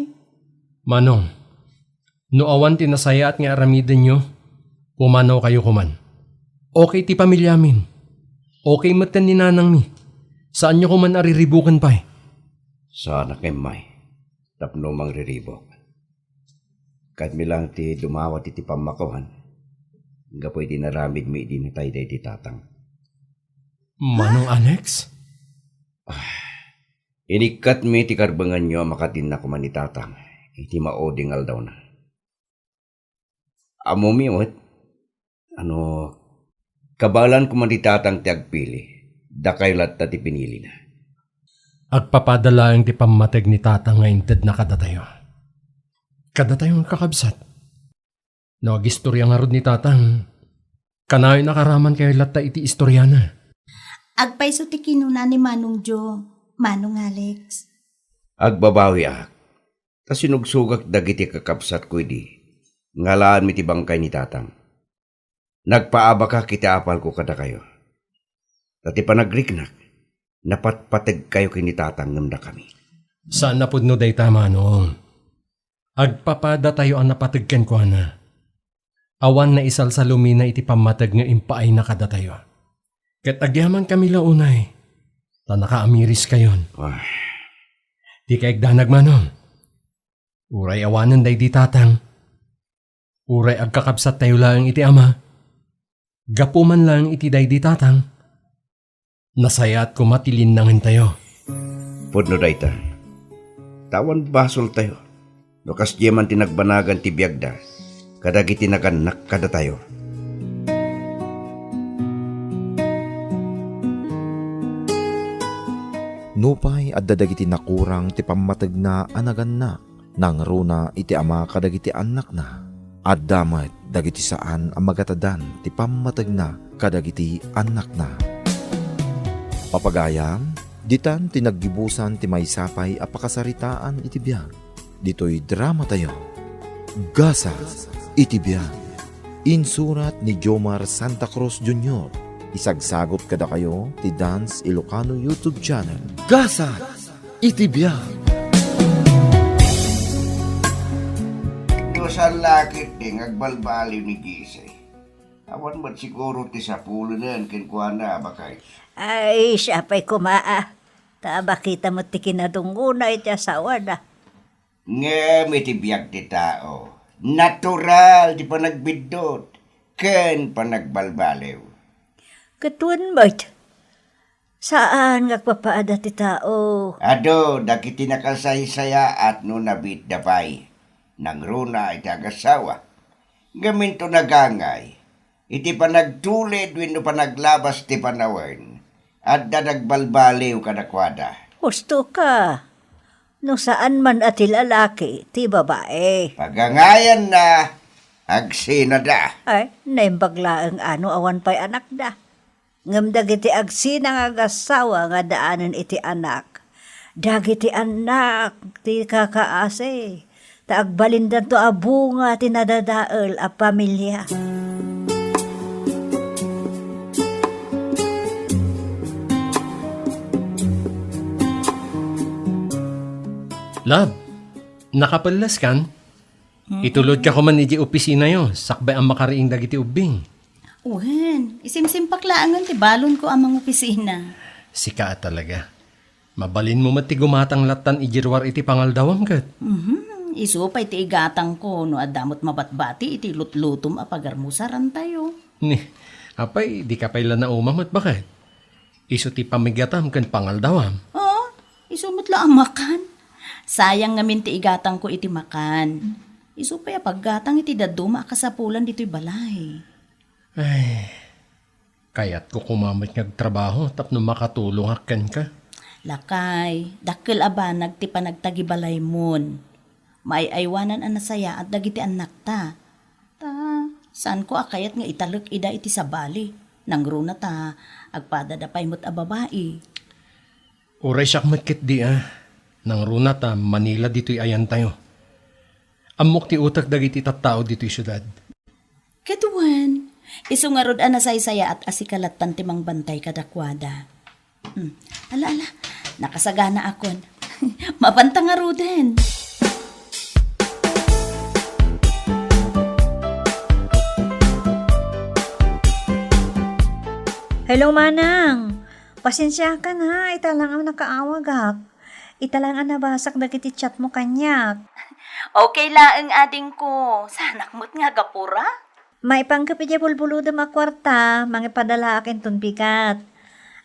Manong, no awan ti nasayaat nga aramidenyo, pumanawkayo koman. Okay ti pamiliamin. Okay met ken ni nanangmi. Saanyo koman a riribuken pay. Saanak immay tapno mangriribuk. Kayatmi lang ti dumawat iti pammakuan gapu iti inaramidmi idi natay daydi Tatang. Manong Alex? Ah, inikkatmi ti karbenganyo a makadinna koman ni Tatang iti maudi nga aldawna. Ammomi met, ano, kabaelan koman ni Tatang ti agpili, dakayo latta ti pinilina. Agpapada laeng ti pammateg ni Tatang nga intedna kadatayo. Kadatayo nga kakabsat. No agistoria ngarud ni Tatang, kanayon a karamankayo latta iti istoriana. Agpayso ti kinuna ni Manong Jo, Manong Alex. Agbabawiak, ta sinugsogak dagiti kakabsatko idi nga alaenmi ti bangkay ni Tatang. Nagpaabakak iti apalko kadakayo. Ta ti panagriknak, napatpategkayo ken ni Tatang ngem dakami. Saan a pudno dayta, Manong. Agpapadatayo a napateg kenkuana. Awan naisalsalumina iti pammateg nga impaayna kadatayo. Ket agyamankami la unay, ta nakaamiriskayon. Ah. Ti kaigdanag, Manong. Uray awanen daydi Tatang, uray agkakabsattayo laeng iti Ama, gapu man laeng iti daydi Tatang, nasayaat koma ti linnangentayo. Pudno dayta. Ta awan basoltayo no kasdiay man ti nagbanagan ti biagda kadagiti nagannak kadatayo. Nupay adda dagiti nakurang ti pammategna a nagannak, nangruna iti ama kadagiti annakna. Adda met dagiti saan a magatadan ti pammategna kadagiti annakna. Papagayam, ditan ti naggibusan ti maysa pay a pakasaritaan iti biag ditoy dramatayo, Gasat iti Biag. Insurat ni Jomar Santa Cruz Junior. Isagsagot kadakayo ti Dance Ilocano YouTube channel. Gasat iti Biag. No saan la ketdi nga agbalbaliw ni Gisay, awan met siguro ti sapulenen kenkuana a bakay. Ay, siya pay koma, a. Ta bakita met ti kinadungngona iti asawada. Ngem iti biag ti tao, natural ti panagbiddut ken panagbalbaliw. Ket wen met, saan nga agpapaada ti tao. Adu dagiti nakasaysayaat no nabiitda pay, nangruna iti agasawa. Ngem inton agangay, iti panagtulid wenno panaglabas ti panawen, adda nagbalbaliw kadakuada. Husto ka. No saan man a ti lalaki, ti babae. Pagangayanna, agsinada. Ay, naimbag laeng a no awan pay anakda. Ngem dagiti agsina nga agassawa nga daanen iti anak, dagiti annak ti kakaasi, ta agbalindanto a bunga ti nadadael a pamilia. Love, nakapelleskan? Mm-mm. Itulodka koman idiay opisinayo, sakbay a makariing dagiti ubbing. Wen, isimsimpak laengen ti balonko a mangopisina. Sika a talaga. Mabalinmo met ti gumatang lattan idi ruar iti pangaldawam ket. Mhm, isu pay ti igatangko no adda met mabatbati iti lutlutom a pagarmusarantayo. Ni, apay, dika pay la nauma met baket? Isu ti pamigatam ken pangaldawam. Oo, isu met la a makan. Sayang ngamin ti igatangko iti makan. Isu pay a paggatang iti dadduma a kasapulan ditoy balay. Ay, kayatko koma met nga agtrabaho tapno makatulongak kenka. Lakay, dakkel a banag ti panagtagibalaymo. Maay-aywanan a nasayaat dagiti annakta. Ta, saanko a kayat nga italek ida iti sabali. Nangruna ta, agpadada pay met a babai. Uray siak met ketdi a. Nangruna ta Manila ditoy ayantayo. Ammok ti utek dagiti tattao ditoy siudad. Ket wen, isu ngarud a nasaysayaat a sika lattan ti mangbantay kadakuada. Hmm. Ala, ala, nakasaganaakon. Mapanta ngaruden. Hello, Manang. Pasensiakan ha, ita lang a nakaawagak. Ita lang a nabasak dagiti chatmo kaniak. Okay laeng, adingko. Saanak met nga agapura? Maipangkep idiay bulbulodem a kuarta, mangipadalaak inton bigat.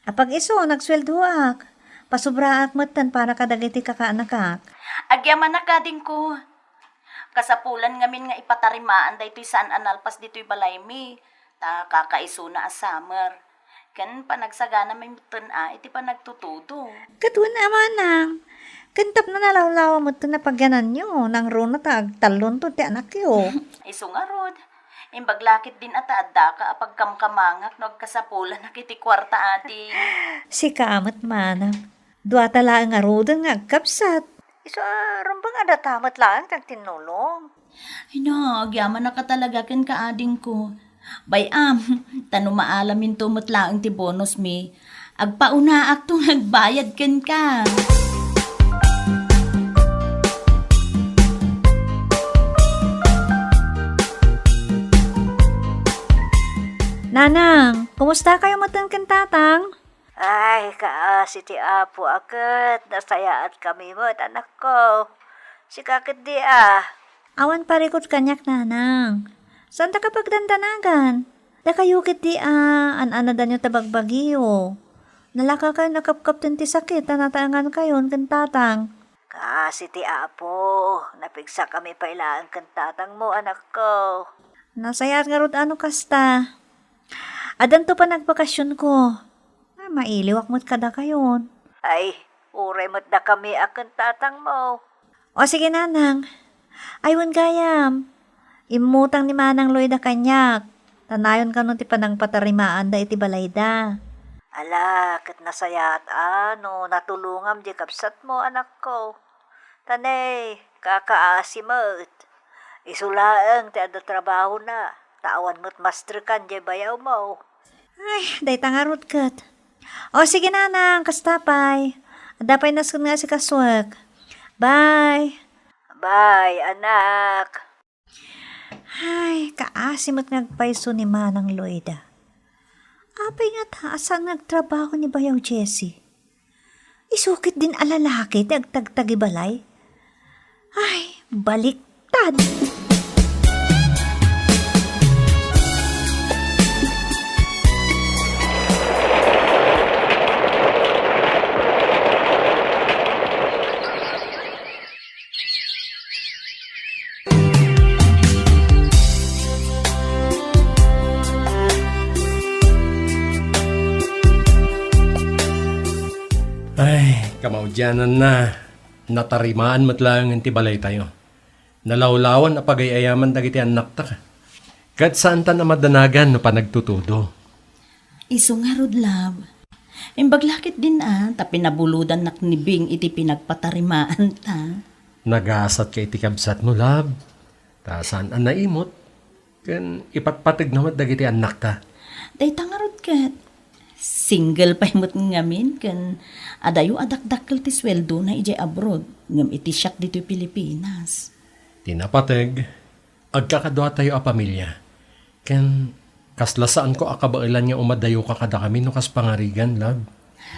Apag-isu, nagsueldoak. Pasubraak metten para kadagiti kakaanakak. Agyamanak, adingko. Kasapulan ngamin nga ipatarimaan daytoy saan a nalpas ditoy balaymi, ta kakaisuna a summer. Ken panagsagana metten a iti panagtutudo. Ket wen a, Manang, ken tapno nalawlawa metten a pagyananyo, nangruna ta agtallonto ti anakyo. Isu ngarud, imbag la ketdin a ta addaka a pagkamkamangak no agkasapulanak iti kuarta, ading. Sika met, Manang. Duata laeng ngaruden nga agkabsat. Isu a rumbeng a data met laeng ti agtinnulong. Ay na, agyamanak a talaga kenka, adingko. Bay-am, ta no maalaminto met laeng ti bonusmi, agpaunaakto nga agbayad kenka. Nanang, kumusta kayo metten ken tatang? Ay, kaasi ti Apo a ket nasayaatkami met, anakko. Sika ketdi a? Awan parikut kaniak, Nanang. Saantak a pagdandanagan? Dakayo ketdi a, an-anadanyo ta bagbagiyo. Nalaka kayon a kapkapten ti sakit ta nataengan kayon ken tatang. Kaasi ti Apo, napigsakami pay laeng ken tatangmo, anakko. Nasayaat ngarud a no kasta. Addanto pay nagbakasionko. Ah, mailiwak met kadakayon. Ay, uray met dakami a ken tatangmo. O sige, Nanang. Ay, wen gayam. Immutang ni Manang Loida kaniak. Ta nayon kano ti panangpatarimaanda iti balayda. Ala, ket nasayaat a no natulongam diay kabsatmo, anakko. Ta ne, kakaasi met. Isu laeng ti adda trabahona, ta awan met masterkan diay bayawmo. Ay, dayta ngarud ket. O, sige, Nanang, kasta pay. Adda pay nasken nga asikasuek. Bye. Bye, anak. Ay, kaasi met nga agpayso ni Manang Loida. Apay ngata a saan nga agtrabaho ni Bayaw Jessie? Isu ketdin a lalaki ti agtagtagibalay? Ay, baliktad! Ay, kamaudiananna, natarimaan met laengen ti balaytayo. Nalawlawan a pagay-ayaman dagiti annakta. Ket saantan a madanagan no panagtutudo. Isu ngarud, love. Imbag la ketdin a, ta pinabulodannak ni Bing iti pinagpatarimaanta. Nagasatka iti kabsatmo, love. Ta saan a naimot, ken ipatpategna met dagiti annakta. Dayta ngarud ket, single pay met ngamin, ken adayo a dakdakkel ti sueldona idiay abroad, ngem iti siak ditoy Pilipinas. Ti napateg, agkakaduatayo a pamilia. Ken kasla saanko a kabaelan nga umadayoka kadakami no kas pangarigan, love.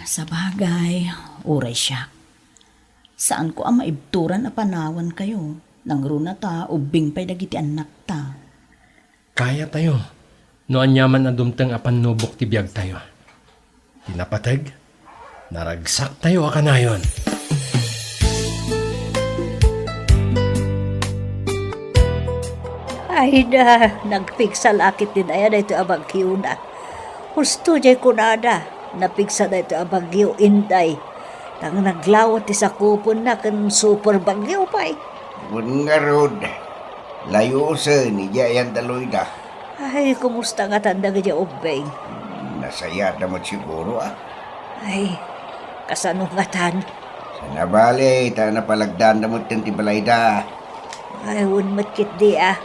Sabagay, uray siak. Saanko a maibturan a panawankayo. Nangruna ta ubbing pay dagiti annakta. Kayatayo, no aniaman a dumteng a pannubok ti biagtayo. Ti napateg, naragsaktayo a kanayon. Ay da, nagpigsa la ketdin aya daytoy a bagiona. Husto jay kunada, napigsa daytoy a bagio, Inday. Ta naglawa ti sakupenna ken super bagio pay. Wen ngarud, layosen idiay ayan da Loida. Ay, kumusta ngatan dagiti ubbing? Nasayaatda met siguro, ah. Ay, kasano ngatan? Saan a bale, ta napalagdanda metten ti balayda. Ay, wen met ketdi, ah.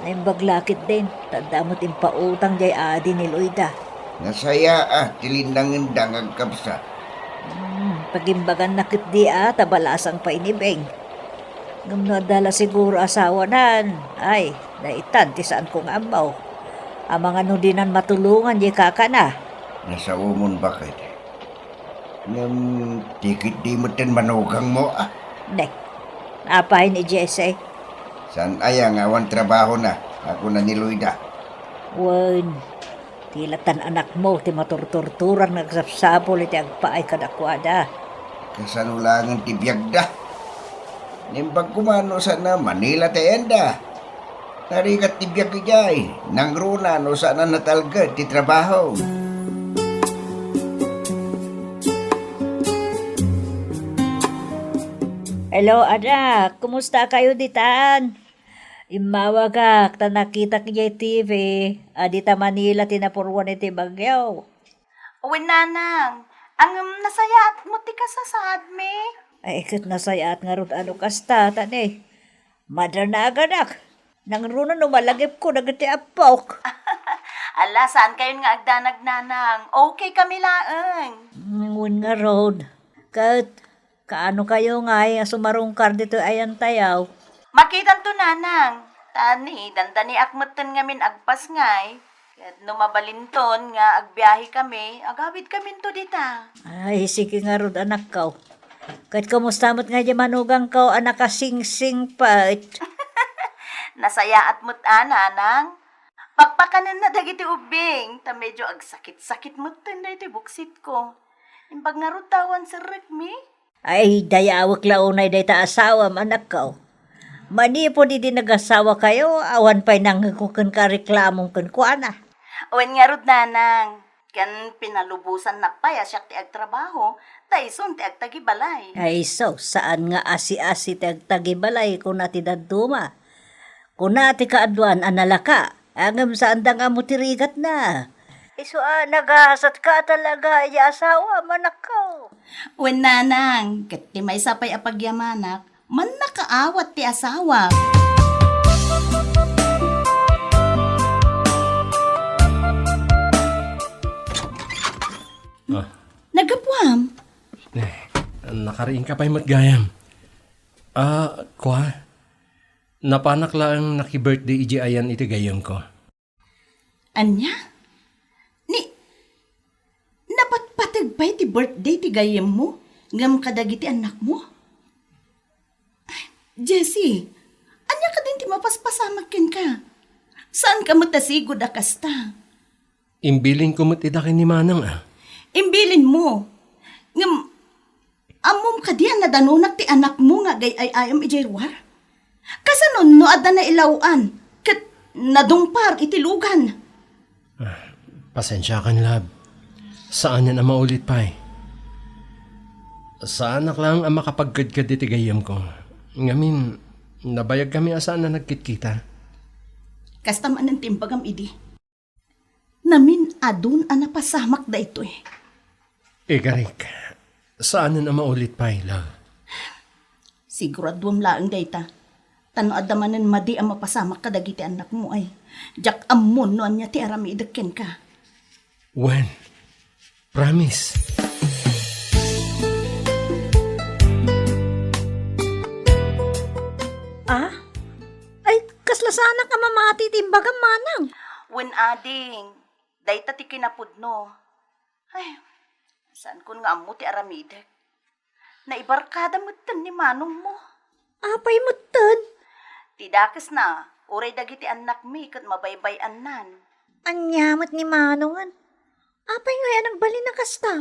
Naimbag la ketdin, ta adda met impautang jay adi ni Loida. Nasayaat ti linnangenda nga agkabsat. Hmm, pagimbaganna ketdi, ah, ta balasang pay ni Beng. Ngem no adda la siguro asawanan, ay, daytan ti saanko nga ammo. Amangan no dinan matulongan jay kakana. Nasaomon baket. Ngem, ti ketdi metten manugangmo, ah. Ne, apay ni Jesse? Saan aya nga awan trabahona, a kuna ni Loida? Wen, ti latan anakmo ti maturturturan nga agsapsapul iti agpaay kadakuada. Kasano laengen ti biagda? Naimbag koma no saan a Manila ti ayanda. Narigat ti biag idiay, nangruna no saan a natalged ti trabaho. Hello, anak. Kumusta kayo ditan? Immawagak ta nakitak idiay T V a dita Manila ti napurwan iti bagyo. Wen, nanang, ngem nasayaat met ti kasasaadmi? Ay, ket nasayaat ngarud a no kasta, ta ne, madanaganak. Nangruna no malagipko dagiti appok. Ala, saan kayon nga agdanag, nanang? Okay kami laeng. Mm, wen ngarud. Ket, kaano kayo ngay a sumarungkar ditoy ayantayo? Makitanto, nanang. Ta ni, dandaniak metten ngamin agpasngay. Ket no mabalinton nga agbiahe kami, agawid kaminto dita. Ay, sige ngarud, anakko. Ket kumusta met ngay di manugangko a nakasingsingpet? Nasayaat met a, nanang. Pakpakanenna dagiti ubbing, ta medyo agsakit-sakit metten daytoy buksitko. Imbag ngarud ta awan serrekmi. Ay, dayawek la unay dayta asawam, anakko. Manipud idi nagasawakayo, awan pay nangngegko kenka a reklamom kenkuana. Wen ngarud, nanang, ken pinalubosannak pay a siak ti agtrabaho, ta isun ti agtagibalay. Ay, so, saan nga asi-asi ti agtagibalay, kuna ti dadduma. Kuna ti kaaduan a nalaka, ngem saanda nga ammo ti rigatna. Isu a nagasatka a talaga idi asawam, anakko. Wen, nanang, ket ti maysa pay a pagyamanak, mannakaawat ti asawak. Ah. Naggapuam? Eh, nakariingka pay met gayam. Ah, kua? Napanak laeng naki-birthday idi ayan iti gayyemko. Ania? Ni, napatpateg pay ti birthday ti gayyemmo ngem kadagiti annakmo? Jessie, ania kadin ti mapaspasamak kenka? Saanka met a sigud a kasta. Imbilinko met ida ken ni Manang, a. Imbilinmo. Ngem, ammom kadi a nadanonak ti anakmo nga agay-ay-ayam idiay ruar? Kasano no adda nailaw-an ket nadungpar iti lugan? Ah, pasensiakan, love. Saanen a maulit pay. Saanak laeng a makapagkedked iti gayyemko. Ngamin, nabayagkami a saan a nagkitkita. Kasta manen ti imbagam idi. Namin-adun a napasamak daytoy. Igarik, saanen a maulit pay, love. Siguraduem laeng dayta. Ta no adda manen madi a mapasamak kadagiti annakmo ay, diak ammon no ania ti aramidek kenka. Wen, promise. Ah? Ay, kasla saanak a mamati ti imbagam, manang. Wen, ading, dayta ti kinapudno. Ay, saankon nga ammo ti aramidek. Naibarkada metten ni manongmo. Apay metten? Ti dakesna, uray dagiti annakmi ket mabaybay-annan. Ania met ni manongen? Apay ngay a nagbalin a kasta?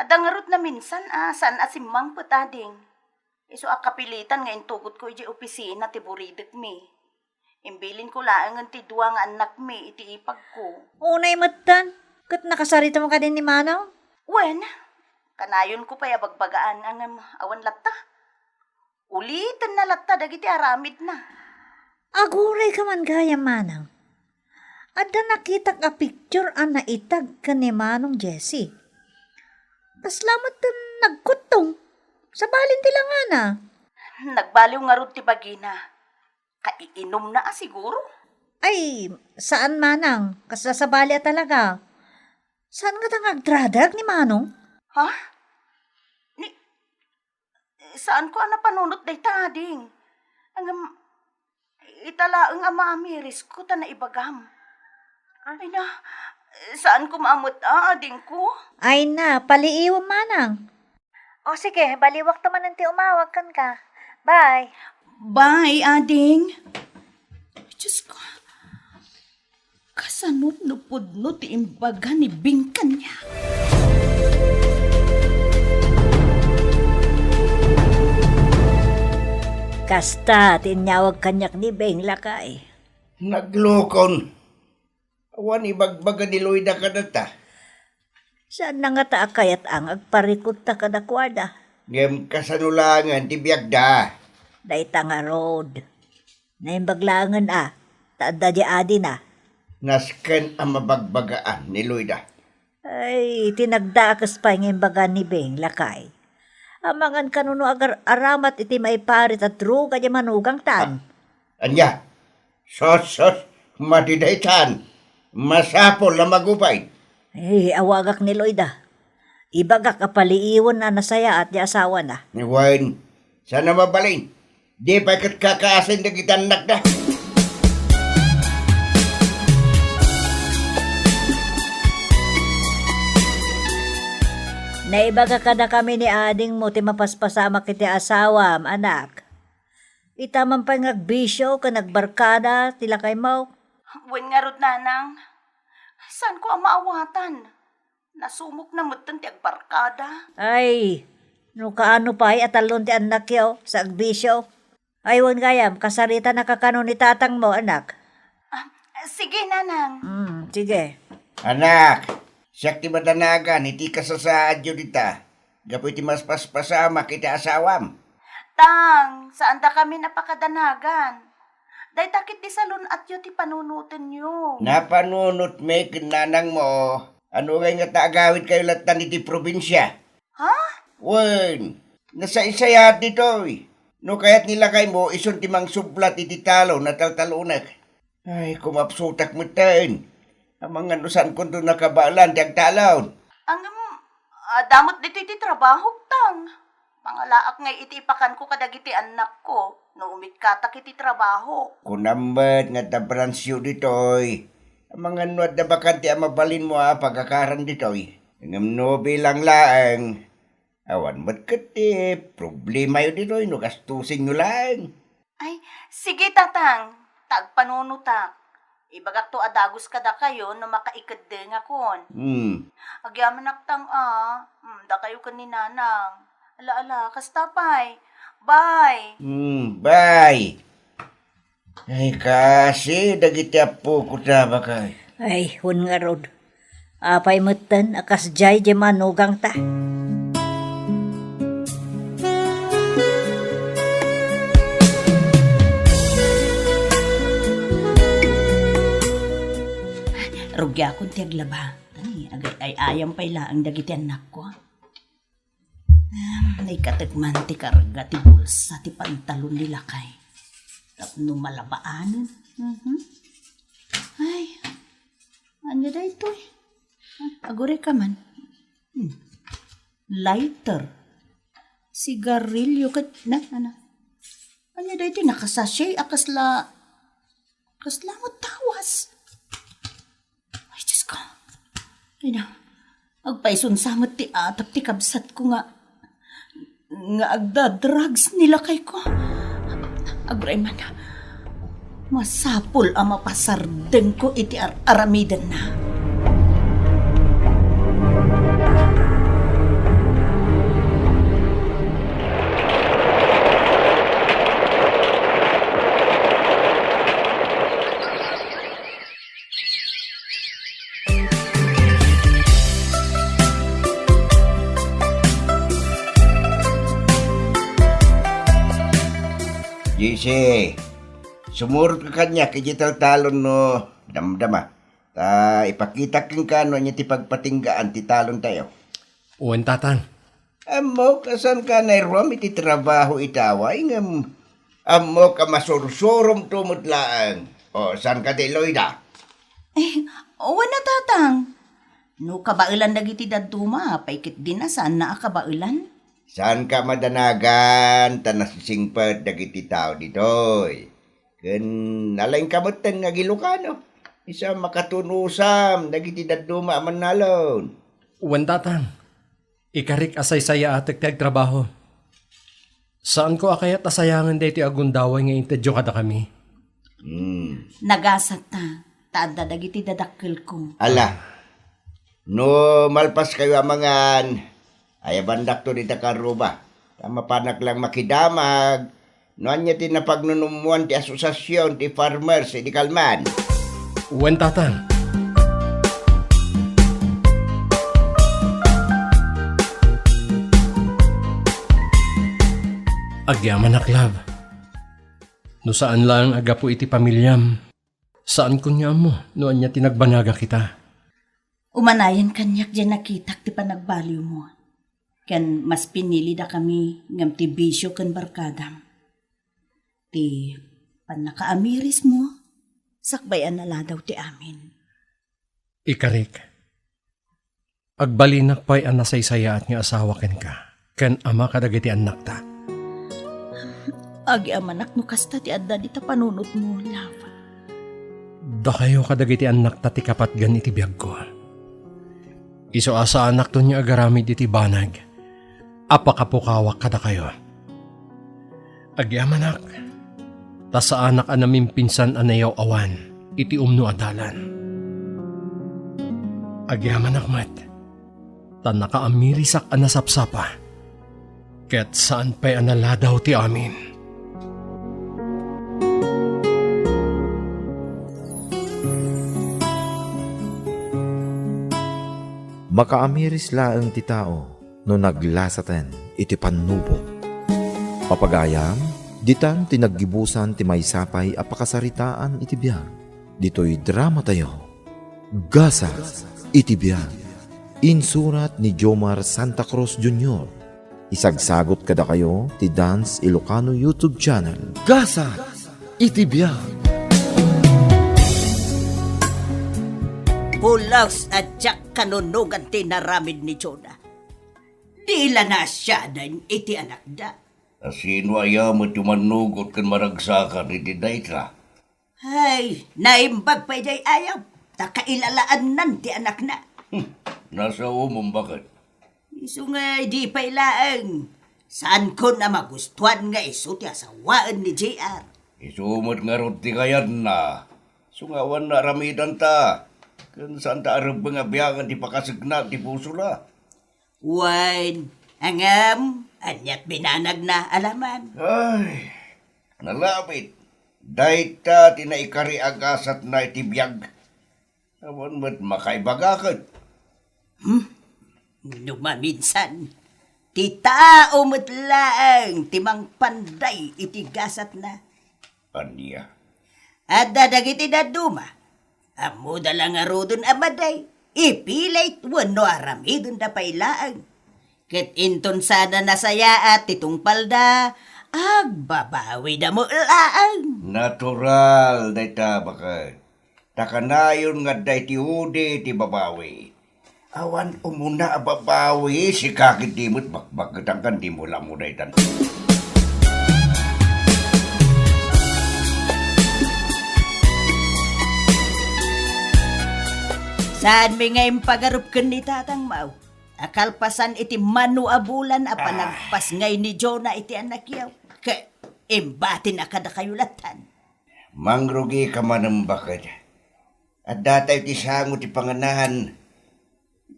Adda ngarud naminsan a saan a simmangpet, ading. Isu a kapilitan nga intugotko idiay opisina ti buridekmi. Imbilinko laengen ti dua nga annakmi iti ipagko. Unay metten, ket nakasaritam kadi ni manong? Wen, kanayonko pay a bagbagaan, ngem awan latta. Ulitenna latta dagiti aramidna. Agurayka man gayam, manang. Adda nakitak a picture a naitag ken ni Manong Jessie. Kasla metten nagkuttong. Sabalin ti langana. Nagbaliw ngarud ti bagina. Kaiinumna a siguro? Ay, saan, manang. Kasla sabali a talaga. Saan ngata nga agdradrag ni manong? Ha? Ni, saanko a napanunot dayta, ading. Ngem, ita laeng a maamirisko ta naibagam. Ay na, saanko maamut a, adingko? Ay na, paliiwem, manang. O sige, baliwakto manen ti umawag kenka. Bye. Bye, ading. Diyos ko. Kasano no pudno ti imbaga ni Beng kaniak? Kasta ti inyawag kaniak ni Beng, lakay. Naglokon. Awan ibagbaga ni Loida kadata. Saan na ngata a kayat a nga agparikutta kadakuada. Ngem kasano laengen ti biagda? Dayta ngarud. Naimbag laengen a, ta adda di adina. Nasken a mabagbagaan ni Loida. Ay, ti nagdakes pay nga imbaga ni Beng, lakay. Amangan kano no agar-aramat iti maiparit a droga di manugangtan. Ah, ania? Sos, sos, madi daytan. Masapul a magupay. Eh, awagak ni Loida. Ibagak a paliiwen a nasayaat ti asawana. Wen, saan a mabalin? Di pay ket kakaasen dagiti annakda. Naibaga kadakami ni adingmo ti mapaspasamak iti asawam, anak. Ita man pay nga agbisio ken agbarkada ti lakaymo. Wen ngarud, nanang, saanko a maawatan. Nasumokna metten ti agbarkada. Ay, no kaano pay a tallon ti annakyo sa agbisio. Ay, wen gayam, kasaritanaka kano ni tatangmo, anak. Ah, sige, nanang. Hmm, sige. Anak, siak ti madanagan iti kasasaadyo dita. Gapu iti maspaspasamak iti asawam. Tang, saandakamin a pakadanagan. Dayta ketdi salun-atyo ti panunotenyo. Napanunotmi ken nanangmo. Ano ngay ngata agawidkayo lattan iti probinsia? Ha? Wen, nasaysayaat ditoy. No kayat ni lakaymo, isun ti mangsublat iti talon a taltalonek. Ay, kumapsutak metten. Amangan no saankonto nakabaelan ti agtalon. Ngem, adda met ditoy ti trabahok, tang. Mangalaak ngay iti ipakanko kadagiti annakko, no umikkatak iti trabahok. Kunam met nga adda branchyo ditoy. Amangan no adda bakante a mabalinmo a pagakaran ditoy. Ngem no bilang laeng, awan met ket ti problemayo ditoy no gastusenyo laeng. Ay, sige, tatang, ta agpanunotak. Ibagakto a dagus kadakayo no makaikedengakon. Hmm. Agyamanak, tang, a. Hmm, dakayo ken ni nanang. Ala, ala, kasta pay. Bye. Hmm, bye. Ay, kasi, dagiti appo ko ta bakay. Ay, wen ngarud. Apay metten a kasdiay di manugangta. Rugiakon ti aglaba. Ay, agay-ay-ayam pay laeng dagiti annakko. Naikatek man ti karga ti bulsa ti pantalon ni lakay. Tapno malabaanen. Mhm. Ay, ania daytoy? Agurayka man. Hmm. Lighter. Sigarilyo ket na, ano? Ania daytoy nakasachet a kasla, kasla met tawas? Ay, Diyos ko. Ay, na. Agpaisunsa met ti atap ti kabsatko nga, nga agda-drugs ni lakayko. Agraman, masapul a mapasardengko iti ar-aramidenna. Jesse, sumurot ka kaniak iti taltalon no damdama. Ta ipakitak kenka no ania ti pagpatinggaan ti talontayo. Wen, Tatang. Ammok a saanka nairuam iti trabaho ita, way, ngem ammok a masursuromto met laeng. O, saanka ti Loida? Eh, wen a, Tatang. No kabaelan dagiti dadduma, apay ketdin a saanna a kabaelan? Saanka madanagan ta nasisingpet dagiti tao ditoy. Ken nalaingka metten nga agIlokano. Isu a makatunusam dagiti dadduma a mannalon. Wen, Tatang. Ikarik a saysayaatek ti agtrabaho. Saanko a kayat a sayangen daytoy a gundaway nga intedyo kadakami. Hmm. Nagasat ta, ta adda dagiti dadakkelko. Ala, no malpaskayo a mangan, ayabandakto dita karruba. Ta mapanak lang makidamag, no ania ti napagnunummoan ti asosasion ti farmers idi kalman. Wen, Tatang. Agyamanak, love. No saan laeng a gapu iti pamiliam, saanko nga ammo no ania ti nagbanaga kita. Umanayen kaniak diay nakitak ti panagbaliwmo. Ken mas pinilidakami ngem ti bisio ken barkadam. Ti pannakaamirismo, sakbay a naladaw ti amin. Ikarik, agbalinak pay a nasaysayaat nga asawa kenka, ken ama kadagiti annakta. Agyamanak no kasta ti adda dita panunotmo, love. Dakayo kadagiti annakta ti kapatgan iti biagko. Isu a saanakto nga agaramid iti banag a pakapukawak kadakayo. Agyamanak, ta saanak a namimpinsan a nayaw-awan iti umno a dalan. Agyamanak met, ta nakaamirisak a nasapsapa, ket saan pay a naladaw ti amin. Makaamiris laeng ti tao no naglasaten iti pannubot. Papagayam, ditan ti naggibusan ti maysa pay a pakasaritaan iti biag. Ditoy dramatayo, Gasat iti Biag. Insurat ni Jomar Santa Cruz Junior. Isagsagot kadakayo ti Dance Ilocano YouTube channel. Gasat iti Biag. Pulos a diak kanunugan ti inaramid ni Jonah. Di la naasianan iti anakda. Asino aya met ti mannugot ken maragsakan iti dayta? Ay, naimbag pay diay ayab, ta kailalaannan ti anakna. Hmm, nasaom, baket. Isu nga di pay laeng, saankon a magustuan nga isu ti asawaen ni J R. Isu met ngarud ti kayatna. Isu nga awan naaramidanta. Ken saanta a rebbeng a biagen ti pakasegna ti pusona. Wen, ngem, aniat binanagna a laman? Ay, nalabit. Dayta ti naikari a gasatna iti biag. Awan met makaibaga ket. Hmm? No maminsan, ti tao met laeng ti mangpanday iti gasatna. Ania? Adda dagiti dadduma. Ammoda la ngaruden a madi, ipilit wenno aramidenda pay laeng. Ket inton sana nasayaat ti tungpalda, agbabawida met laeng. Natural dayta, baket. Ta kanayon nga adda iti udi ti babawi. Awan umuna a babawi, sika ketdi met bakbaketangkan, dimo la umuna itan. Saanmi nga impagarup ken ni tatangmo a kalpasan iti mano a bulan a Ah. panagpasngay ni Jonah iti anakyo. Ket imbatina kadakayo lattan. Mangrugika manen, baket. Addatayo ti sango ti panganahan.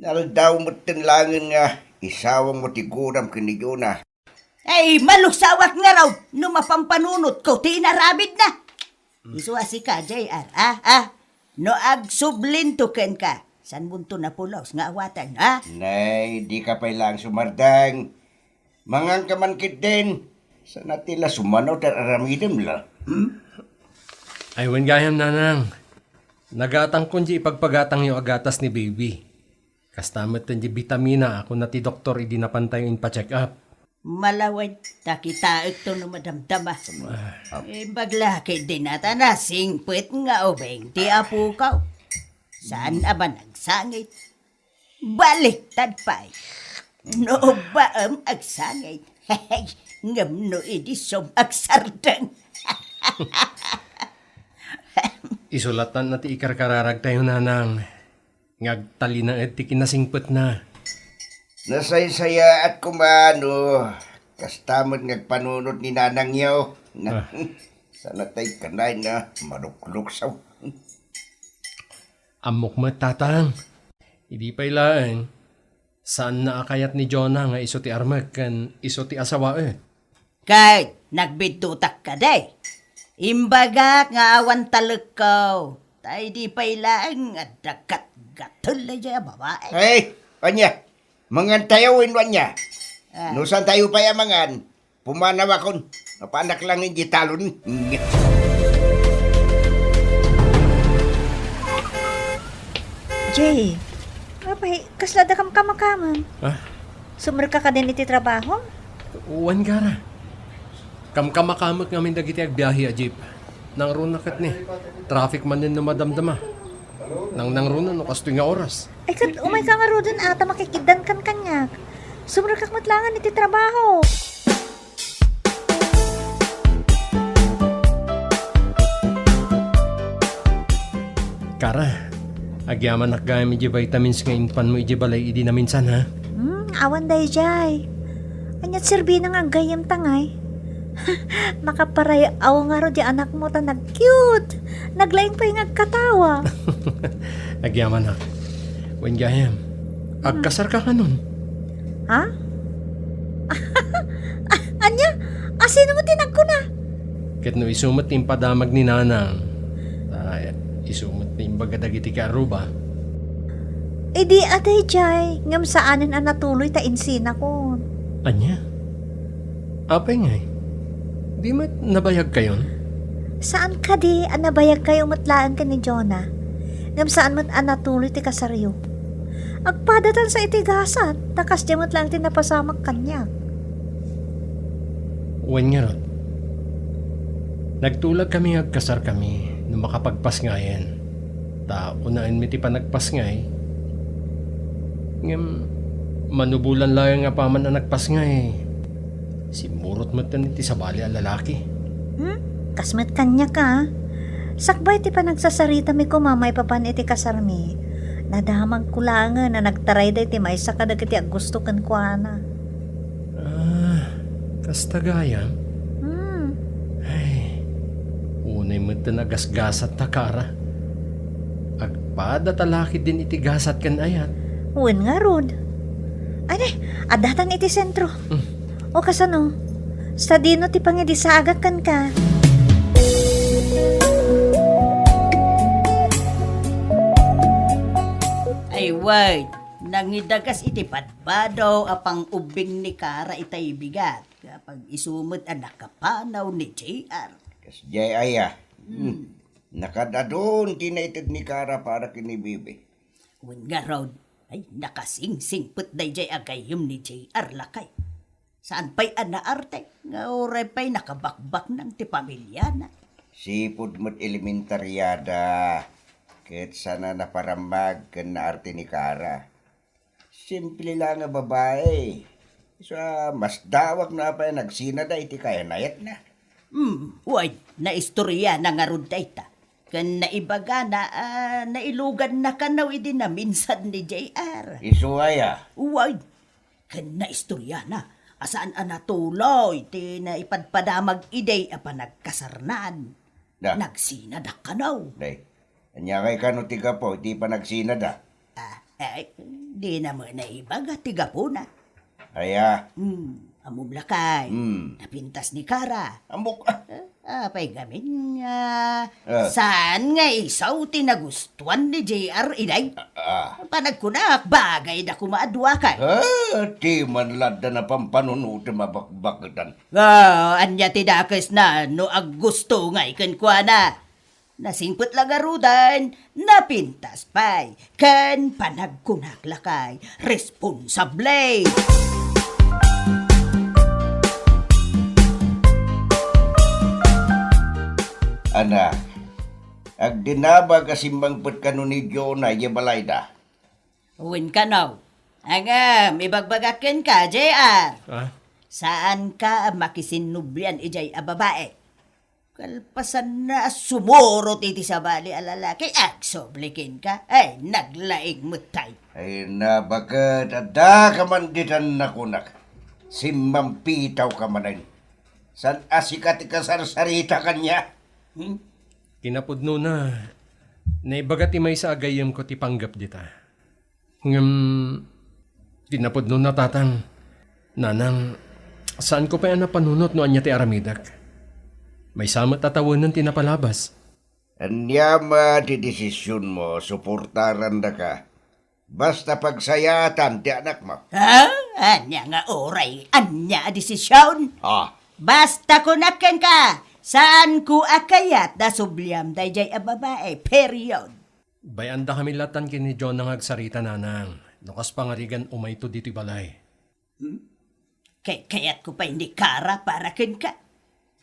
Naldaw metten laengen nga isawangmo ti guram ken ni Jonah. Ay, maluksawak ngarud no mapampanunotko ti inaramidna. Isu a sika, J R, ah, ah. No agsublinto kenka, saanmonto napulos nga awaten, ha? Nay, dika pay laeng sumardeng. Manganka man ketdin. Sana ti la sumano ti ar-aramidem la. Hmm? Ay, wen gayam, nanang. Nagatangkon di ipagpagatangyo a gatas ni baby. Kasta met ti bitamina a kuna ti doktor idi napantayo inpa-check up. Malawen, ta kitaekto no madamdama. Ah. Imbag la ketdin a ta nasingpet nga ubing ti apokaw. Saan a ba nagsangit? Baliktad pay. No ubbaem agsangit. Ngem no idi sum agsardeng. Isu lattan ti ikarkararagtayo, nanang. Nga agtalinaed ti kinasingpetna. Nasaysayaat koma no kasta met nga agpanunot ni nanangyo. Ah. Sana tay kanay nga malukluksaw. Ammok met, tatang. Idi pay laeng, saanna a kayat ni Jonah nga isu ti armek ken isu ti asawaek. Ket nagbiddutak kadi. Imbagak nga awan talekko. Ta idi pay laeng adda gatgatel daydiay a babai. Ay, ania? Mangantayo wenno ania? Ah. No saantayo pay a mangan, pumanawakon. Mapanak lang iti talon. Jay, apay, kasla adda kamkamakamek? Ah? Sumrekka kadin iti trabaho? Wen, Kara. Kamkamakamek ngamin dagiti agbiahe a jeep. Nangruna ket ni, traffic manen no madamdama. Nangnangruna no kastoy nga oras. Ay, ket umayka ngaruden a ta makikiddankan kaniak. Sumrekak met laengen iti trabaho. Kara, agyamanak gayam iti vitamins nga impanmo iti balay idi naminsan, ha? Hmm, awan daydiay. Ania't serbina nga aggayyemta ngay? Makaparay-aw ngarud ti anakmo ta nag-cute. Naglaing pay nga agkatawa. Agyamanak. Wen gayam, hmm, agkasarka kanon? Ha? Ania? A, sino met ti nagkuna? Ket no isu met ti impadamag ni Nanang, ta isu met ti imbaga dagiti kaarruba. Idi a daydiay, ngem saanen a natuloy ta insinakon. Ania? Apay ngay? Di met nabayagkayon? Saan kadi a nabayagkayo met laeng ken ni Jonah? Ngem saan met a natuloy ti kasaryo? Agpadatansa iti gasat, ta kasdiay met laeng ti napasamak kaniak. Wen ngarud, nagtulagkami nga agkasarkami no makapagpasngayen, ta unaenmi ti panagpasngay. Ngem, mano bulan laeng apaman a nagpasngay, simmurot metten iti sabali a lalaki. Hmm? Kas met kaniak, a. Sakbay ti panagsasaritami koma maipapan iti kasarmi, nadamagko laengen a nagtarayda iti maysa kadagiti aggusto kenkuana. Ah, kasta gayam? Hmm. Ay, unay metten a gasgasat ta, Kara. Agpada ta la ketdin iti gasat ken ayat. Wen ngarud. Ay, ne, addatan iti sentro. Hmm. O kasano? Sadino ti pangidisagak kenka? Ay, wait. Nangidagas iti badbado a pang-ubbing ni Kara itay bigat. Apay isu met a nakapanaw ni J R. Kasdiay aya. Hmm. Hmm. Nakadadun ti naited ni Kara para ken ni Bibi. Wen ngarud, Ay, nakasingsingpet daydiay a gayyem ni J R lakay. Saan pay a naarte, nga uray pay nakabakbaknang ti pamiliana. Sipud met elementaryada, ket saan a naparammag ken naarte ni Kara. Simple la nga babae. Isu a, mas dawag no apay a nagsinada iti kayanayatna. Hmm, wen, naistoriana ngarud dayta. Ken naibagana a nailuganna kano idi naminsan ni J R. Isu aya? Wen, ken naistoriana a saan a natuloy ti naipadpadamag idi a panagkasarnaan. Da. Nagsinada kano. Day. Ania ngay kano ti gapu iti panagsinada? Ah, ay, dina met naibaga ti gapuna. Aya? Hmm, ammom lakay. Hmm. Napintas ni Kara. Ammok, ah. Ah, apay ngamin nga Ah. saan nga isu ti nagustuan ni J R iday? Ah. Panagkunak, bagayda koma a dua kay. Ah, ti man ladda napampanunotem a bakbaketan. Ah, ania ti dakesna no aggusto ngay kenkuana? Nasingpet la ngaruden, napintas pay, ken panagkunak lakay, responsable. Anak, agdinamag a simmangpet kano ni Jonah idiay balayda? Wen kano. Ngem, ibagbagak kenka, J R. Ah? Saanka a makisinnublian idiay a babae. Kalpasanna a sumurot iti sabali a lalaki, agsubli kenka. Ay, naglaing met tay. Ay, nabaket, addaka man ditan nakunak. Simmampitawka manen. Saan a sika ti kasarsarita kaniak? Hmm? Kinapudnona, naibaga ti maysa a gayyemko ti panggep dita. Ngem, ti napudnona, Tatang, Nanang, saanko pay a napanunot no ania ti aramidek. Maysa met a tawenen ti napalabas. Ania met ti desisionmo, suportarandaka. Basta pagsayaatan ti anakmo. Ha? Ania nga uray? Ania a desision? Ah. Basta kunak kenka, saanko a kayat a subliam daydiay a babae, period. Bay-andakami latan ken ni Jonah nga agsarita, Nanang, no kas pangarigan umayto ditoy balay. Hmm? Kay-, kayatko pay ni Kara para kenka.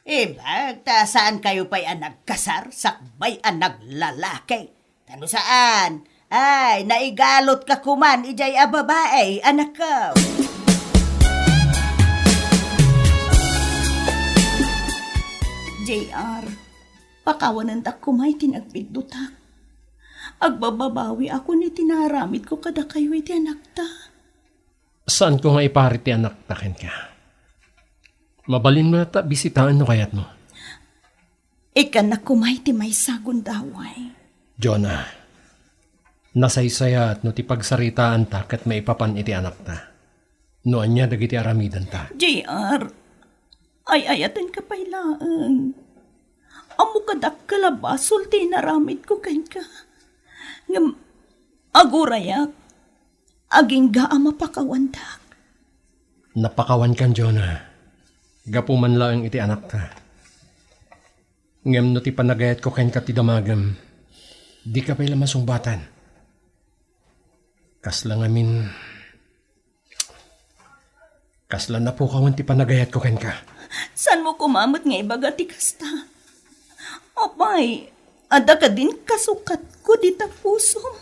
Imbag ta saankayo pay a nagkasar sakbay a naglalaki. Ta no saan, ay, naigalutka koman idiay a babae, anakko. J R, pakawanendak koma iti nagbiddutak. Agbababawiakon iti naaramidko kadakayo iti anakta. Saanko nga iparit ti anakta kenka. Mabalin met a bisitaen no kayatmo. Ikkannak koma iti maysa a gundaway. Jonah, nasaysayaat no ti pagsaritaanta ket maipapan iti anakta. No ania dagiti aramidenta. J R, ay-ayatenka pay laeng. Ammo kadakkel a basol ti inaramidko kenka. Ngem agurayak, agingga a mapakawandak. Napakawankan, Jonah. Gapu man laeng iti anakta. Ngem no ti panagayatko kenka ti damagem, dika pay la masungbatan. Kasla ngamin, kasla napukawen ti panagayatko kenka. Saanmo koma met nga ibaga ti kasta? Apay, adda kadin kasukatko dita pusom?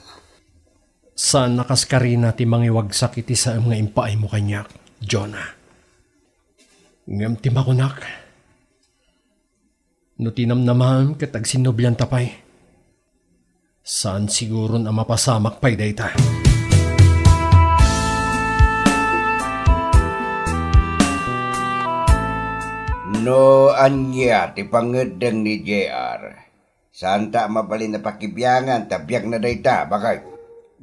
Saan a kas karina ti mangiwagsak iti saem nga impaaymo kaniak, Jonah. Ngem ti makunak, no ti namnamaem ket agsinnublianta pay, saan siguron a mapasamak pay dayta. No ania ti pangeddeng ni J R, saanta a mabalin a pakibiangan ta biagna dayta, baket.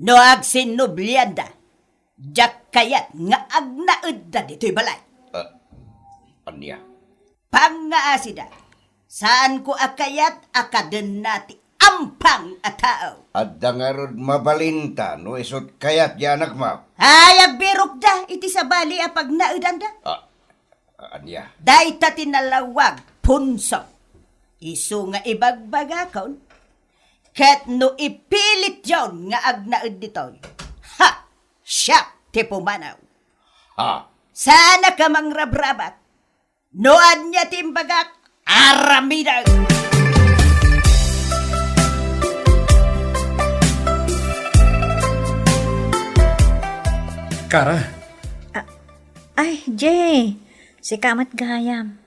No agsinnublianda, diak kayat nga agnaedda ditoy balay. Ah, ania? Pangngaasida, saanko a kayat a kadenna ti ampang a tao. Adda ngarud mabalinta no isut kayat ti anakmo. Ay, agbirokda iti sabali a pagnaedanda. Ah, ania? Dayta ti nalawag, punso. Isu nga ibagbagakon, ket no ipilityon nga agnaed ditoy, ha! siak ti pumanaw. Ha? Saanak a mangrabrabat. No ania ti imbagak, aramidek. Kara. A-, ay, Jay. Sika met gayam.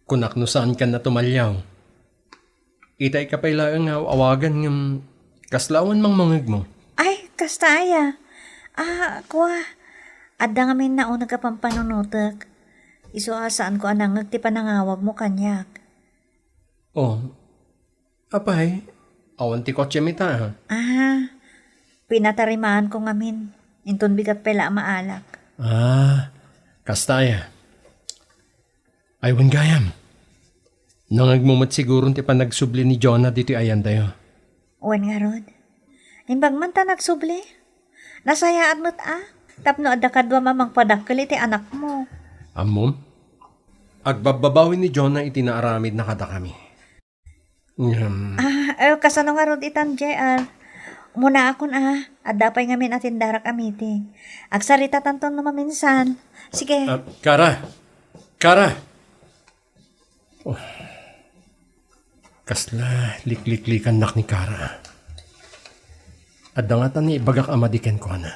Kunak no saankan a tumaliaw. Itay ka pay laeng nga aw-awagan ngem kasla awan mangmangegmo. Ay, kasta aya. Ah, kua, adda ngamin nauneg a pampanunotek. Isu a saanko a nangngeg ti panangawagmo kaniak. Oh, apay, awan ti kotsem ita, ha? Ah, pinatarimaanko ngamin. Inton bigat pay la a maalak. Ah, kasta aya. Ay, wen gayam. Nangngegmo met siguron ti panagsubli ni Jonah ditoy ayantayo. Wen ngarud. Imbag man ta nagsubli. Nasayaat met a, tapno adda kaduam a mangpadakkel iti anakmo. Ammom? Agbabbabawi ni Jonah iti naaramidna kadakami. Ngem. Ah, eh, kasano ngarud itan, J R? Umunaakon a, adda pay ngamin a tindarak a meeting. Agsaritatanton no maminsan. Sige. Ah, Kara! Kara! Oh. Kasla likliklikannak ni Kara. Adda ngata naibagak a madi kenkuana.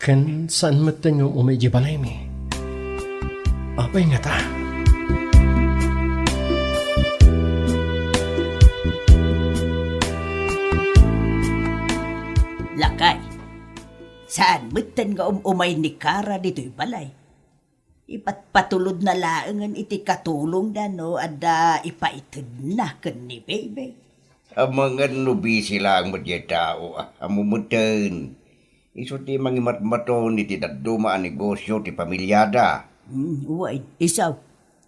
Ken saan metten nga um-umay idiay balaymi? Apay ngata? Lakay, saan metten nga um-umay ni Kara ditoy balay? Ipatpatulodna laengen iti katulongna no adda ipaitedna ken ni Baby. Amangan no busy laeng met diay tao a, ammo metten. Isu ti mangimatmaton iti dadduma a negosyo ti pamiliada. Hmm, wen, isu.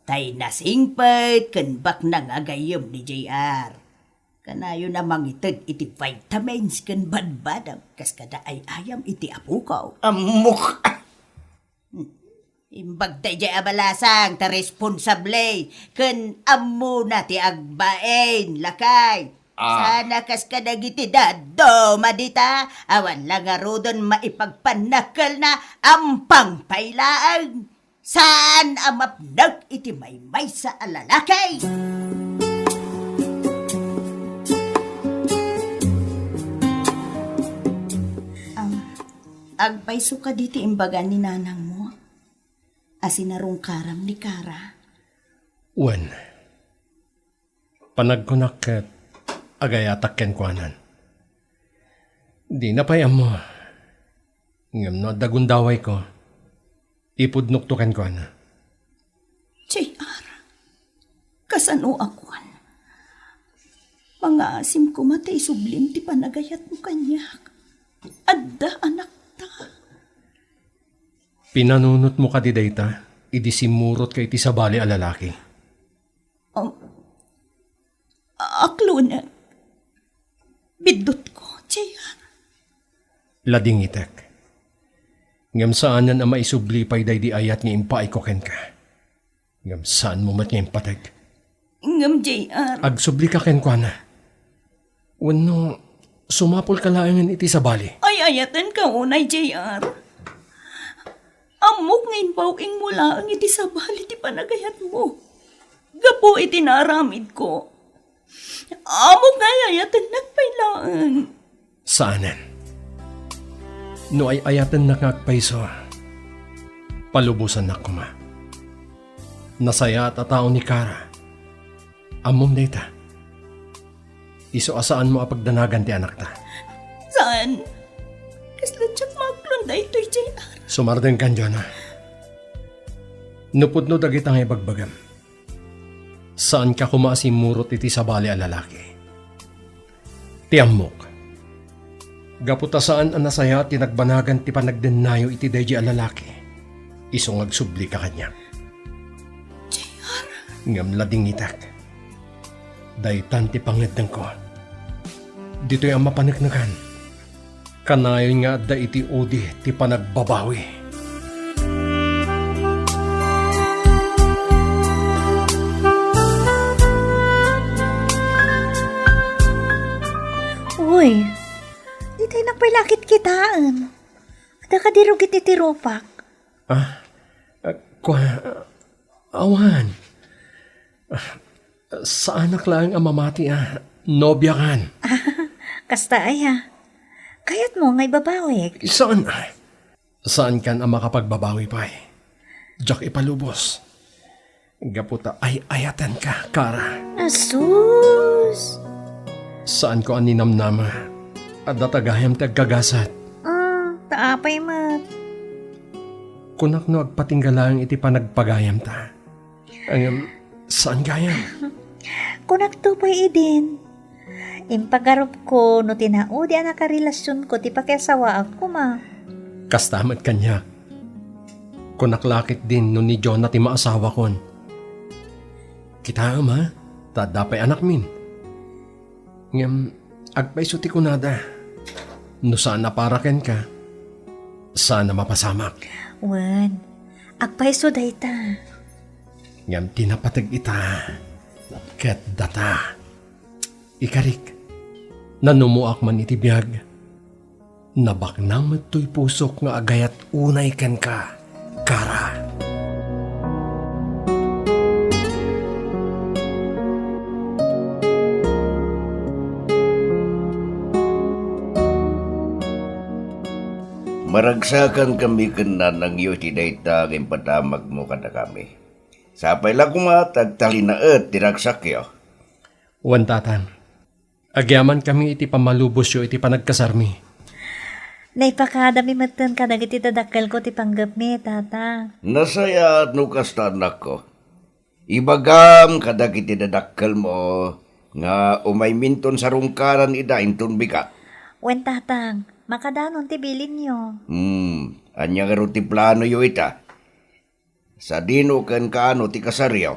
Tay nasingpet ken baknang a gayyem ni J R. Kanayon a mangited iti vitamins ken badbadam kas kada ay-ayam iti apoko. Ammok! Imbag daydiay a balasang ta responsable ken ammona ti agbain, lakay. Ah. Saan a kas kadagiti dadduma dita, awan la ngaruden maipagpannakkelna, ampang pay laeng. Saan a mapnag iti maymaysa a lalaki. Am, agpayso kadi ti imbaga ni nanangmo? A sinarungkaram ni Kara? Wen, panagkunak ket agayatak kenkuanan. Dina pay ammo. Ngem no adda gundawayko, ipudnokto kenkuana. J R, kasano a kuan? Mangaasim koma ta isublim ti panagayatmo kaniak. Adda anakta. Pinanunotmo kadi dayta idi simmurotka iti sabali a lalaki? Um, aklonek. Biddutko, J R. Ladingitek. Ngem saanen a maisubli pay daydi ayat nga impaayko kenka. Ngem saanmo met nga impateg. Ngem, J R. Agsublika kenkuana. Wenno, sumapulka laengen iti sabali. Ay-ayatenka unay, J R. Ammok nga imbaw-ingmo laeng iti sabali ti panagayatmo. Gapu iti naaramidko, ammok nga ay-ayatennak pay laeng. Saanen. No ay-ayatennak nga agpayso, palubosannak koma. Nasayaat a tao ni Kara. Ammom dayta. Isu a saanmo a pagdanagan ti anakta. Saan. Kasla diak maaklon daytoy, J R. Sumardengkan, Jonah. No pudno dagita nga ibagbagam, saanka koma a simmurot iti sabali a lalaki. Ti ammok, gapu ta saan a nasayaat ti nagbanagan ti panagdennayo iti daydi a lalaki, isu nga agsublika kaniak. J R. Ngem ladingitek. Daytan ti pangngeddengko. Ditoy a mapaneknekan, kanayon nga adda iti udi ti panagbabawi. Uy, ditay nak pay la kitkitaen. Ta kadi rugi ti tirupak. Ah, ah, kua-, ah, awan. Ah, saanak laeng a mamati a nobiakan. Kasta aya. Kayatmo nga ibabawik? Saan? Saankan a makapagbabawi pay. Diak ipalubos. Gapu ta ay-ayatenka, Kara. Asus! Saanko a ninamnama. Adda ta gayam ti agkagasat. Ah, ta apay met? Kunak no agpatingga laeng iti panagpagayamta. Ngem, saan gayam? Kunakto pay idin. Impagarupko no tinaudi a nakarelasionko ti pakiasawaak koma. Kasta met kaniak. Kunak la ketdin no ni Jonah ti maasawakon. Kitaem, ha? Ta adda pay anakmin. Ngem, agpayso ti kunada. No saan a para kenka, saan a mapasamak. Wen, agpayso dayta. Ngem ti napateg ita, ket data. Ikarik, nanumoak man iti biag. Nabaknang met toy pusok nga agayat unay kenka, Kara. Maragsakankami ken nanangyo iti dayta nga impatamagmo kadakami. Sapay la koma ta agtalinaed ti ragsakyo. Wen, Tatang. Agyamankami iti pammalubosyo iti panagkasarmi. Naipakadami metten kadagiti dadakkelko ti panggepmi, Tata. Nasayaat no kasta, anakko. Ibagam kadagiti dadakkelmo nga umayminton sarungkaran ida inton bigat. Wen, Tatang, makadanon ti bilinyo. Hmm, ania ngarud ti planoyo ita? Sadino ken kaano ti kasaryo?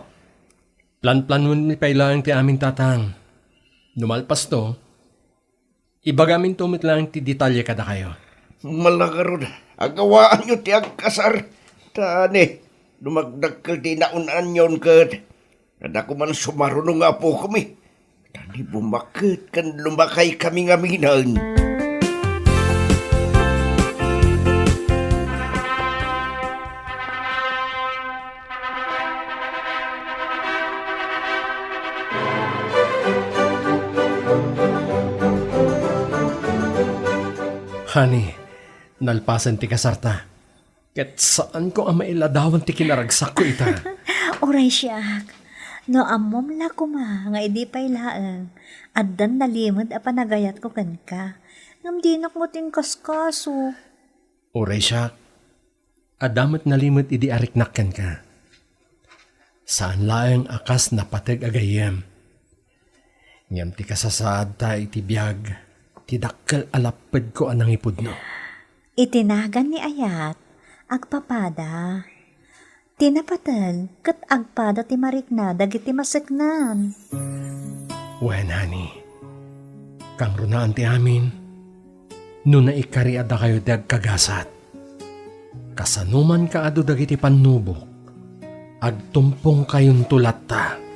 Planplanoenmi pay laeng ti amin, Tatang. No malpasto, ibagaminto met laeng ti detalye kadakayo. Mala ngarud, agawaanyo ti agkasar. Ta ne, no magdakkel ti inaun-anyon ket adda koman sumaruno nga apokomi. Ta ni bumaket ken lumakaykami ngamin. Honey, nalpasen ti kasarta. Ket saanko a mailadawan ti kinaragsakko ita. Uray siak, no ammom la koma nga idi pay laeng, addan nalimed a panagayatko kenka, ngem dinak met inkaskaso. Uray siak, adda met nalimed idi ariknak kenka. Saan laeng a kas napateg a gayyem. Ngem ti kasasaadta iti biag, ti dakkel a lappedko a nangipudno. Iti nagan ni Ayat, agpapada. Ti napateg ket agpada ti marikna dagiti maseknan. Wen, honey, kangrunaan ti amin, no naikari a dakayo ti agkagasat. Kasano man kaadu dagiti pannubok, agtumpongkayonto latta.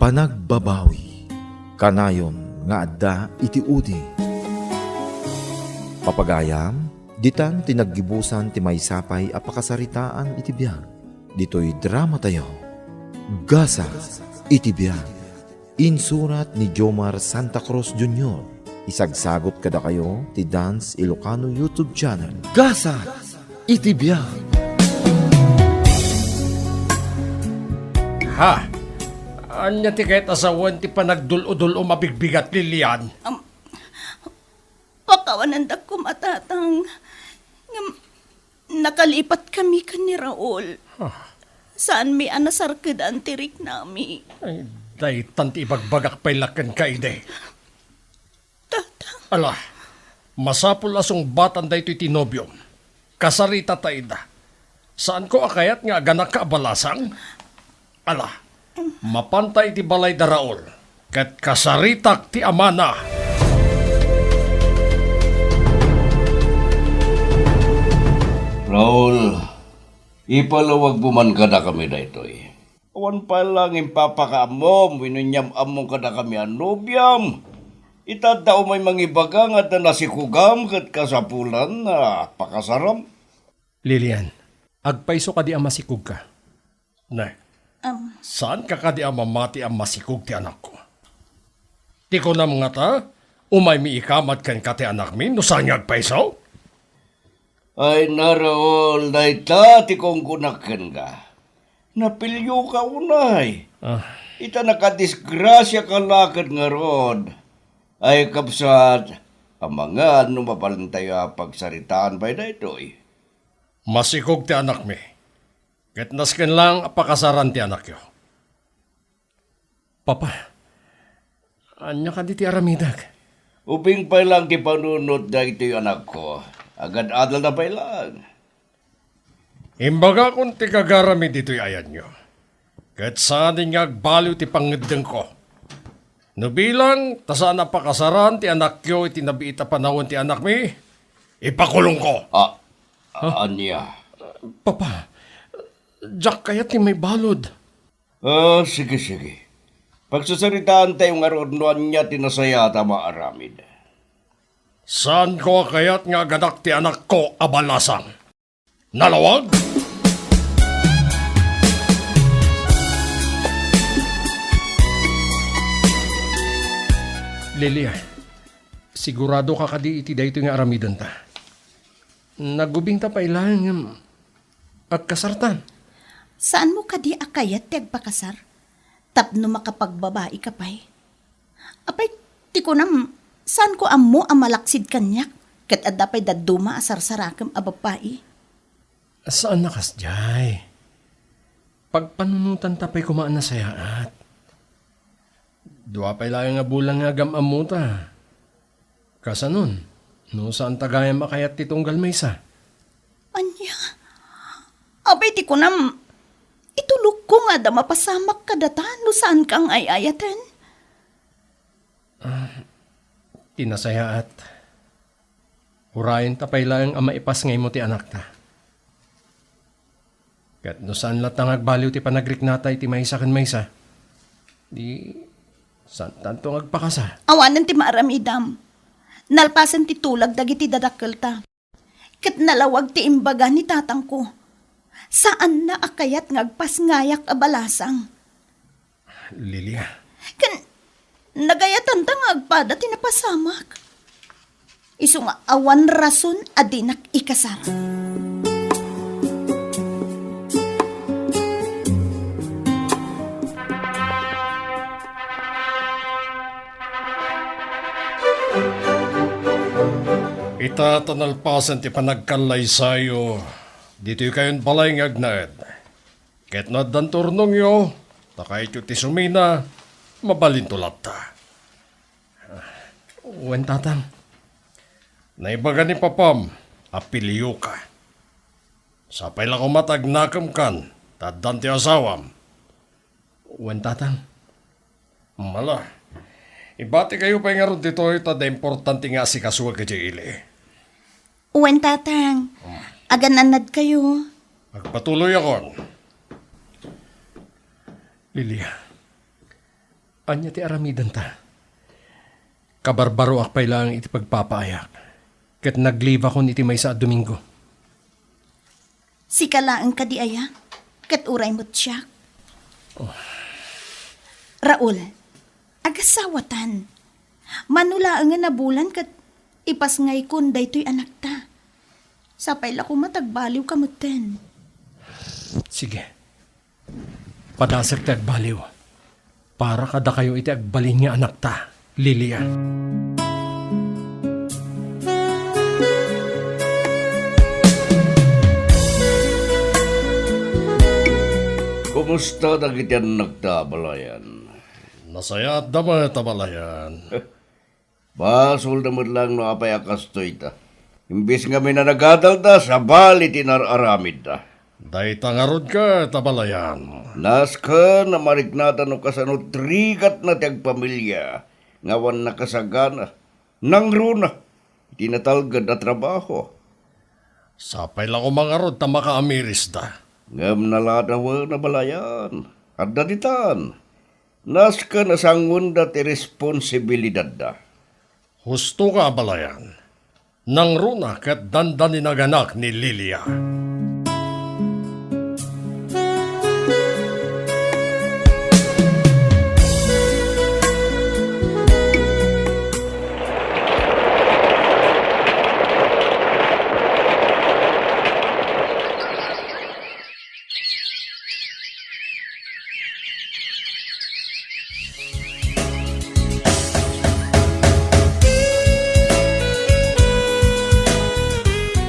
Panagbabawi, kanayon nga adda iti udi. Papagayam, ditan ti naggibusan ti maysa pay a pakasaritaan iti biag. Ditoy dramatayo, Gasat iti Biag. Insurat ni Jomar Santa Cruz Junior. Isagsagot kadakayo ti Dance Ilocano YouTube channel. Gasat iti Biag. Ha? Ania ti kayat a sawen ti panagdul-odul-om a bigbigat, Lilian? Am, pakawanendak koma, Tatang. Ngem, nakalipatkami ken ni Raul. Ah. Saanmi a nasarkedan ti riknami. Ay, daytan ti ibagbagak pay la kenka idi. Tatang. Ala, masapul a sungbatan daytoy ti nobiom. Kasaritata ida. Saanko a kayat nga aganakka a balasang? Ala, mapanta iti balay da Raul, ket kasaritak ti amana. Raul, ipalawagmo man kadakami daytoy. Awan pay laeng impapakaammom wenno inyam-ammom kadakami a nobiam. Ita adda umay mangibaga nga adda nasikogam ket kasapulan a pakasaram. Lilian, agpayso kadi a masikogka? Ne, Am, saanka kadi a mamati a masikog ti anakko? Ti kunam ngata, umaymi ikamat kenka ti anakmi no saan nga agpayso? Ay, Raul, dayta ti kungkunak kenka. Napilioka unay. Ah. Ita nakadisgrasiaka la ket ngarud. Ay, kabsat, amangan no mabalintayo a pagsaritaan pay daytoy. Masikog ti anakmi. Ket nasken laeng a pakasaran ti anakyo. Papa, ania kadi ti aramidek? Ubing pay laeng ti panunot daytoy anakko. Agad-adalna pay laeng. Imbagakon ti gagarami ditoy ayanyo. Ket saanen nga agbaliw ti pangngeddengko. No bilang ta saan a pakasaran ti anakyo iti nabiit a panawen ti anakmi, ipakulongko. Ah, ania? Papa, diak kayat ti maibalud. Ah, sige, sige. Pagsasaritaantayo ngarud no ania ti nasayaat a maaramid. Saanko a kayat nga aganak ti anakko a balasang? Nalawag? Lilia, sigurado ka kadi iti daytoy nga aramidenta? Nagubingta pay laeng ngem agkasartan. Saanmo kadi a kayat ti agpakasar tapno makapagbabai ka pay? Apay, ti kunam, saanko ammo a malaksid kaniak, ket adda pay dadduma a sarsarakem a babbai? Saan a kasdiay. Pagpanunotanta pay koma a nasayaat. Dua pay laeng a bulan nga agam-ammota. Kasanon, no saanta gayam a kayat ti tunggal maysa? Ania? Apay ti kunam, itulokko nga adda mapasamak kadata no saanka nga ay-ayaten? Ah, ti nasayaat. Urayenta pay laeng a maipasngaymo ti anakta. Ket no saan latta nga agbaliw ti panagriknata iti maysa ken maysa, di, saantanto nga agpakasar. Awanen ti maaramidam. Nalpasen ti tulag dagiti dadakkelta. Ket nalawag ti imbaga ni tatangko. Saanna a kayat nga agpasngayak a balasang. Lilia. Ken nagayatanta nga agpada ti napasamak. Isu nga awan rason a dinak ikasar. Ita ta nalpasen ti panagkallaysayo, ditoy kayon balay nga agnaed. Ket no addan turnongyo, ta kayatyo ti sumina, mabalinto latta. Wen, tatang. Naibaga ni papam a pilioka. Sapay la koma ta agnakemkan, ta addan ti asawam. Wen, tatang. Mala, ibatikayo pay ngarud ditoy ta adda importante nga asikasuek idiay ili. Wen, tatang. Agan-annadkayo. Agpatuloyakon. Lilia, ania ti aramidenta? Kabarbaroak pay laeng iti pagpapaayak, ket naglibakon iti maysa a Domingo. Sika laeng kadi aya? Ket uray met siak? Oh. Raul, agasawatan. Mano laengen a bulan ket ipasngaykon daytoy anakta. Sapay la koma ta agbaliwka metten. Sige. Padasek ti agbaliw. Para kadakayo iti agbalin nga anakta, Lilia. Kumusta dagiti annakta, balayan? Nasayaatda met, balayan. Basolda met laeng no apay a kastoyta. Imbes ngamin a nagadalda, sabali ti inar-aramidda. Dayta ngarud ket, balayan. Nasken a mariknata no kasano ti rigatna ti agpamilia nga awan nakasagana, nangruna, iti natalged a trabaho. Sapay la koma ngarud ta makaamirisda. Ngem naladawen a balayan. Adda ditan, nasken a sangoenda ti responsibilidadda. Husto ka, abalayan. Nangruna ket dandaninaganak ni Lilia.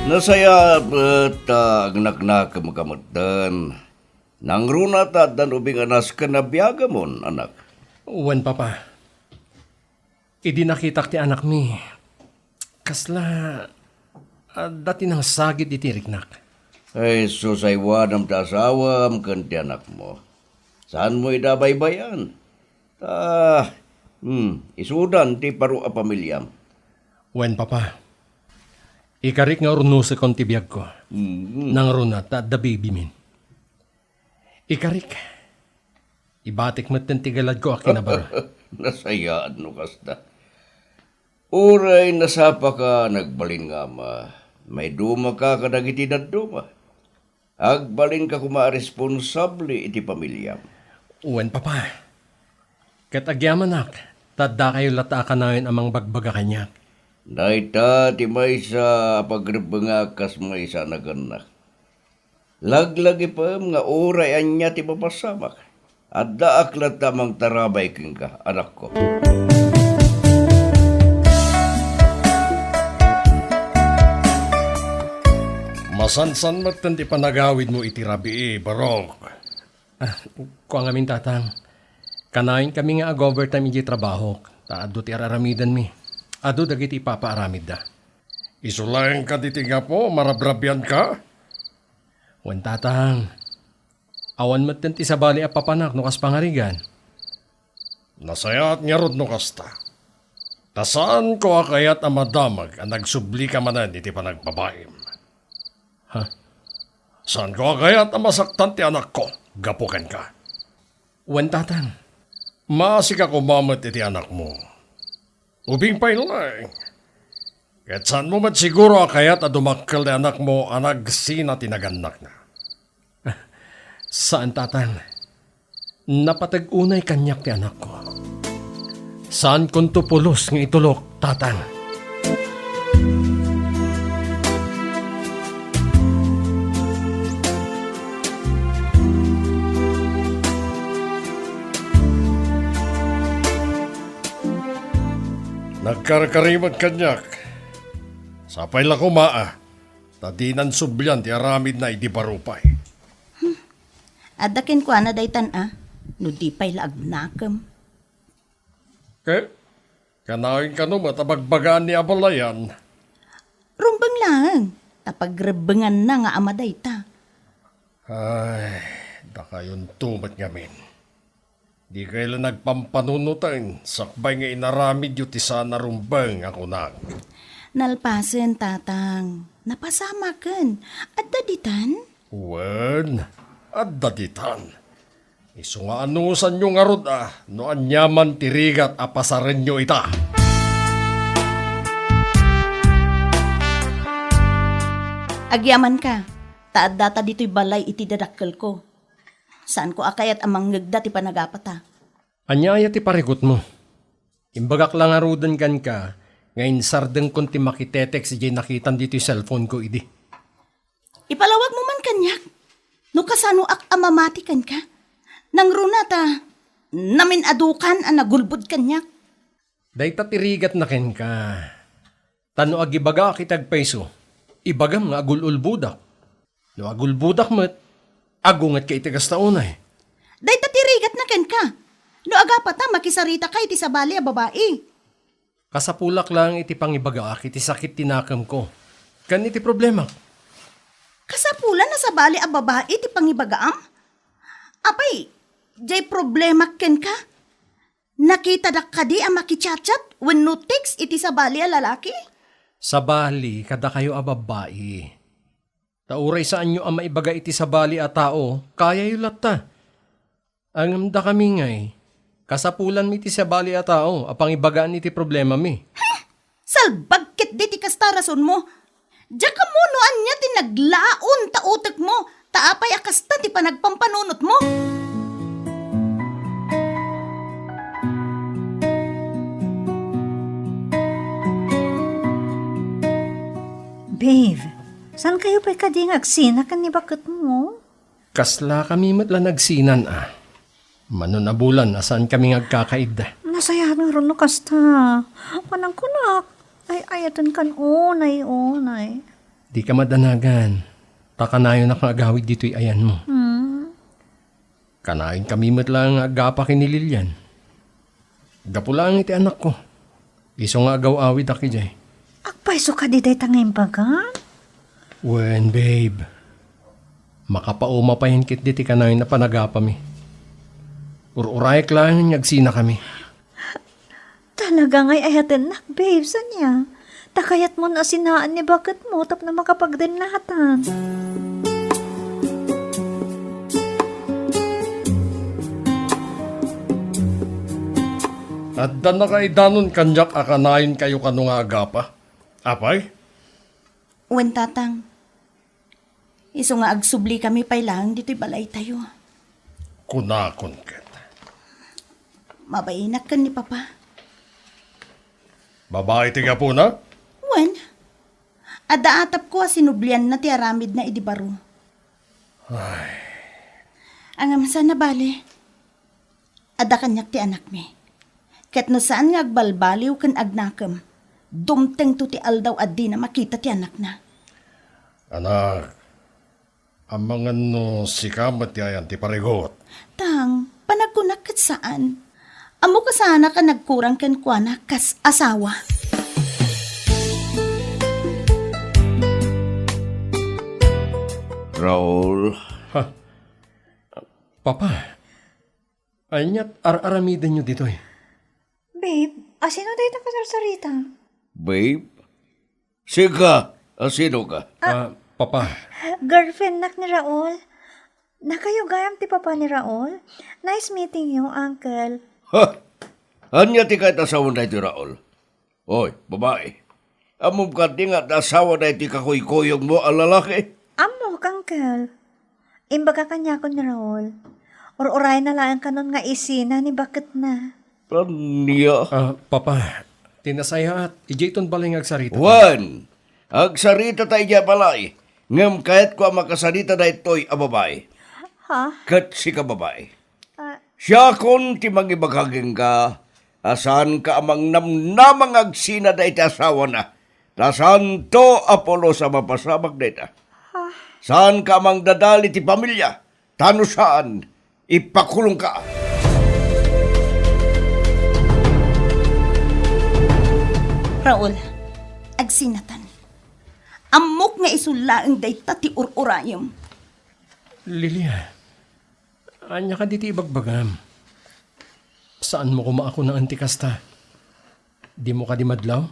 Nasayaat met ta agnaknakemka metten. Nangruna ta addan ubing a nasken a biagamon, anak. Wen, Papa. Idi nakitak ti anakmi, kasla adda ti nangsagid iti riknak. Ay, sus, aywanam ti asawam ken ti anakmo. Saanmo ida baybay-an? Ta, hmm, isudan ti baro a pamiliam. Wen, Papa. Ikarik nga urnosekon ti biagko. Mm. Nangruna ta adda babymin. Ikarik, ibatik metten ti galadko a kinabaro. Nasayaat no kasta. Uray nasapaka nagbalin nga ama, maidumaka kadagiti dadduma. Agbalinka koma a responsable iti pamiliam. Wen, Papa. Ket agyamanak, ta addakayo latta a kanayon a mangbagbaga kaniak. Dayta ti maysa a pagrebbengak kas maysa a nagannak. Laglagipem nga uray ania ti mapasamak, addaak latta a mangtarabay kenka, anakko. Masansan metten ti panagawidmo iti rabii, Barok. Ah, kua ngamin, Tatang. Kanayon kami nga ag-overtime idiay trabahok, ta adu ti ar-aramidanmi. Adu dagiti ipapaaramidda. Isu laeng kaditi gapu, marabrabianka? Wen, Tatang. Awan metten ti sabali a papanak no kas pangarigan. Nasayaat ngarud no kasta. Ta saanko a kayat a madamag a nagsublika manen iti panagbabaim. Ha? Saanko a kayat a masaktan ti anakko gapu kenka. Wen, Tatang. Maasika koma met iti anakmo. Ubing pay laeng. Ket saanmo met siguro a kayat a dumakkel ti anakmo a nagsina ti nagannakna. Saan, Tatang. Napateg unay kaniak ti anakko. Saankonto pulos nga itulok, Tatang. Nagkarkarimek kaniak. Sapay la koma, a, ta dinan sublian ti aramidna idi baro pay. Adda kenkuana daytan a, no di pay la agnakem. Ket, kanayon kano met a bagbagaan ni abalayan? Rumbeng laeng, ta pagrebbenganna nga ama dayta. Ay, dakayonto met ngamin. Dikay la nagpampanunoten, sakbay nga inaramidyo ti saan a rumbeng a kunak. Nalpasen, Tatang. Napasamaken. Adda ditan? Wen, adda ditan. Isu nga anusanyo ngarud a no aniaman ti rigat a pasarenyo ita. Agyamanka, ta addata ditoy balay iti dadakkelko. Saanko a kayat a mangngegda ti panagapata. Ania aya ti parikutmo? Imbagak la ngaruden kenka nga insardengkon ti makitetext idiay nakitam ditoy cellphone-ko idi. Ipalawagmo man kaniak no kasanoak a mamati kenka. Nangruna ta namin-adukan a nagulbod kaniak. Dayta ti rigatna kenka. Ta no agibagaak iti agpayso, ibagam nga agul-ulbodak. No agulbodak met, agungetka iti kasta unay. Dayta ti rigatna kenka. No agapata, makisaritaka iti sabali a babai. Kasapulak laeng iti pangibagaak iti sakit ti nakemko ken iti problemak. Kasapulan a sabali a babai ti pangibagaam? Apay, diay problemak kenka? Nakitadak kadi a makichatchat wenno text iti sabali a lalaki? Sabali kadakayo a babbai. Ta uray saanyo a maibaga iti sabali a tao, kayayo latta. Ngem dakami ngay, kasapulanmi ti sabali a tao a pangibagaan iti problemami. Salbag ketdi ti kasta rasonmo. Diak ammo no ania ti naglaon ta utekmo, ta apay a kasta ti panagpampanunotmo? Babe, saan kayo pay kadi nga agsina ken ni baketmo? Kasla kami met la nagsinan a. Mano a bulan a saan kami nga agkakaidda. Nasayaat ngarud no kasta. Panangkunak, ay-ayaten kan unay-unay. Dika madanagan, ta kanayonak nga agawid ditoy ayanmo. Hmm. Kanayon kami met la nga agapa ken ni Lilian. Gapu laeng iti anakko. Isu nga agaw-awidak idiay. Agpayso kadi dayta nga imbagam? Wen, babe. Makapauma payen ketdi ti kanayon a panagapami. Ur-urayek laeng nga agsinakami. Talaga nga ay-ayatennak, babe, saan ya? Ta kayatmon a sinaan ni baketmo tapno makapagdennatan. Adda nakaidanon kaniak a kanayonkayo kano nga agapa? Apay? Wen, Tatang. Isu nga agsublikami pay laeng ditoy balaytayo. Kunakon ket. Mabainak ken ni Papa. Babai ti gapuna? Wen. Adda atapko a sinublianna ti aramidna idi baro. Ay. Ngem saan a bale. Adda kaniak ti anakmi. Ket no saan nga agbalbaliw ken agnakem, dumtengto ti aldaw a dina makita ti anakna. Anak, amangan no sika met ti ayan ti parigot. Tang, panagkunak ket saan. Ammok a saanak a nagkurang kenkuana kas asawa. Raul. Ha? Papa, ania't ar-aramidenyo ditoy? Babe, asino dayta kasarsarita? Babe? Sika, asino ka? Ah, Papa. Girlfriendnak ni Raul. Nakayo gayam ti papa ni Raul? Nice meeting you, uncle. Ha? Ania ti kayat asawan daytoy Raul? Oy, babai. Ammom kadi nga adda asawa daytoy kakuykuyogmo a lalaki? Ammok, uncle. Imbaga kaniakon ni Raul. Ur-urayna laeng kanon nga isina ni baketna. Ania? Ah, Papa, ti nasayaat, idiayton balay nga agsarita. Wen, agsarita ta idiay balay, ngem kayatko a makasarita daytoy a babai. Ha? Ket sika babai. Ah. Siakon ti mangibaga kenka a saanka a mangnamnama nga agsina dayta asawana. Ta saanto a pulos a mapasamak dayta. Ah. Saanka a mangdadal iti pamilia, ta no saan, ipakulongka. Raul, agsinatan. Ammok nga isu laeng dayta ti ur-urayem. Lilia, ania kadi ti ibagbagam? Saanmo koma a kunaen ti kasta? Dimo kadi madlaw?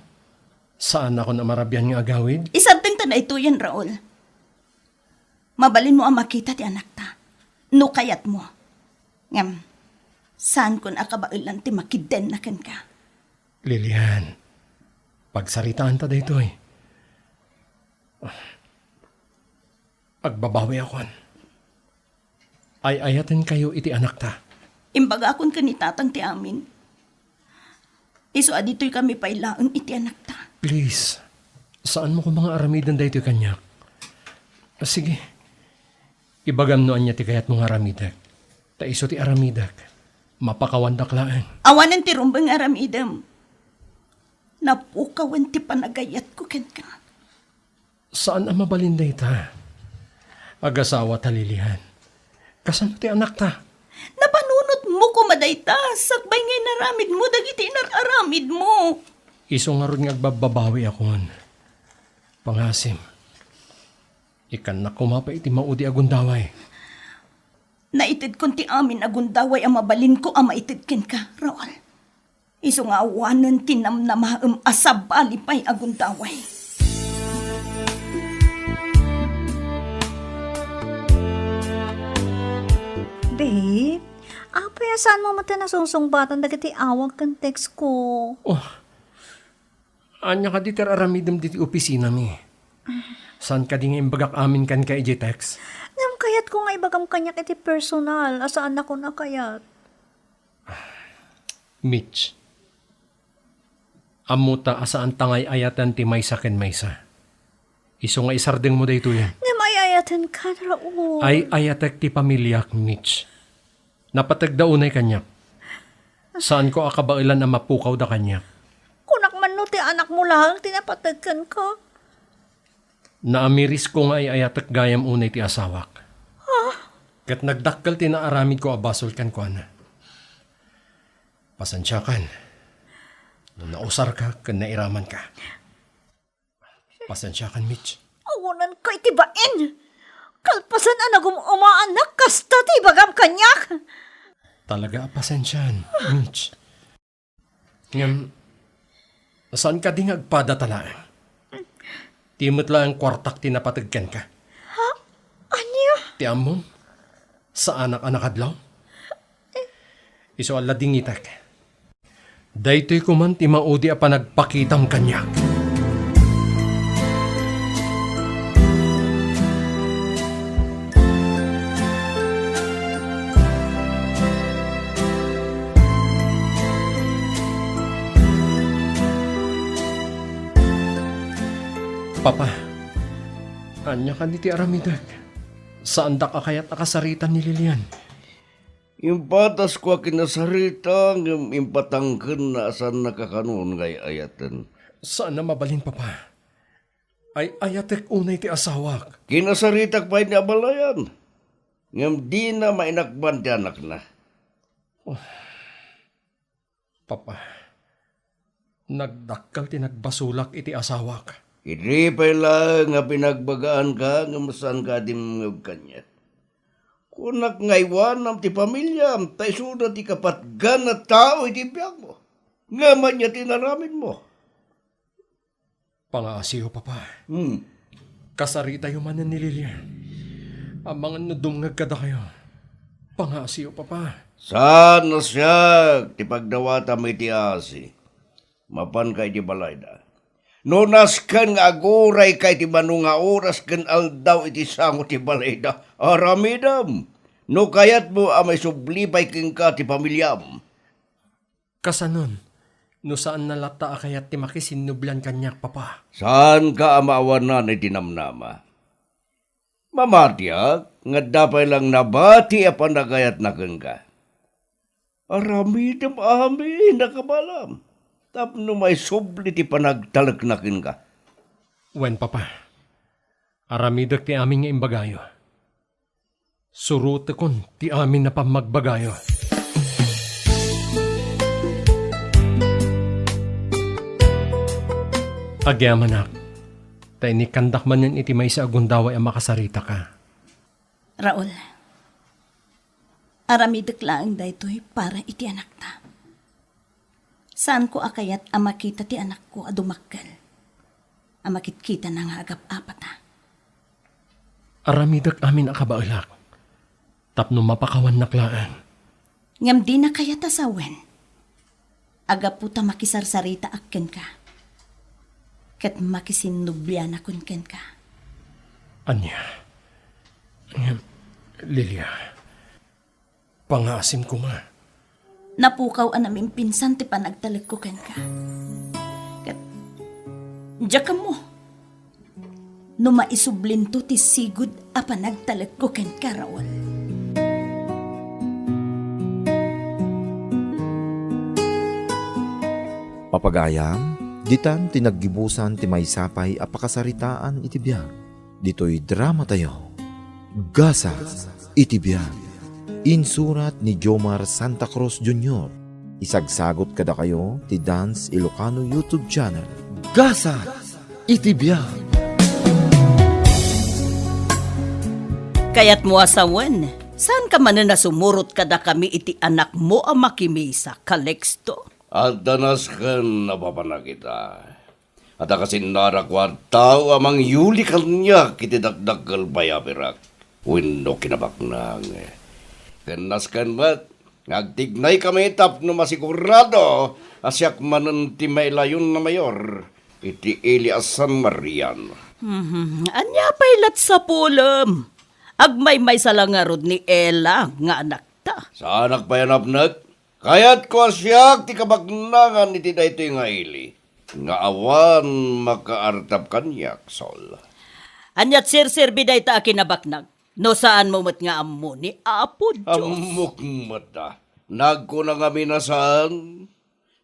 Saanakon a marabian nga agawid? Isadtengta daytoyen, Raul. Mabalinmo a makita ti anakta, no kayatmo. Ngem, saankon a kabaelan ti makiddenna kenka. Lilian, pagsaritaanta daytoy. Agbabawiakon. Ay-ayatenkayo iti anakta. Imbagakon ken ni Tatang ti amin. Isu a ditoykami pay laeng iti anakta. Please, saanmo koma nga aramiden daytoy kaniak. Sige, ibagam no ania ti kayatmo nga aramidek. Ta isu ti aramidek. Mapakawandak laeng. Awanen ti rumbeng nga aramidem. Napukawen ti panagayatko kenka. Saan a mabalin dayta. Agasawata, Lilian. Kasano ti anakta? Napanunotmo koma dayta, sakbay nga inaramidmo dagiti inar-aramidmo. Isu ngarud nga agbabbabawiakon. Pangasim, ikkannak koma pay iti maudi a gundaway. Naitedkon ti amin a gundaway a mabalinko a maited kenka, Raul. Isu nga awanen ti namnamaem a sabali pay a gundaway. Babe, Apay a saanmo met a nasungsungbatan dagiti awag ken text ko? Oh, ania kadi ti ar-aramidem ditoy opisinami? Saan kadi nga imbagak amin kenka idiay text? Ngem kayatko nga ibagam kaniak iti personal a saannakon a kayat. Mitch, ammota a saanta nga ay-ayaten ti maysa ken maysa. Isu nga isardengmo daytoyen. Ngem ay-ayatenkan, Raul. Ay-ayatek ti pamiliak, Mitch. Napategda unay kaniak. Saanko a kabaelan a mapukawda kaniak. Kunak man no ti anakmo laeng ti napateg kenka. Naamirisko nga ay-ayatek gayam unay ti asawak. Ket nagdakkel ti naaramidko a basol kenkuana. Pasensiakan no nausarka ken nairamanka. Pasensiakan, Mitch. Awananka iti bain! Kalpasan a nagum-umaanak, kasta ti ibagam kaniak! Talaga a pasensian, Mitch. Ngem, saan kadi nga agpada ta laeng? Ti met laeng kuartak ti napateg kenka. Ha? Ania? Ti ammom, saanak a nakadlaw? Isu a ladingitek. Daytoy koman ti maudi a panagpakitam kaniak. Papa, ania kadi ti aramidek? Saandak a kayat a kasaritan ni Lilian. Impatasko a kinasarita ngem impatangkenna a saan nakakanon nga ay-ayaten. Saan a mabalin, Papa. Ay-ayatek unay ti asawak. Kinasaritak pay ni abalayan, ngem dina mainakban ti anakna. Oh, Papa, nagdakkel ti nagbasolak iti asawak. Idi pay laeng nga pinagbagaanka ngem saanka a dimngeg kaniak. Kunak nga iwanam ti pamiliam, ta isuda ti kapatgan a tao iti biagmo. Ngem ania ti inaramidmo? Pangaasiyo, Papa. Hmm. Kasaritayo manen ni Lilia. Amangan no dumngeg kadakayo. Pangaasiyo, Papa. Saan a siak ti pagdawatam iti asi. Mapanka iti balayda. No nasken nga agurayka iti mano nga oras ken aldaw iti sango ti balayda, aramidem. No kayatmo a maisubli pay kenka ti pamiliam. Kasanon, no saanna latta a kayat ti makisinnublian kaniak, Papa? Saanka a maawanan iti namnama. Mamatiak nga adda pay lang nabati a panagayatna kenka. Aramidem amin a kabaelam tapno maisubli ti panagtalekna kenka. Wen, Papa, aramidek ti amin nga imbagayo. Surotekon ti amin a pammagbagayo. Agyamanak, ta inikkandak manen iti maysa a gundaway a makasaritaka. Raul, aramidek laeng daytoy para iti anakta. Saanko a kayat a makita ti anakko a dumakkel, a makitkitana nga agap-apata. Aramidek amin a kabaelak, tapno mapakawannak laeng. Ngem dina kayat a sawen. Agapu ta makisarsaritaak kenka, ket makisinnublianakon kenka. Ania? Ngem, Lilia, pangaasim koma. Napukaw a namimpinsan ti panagtalekko kenka. Ket, diak ammo no maisublinto ti sigud a panagtalekko kenka, Raul. Papagayam, ditan ti naggibusan ti maysa pay a pakasaritaan iti biag. Ditoy dramatayo, Gasat iti Biag. Insurat ni Jomar Santa Cruz Junior. Isagsagot kadakayo ti Dance Ilocano YouTube channel. Gasat iti Biag. Kayatmo a sawen, saanka manen a sumurot kadakami iti anakmo a makimisa, Calixto? Adda nasken a papanak ita. Adda kasinnarak a tao a mangyuli kaniak iti dakdakkel pay a pirak wenno kinabaknang. Ken nasken met Nga agtignaykami tapno masigurado a siak manen ti mailayon a mayor iti ili a San Marian. Mhm. Ania pay lat sapulem? Agmaymaysa la ngarud ni Ella nga anakta. Saanak pay a napnek? Kayatko a siak ti kabaknangan iti daytoy nga ili, nga awan makaartap kaniak, Sol. Aniat serserbi dayta a kinabaknang, no saanmo met nga ammo ni Apo Dios? Ammok met a, nagkuna ngamin a saan,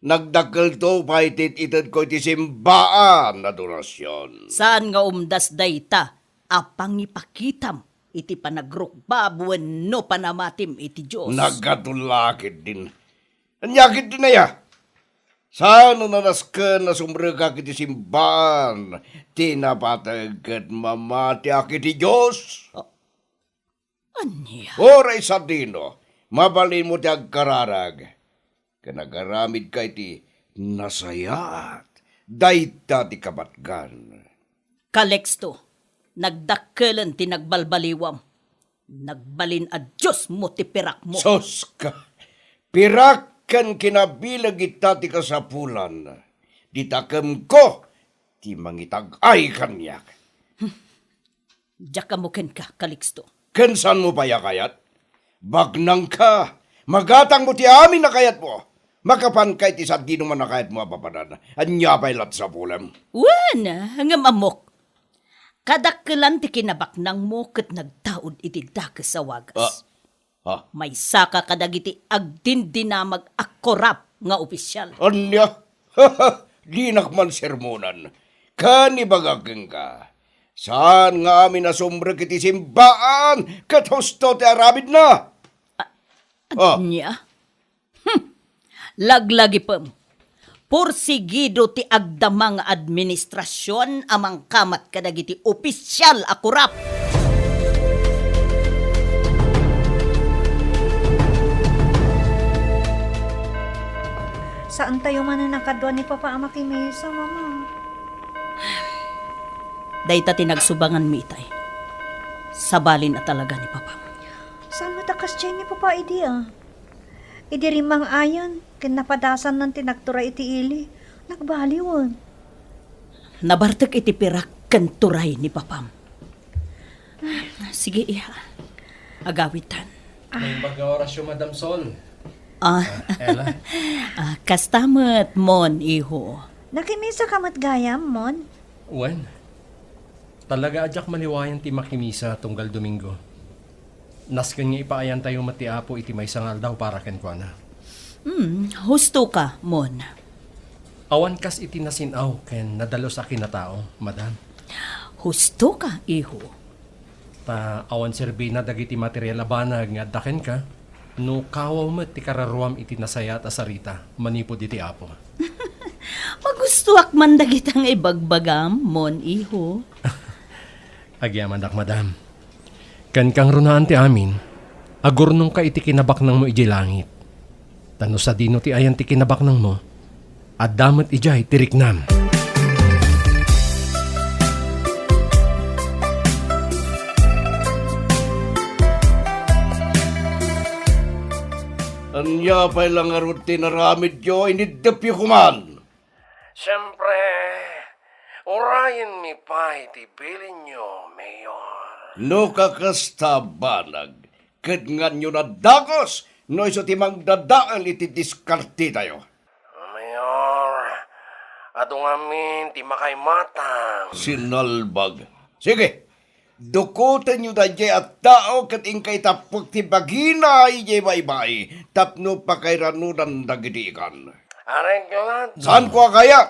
nagdakkelto pay ti it-itedko iti simbaan a donasion. Saan nga umdas dayta a pangipakitam iti panagrukbab wenno panamatim iti Dios? Nagkatulakid din. Ania ketdin aya? Saan a nasken a sumrekak iti simbaan ti napateg ket mamatiak iti Dios? Ania? Uray sadino, mabalinmo ti agkararag ken agaramidka iti nasayaat. Dayta ti kabatgan. Calixto, nagdakkelen ti nagbalbaliwam. Nagbalin a diosmo ti pirakmo. Sus ka! Pirak ken kinabileg ita ti kasapulan. Ditakemko ti mangitag-ay kaniak. Diak ammo kenka, Calixto. Ken saanmo pay a kayat? Baknangka, magatangmo ti amin a kayatmo. Makapanka iti sadino man a kayatmo a papanan. Ania pay lat sapulem? Wen, ngem ammok. Kadakkelan ti kinabaknangmo ket nagtaud iti dakes a wagas. Ah, ah. Maysaka kadagiti agdindinamag a korap nga opisial. Ania? Dinak man sermonan. Ken ibagak kenka, saan nga amin a sumrek iti simbaan ket husto ti aramidna. Ah. Ania? Hmm. Laglagipem. Porsigido ti agdama nga administrasion a mangkamat kadagiti opisial a korap. Saantayo manen a kadua ni Papa a makimisa, Mama. Dayta ti nagsubanganmi itay. Sabalin a talaga ni Papa. Saan met a kasdiay ni Papa idi, a? Idi rimmang-ayan ken napadasannan ti nagturay iti ili, nagbaliwen. Nabartek iti pirak ken turay ni Papam. Sige, iha. Agawitan. Naimbag nga orasyo, Madam Sol. Ah. Ah, Ella. Ah, kasta met, Mon, iho. Nakimisa ka met gayam, Mon? Wen. Talaga a diak maliwayan ti makimisa tunggal Domingo. Nasken nga ipaayantayo met ti Apo iti maysa nga aldaw para kenkuana. Hmm, husto ka, Mon. Awan kas iti nasin-aw ken nadalus a kinatao, Madam. Husto ka, iho. Ta awan serbina dagiti material a banag nga adda kenka, no kawaw met ti kararuam iti nasayaat a sarita manipud iti Apo. Magustoak man dagita nga ibagbagam, Mon, iho. Agyamanak, Madam. Ken kangrunaan ti amin, agurnongka iti kinabaknangmo idiay langit. Ta no sadino ti ayan ti kinabaknangmo, adda met idiay ti riknam. Ania pay la ngarud ti naramidyo? Iniddepyo koman. Siempre, urayenmi pay ti bilinyo, Mayor. No kakasta, banag, ket nganyon a dakes no isu ti mangdadael iti diskartetayo. Mayor, adu ngamin ti makaimatang. Sinalbag. Sige, dukotenyo daydiay a tao ket inka itappek ti bagina idiay baybay tapno pakairanudan dagiti ikan. Areglan. Saanko a kaya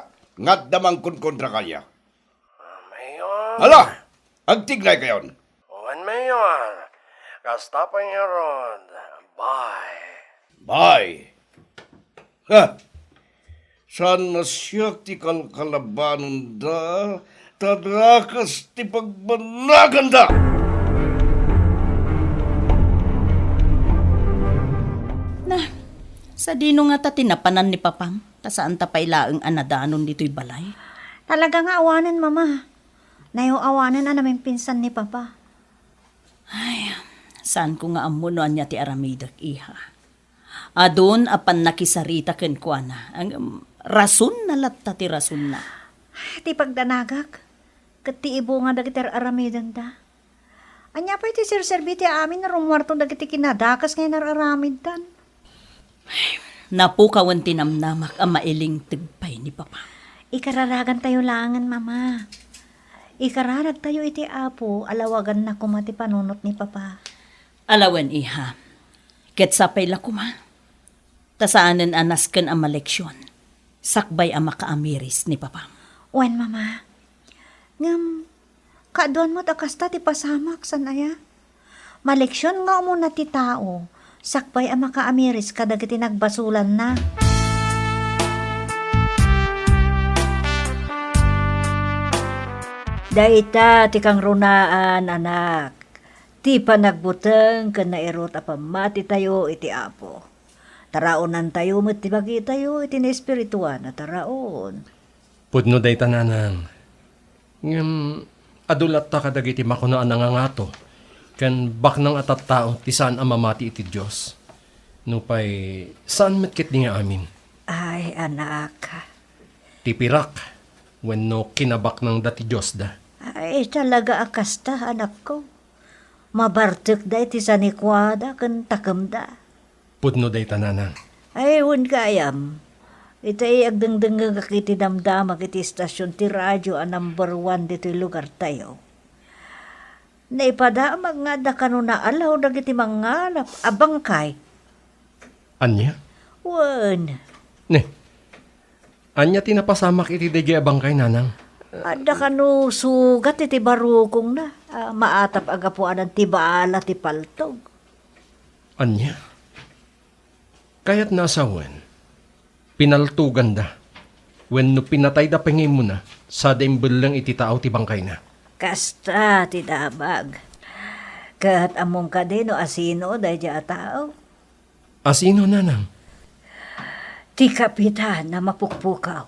nga adda mangkonkontra kaniak. Mayor. Hala! Agtignaykayon. Wen, Mayor. Kasta pay ngarud. Bye. Bye. Ha! Saan a siak ti kalkalabananda, ta dakes ti pagbanaganda. Na, sadino ngata ti napanan ni Papam? Ta saanta pay laeng a nadanon ditoy balay? Talaga nga awanen, Mama. Nayaw-awanen a namimpinsan ni Papa. Ay, saanko nga ammo no ania ti aramidek, iha. Adun a pannakisarita kenkuana. Ang, um, rasonna latta ti rasonna. Ti pagdanagak, ket ti ibunga dagiti ar-aramidenda. Ania pay ti serserbi ti amin a rumuarto dagiti kinadakes nga inar-aramiddan? Napukawen ti namnamak a mailingteg pay ni Papa. Ikararagantayo laengen, Mama. Ikararagtayo iti Apo, alawaganna koma ti panunot ni Papa. Alawen, iha. Ket sapay la koma, ta saanen a nasken a maleksion, sakbay a makaamiris ni Papam. Wen, Mama. Ngem, kaaduan met a kasta ti pasamak, saan aya? Maleksion nga umuna ti tao, sakbay a makaamiris kadagiti nagbasolanna. Dayta ti kangrunaan, anak, ti panagbuteng ken nairut a pammatitayo iti Apo. Taraonantayo met ti bagitayo iti naespirituan a taraon. Pudno dayta, nanang. Ngem adu latta kadagiti makuna a nangangato ken baknang a tattao ti saan a mamati iti Dios. Nupay saan met ketdi nga amin. Ay, anak. Ti pirak wenno kinabaknangda ti Diosda. Ay, talaga a kasta, anakko. Mabartekda iti sanikuada ken takemda. Pudno dayta, nanang. Ay, wen gayam. Itay agdengdengngegak iti damdamak iti istasion ti radio a number one ditoy lugartayo. Naipadamag nga adda kano naalaw dagiti mangalap a bangkay. Ania? Wen. Ne, ania ti napasamak iti daydiay a bangkay, nanang? Adda kano sugat iti barukongna a maatap a gapuanan ti bala ti paltog. Ania? Kayatna a sawen, pinaltoganda wenno pinatayda pay nga immuna sada imbelleng iti tao ti bangkayna? Kasta ti damag. Ket ammom kadi no asino daydiay a tao? Asino, nanang? Ti kapitan a mapukpukaw.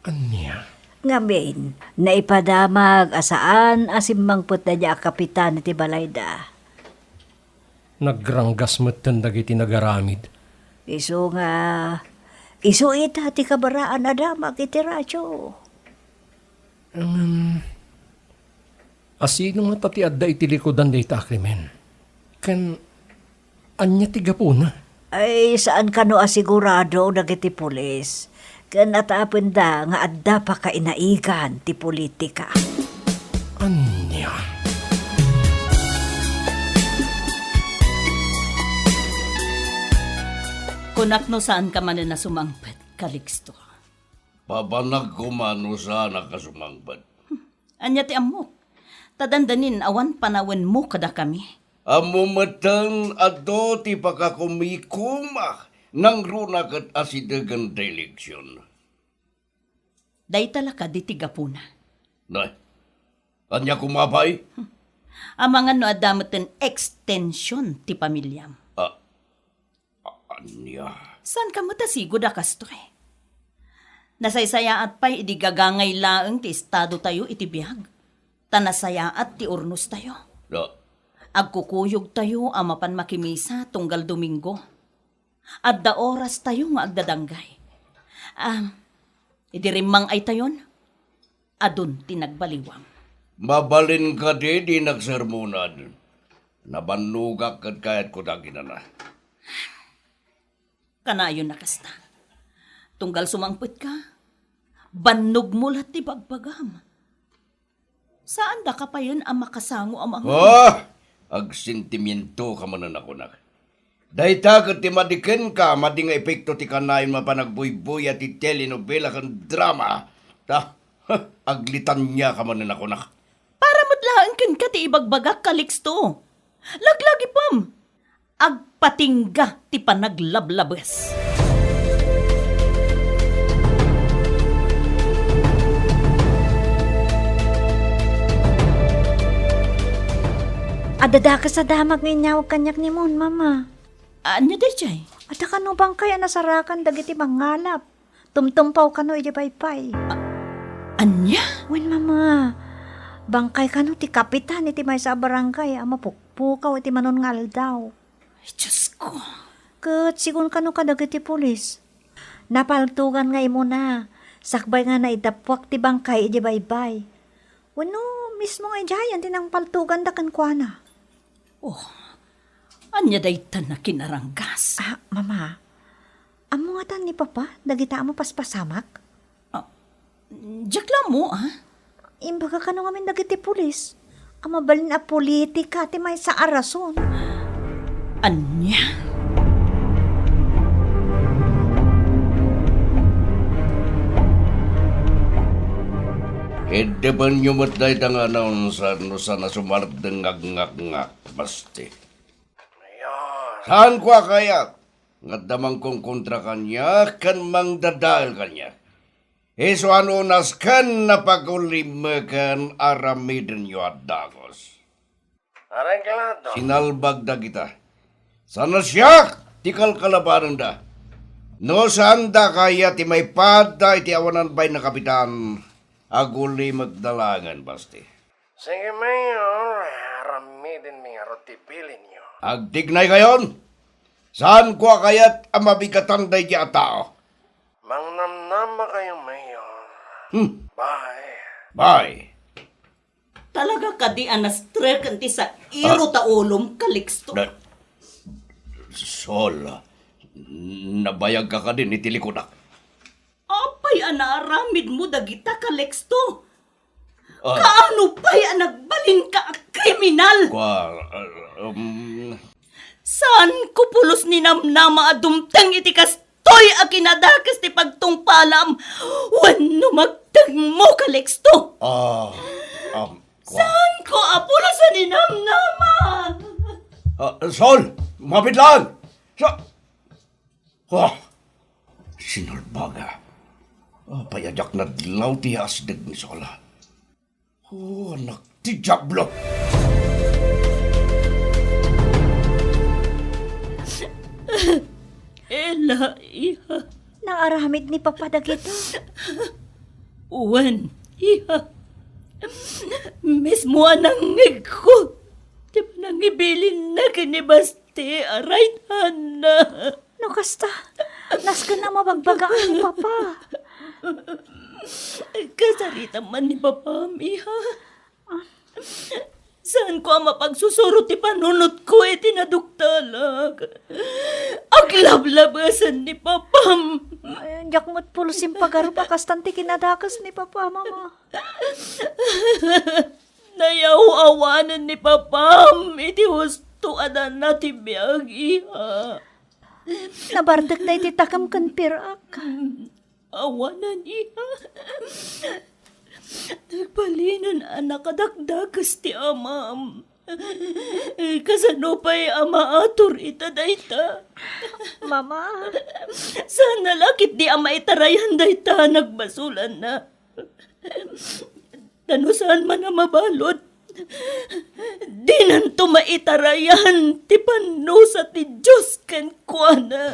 Ania? Ngamin, naipadamag a saan a simmangpet daydiay a kapitan iti balayda. Nagranggas metten dagiti nagaramid. Isu nga, isu ita ti kabaraan a damag iti radio. Ngem, asino ngata ti adda iti likudan dayta a krimen? Ken ania ti gapuna? Ay, saan kano a sigurado dagiti pulis. Ken atapenda nga adda pakainaigan ti politika. Ania? Kunak no saanka manen a sumangpet, Calixto. Papanag koma no saanak a sumangpet. Ania ti ammok? Ta dandanin awan panawenmo kadakami. Ammo metten a adu ti pakakumikuma nangruna ket asidegen ti eleksion. Dayta la kadi ti gapuna. Nay, ania koma pay? Amangan no adda metten extension ti pamiliam. Ah, Ania? Saanka met a sigud a kastoy. Nasaysayaat pay idi gagangay laeng ti estadotayo iti biag, ta nasayaat ti urnostayo. Da. Agkukuyogtayo a mapan makimisa tunggal Domingo. Adda orastayo nga agdadanggay. Ah, idi rimmang-aytayon, adun ti nagbaliwam. Mabalin kadi dinak sermonan. Nabannogak ket kayatko ti aginana. Kanayon a kasta. Tunggal sumangpetka, bannogmo la ti bagbagam. Saandaka payen a makasango a mangan. Ah! Agsentimientoka manen a kunak. Dayta ket ti madi kenka, madi nga epekto ti kanayon mapan agbuybuya ti telenovela ken drama. Ta, aglitaniaka manen a kunak. Para met laeng kenka ti ibagbagak, Calixto. Laglagipem. Agpatingga ti panaglablabes. Adda dakes a damag nga inyawag kaniak ni Mon, Mama. Ania daydiay? Adda kano bangkay a nasarakan dagiti mangalap. Tumtumpaw kano idiay paypay. A-, ania? Wen, Mama. Bangkay kano ti kapitan iti maysa a barangay a mapukpukaw iti manon nga aldaw. Ay, Diyos ko. Ket sigun kano kadagiti pulis? Napaltogan nga imuna, sakbay nga naidappuak ti bangkay idiay baybay. Wenno, mismo nga idiayen ti nangpaltoganda kenkuana. Oh, ania dayta nakinaranggas? Ah, Mama, ammo ngatan ni Papa dagita a mapaspasamak? Ah, diak la ammo, ah. Imbaga kano ngamin dagiti pulis a mabalin a politika ti maysa a rason. Ania? Iddepenyo met dayta nga naunsan no saan a sumardeng nga agngakngak, Basti. Saanko a kayat nga adda mangkonkontra kaniak ken mangdadael kaniak. Isu a nunas ken napagullimeken, aramidenyo a dagus. Areglado. Sinalbag dagita. Saan a siak ti kalkalabanenda. No saanda kayat ti maipadda iti awanan bain a kapitan, agulimekda laengen, Basti. Sige, Mayor, aramidenmi ngarud ti bilinyo. Agtignaykayon! Saanko a kayat a mabigatan daydiay a tao. Mangnamnamakayo, Mayor. Hmm. Bye. Bye. Talaga kadi a nastreken ti sairo Ah. ta ulom, Calixto? Da-, Sol, nabayagka kadin iti likudak? Apay a naaramidmo dagita, Calixto? Ah. Kaano pay a nagbalinka a kriminal? Kua-, ah, um, Saanko pulos ninamnama a dumteng iti kastoy a kinadakes ti pagtungpalam wenno magtengmo, Calixto? Ah, um, kua- Saanko a pulos a ninamnama? Ah, Sol, mabitlaan! Sa-, Ah! Sinalbaga. Apay a diak nadlaw ti asdeg ni Sola? Oh, anak ti Diablo! Ella, iha. Naaramid ni Papa dagita. Wen, iha. Mismo a nangngegko ti panangibilinna ken ni Basti a right hand-na. No kasta, nasken a mabagbagaan ni Papa. Kasaritam man ni Papam, iha. Saanko a mapagsusuro ti panunotko iti naduktalak. Aglablabesen ni Papam. Ay, diak met pulos impagarup a kastan ti kinadakes ni Papa, Mama. Nayaw-awanen ni Papam iti husto a daanna ti biag, iha. Nabardek daydi takem ken pirak. Awanan, iha. Nagbalinen a nakadakdakes ti amam. Kasano pay a maatur ita dayta? Mama. Saan a la ketdi a maitarayan dayta a nagbasolanna. Ta no saan man a mabalud, dinanto maitarayan ti pannusa ti Dios kenkuana.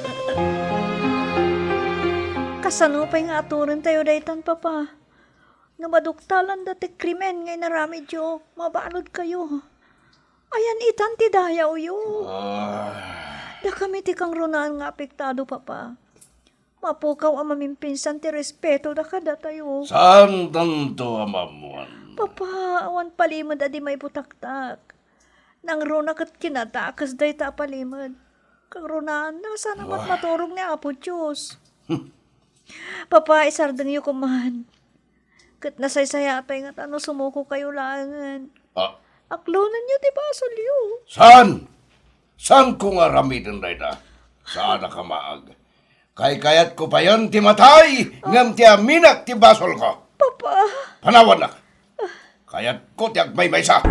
Kasano pay nga aturentayo daytan, Papa? No maduktalanda ti krimen nga inaramidyo, mabaludkayo. Ayan itan ti dayawyo. Ah. Dakami ti kangrunaan nga apektado, Papa. Mapukaw a mamimpinsan ti respetoda kadatayo. Saantanto a maammuan. Papa, awan palimed a di maibutaktak. Nangruna ket kinadakes dayta a palimed. Kangrunaanna, saan a met Ah. maturog ni Apo Dios. Papa, isardengyo koman. Ket nasaysayatay nga ta no sumukokayo laengen. Ah. Aklonenyo ti basolyo. Saan? Saanko nga aramiden dayta? Saanak a maag. Kaykayatko payen ti matay, ngem ti aminak ti basolko. Papa. Panawannak. Kayatko ti agmaymaysa.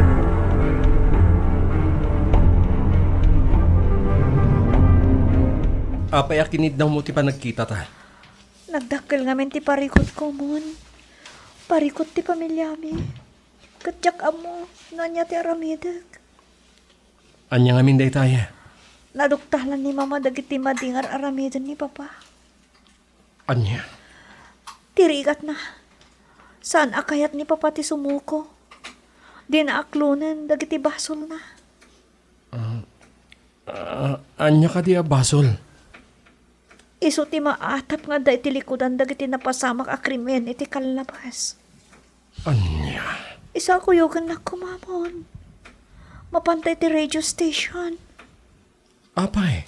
Apay a kinidnawmo ti panagkitata? Nagdakkel ngamin ti parikutko, Mon. Parikut ti pamiliami. Ket diak ammo no ania ti aramidek. Ania ngamin daytay? Naduktalan ni Mama dagiti madi nga ar-aramiden ni Papa. Ania? Ti rigatna. Saan a kayat ni Papa ti sumuko. Dina aklonen dagiti basolna. Ah, Ah, ania kadi a basol? Isu ti maatap nga adda iti likudan dagiti napasamak a krimen iti kallabas. Ania? Isu a kuyogannak koma, Mon. Mapanta iti radio station. Apay?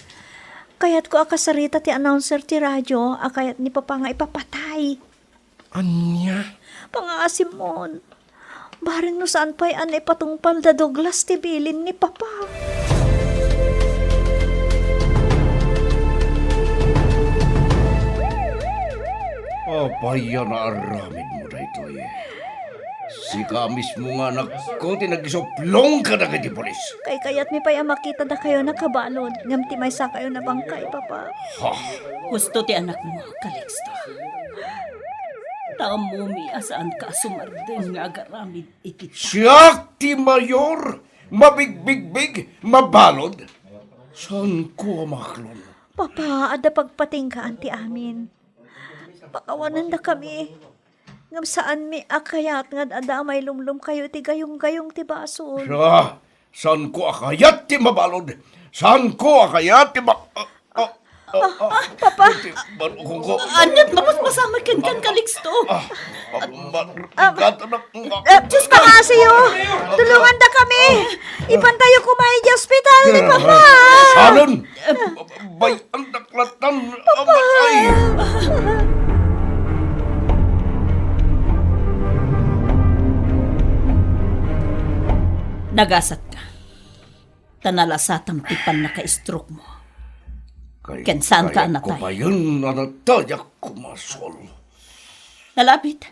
Kayatko a kasarita ti announcer ti radio a kayat ni Papa nga ipapatay. Ania? Pangaasim, Mon. Bareng no saan pay a naipatungpal da Douglas ti bilin ni Papa. Apay a naaramidmo daytoy? Sika mismo nga anakko ti nagisuplong kadagiti pulis. Kaykayatmi pay a makita dakayo nakabalud, ngem ti maysakayo nabangkay, Papa. Ha? Husto ti anakmo, Calixto. Ta ammomi a saanka a sumardeng nga agaramid iti ta- Siak ti mayor, mabigbigbig, mabalud. Saanko a maaklon? Papa, adda pagpatinggaan ti amin. Pakawanandakami. Ngem saanmi a kayat nga ad-adda a mailumlomkayo iti gayunggayong ti basol. Siya, saanko a kayat ti mabalud. Saanko a kayat ti ma-, ah, ah, ah, ah, Papa. Ti balukongko. Aniat mapaspasamak kenka, Calixto? Ah, ah, ma-, Ah, gatanak nga. Eh, Diyos, pangasiyo! Tulungandakami! Ipantayo koma iti ospital ni Papa! Saan? Bay-andak latan, amatay. Nagasatka. Ta nalasatam ti pannaka-stroke mo. Kay, Ken saanka a kayatko natay. Payen a natayak kumasol. Nalabit.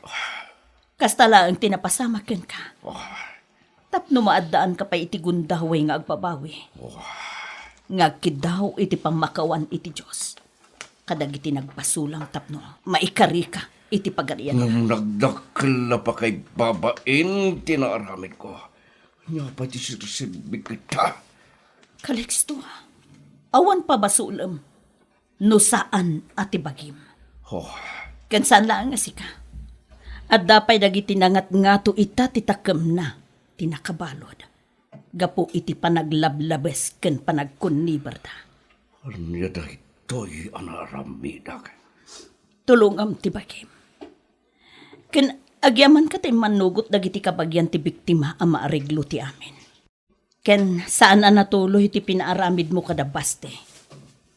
Kasta laeng ti napasamak kenka. Ah. Tapno maaddaanka pay iti gundaway nga agbabawi. Oh. Nga agkiddaw iti pammakawan iti Dios kadagiti nagbasolam tapno maikarika iti pagarian. Ngem nagdakkel a pakaibabain ti naaramidko. Ania pay ti serserbik ita? Calixto, awan pabasolem no saan a ti bagim. Oh. Ken saan laeng a sika. Adda pay dagiti nangatngato ita ti takemna ti nakabalud gapu iti panaglablabes ken panagkunniberda. Ania daytoy a naaramidek? Tulongam ti bagim. Ken agyamanka ta immannugot dagiti kabagian ti biktima a maareglo ti amin. Ken saan a natuloy ti pinaaramidmo kada baste,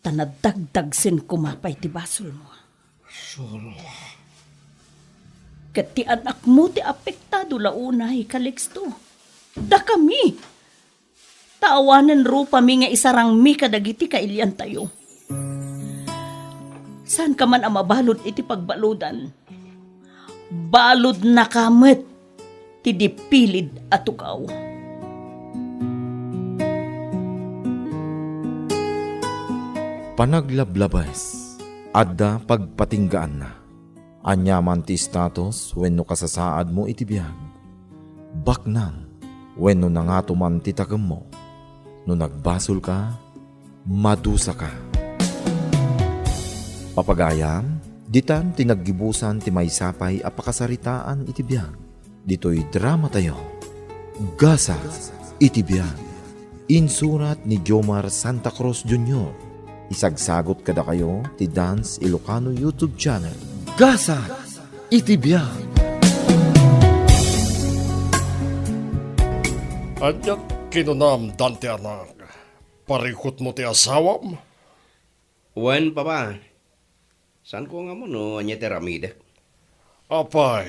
ta nadagdagsen koma pay ti basolmo. Ket ti anakmo ti apektado la unay, Calixto. Dakami. Ta awanen rupami nga isarangmi kadagiti kailiantayo. Saanka man a mabalud iti pagbaludan. Baludnaka met ti di pilid a tugaw. Panaglablabes, adda pagpatinggaanna. Aniaman ti status wenno kasasaadmo iti biag, baknang wenno nangato man ti takemmo, no nagbasolka, madusaka. Papagayam, ditan ti naggibusan ti maysa pay a pakasaritaan iti biag. Ditoy dramatayo, Gasat iti Biag. Insurat ni Jomar Santa Cruz Junior. Isagsagot kadakayo ti Dance Ilocano YouTube channel. Gasat iti Biag. Aniat kinunam, Dante anak? Parikutmo ti asawam? Wen, Papa. Saanko nga ammo no ania ti aramidek. Apay,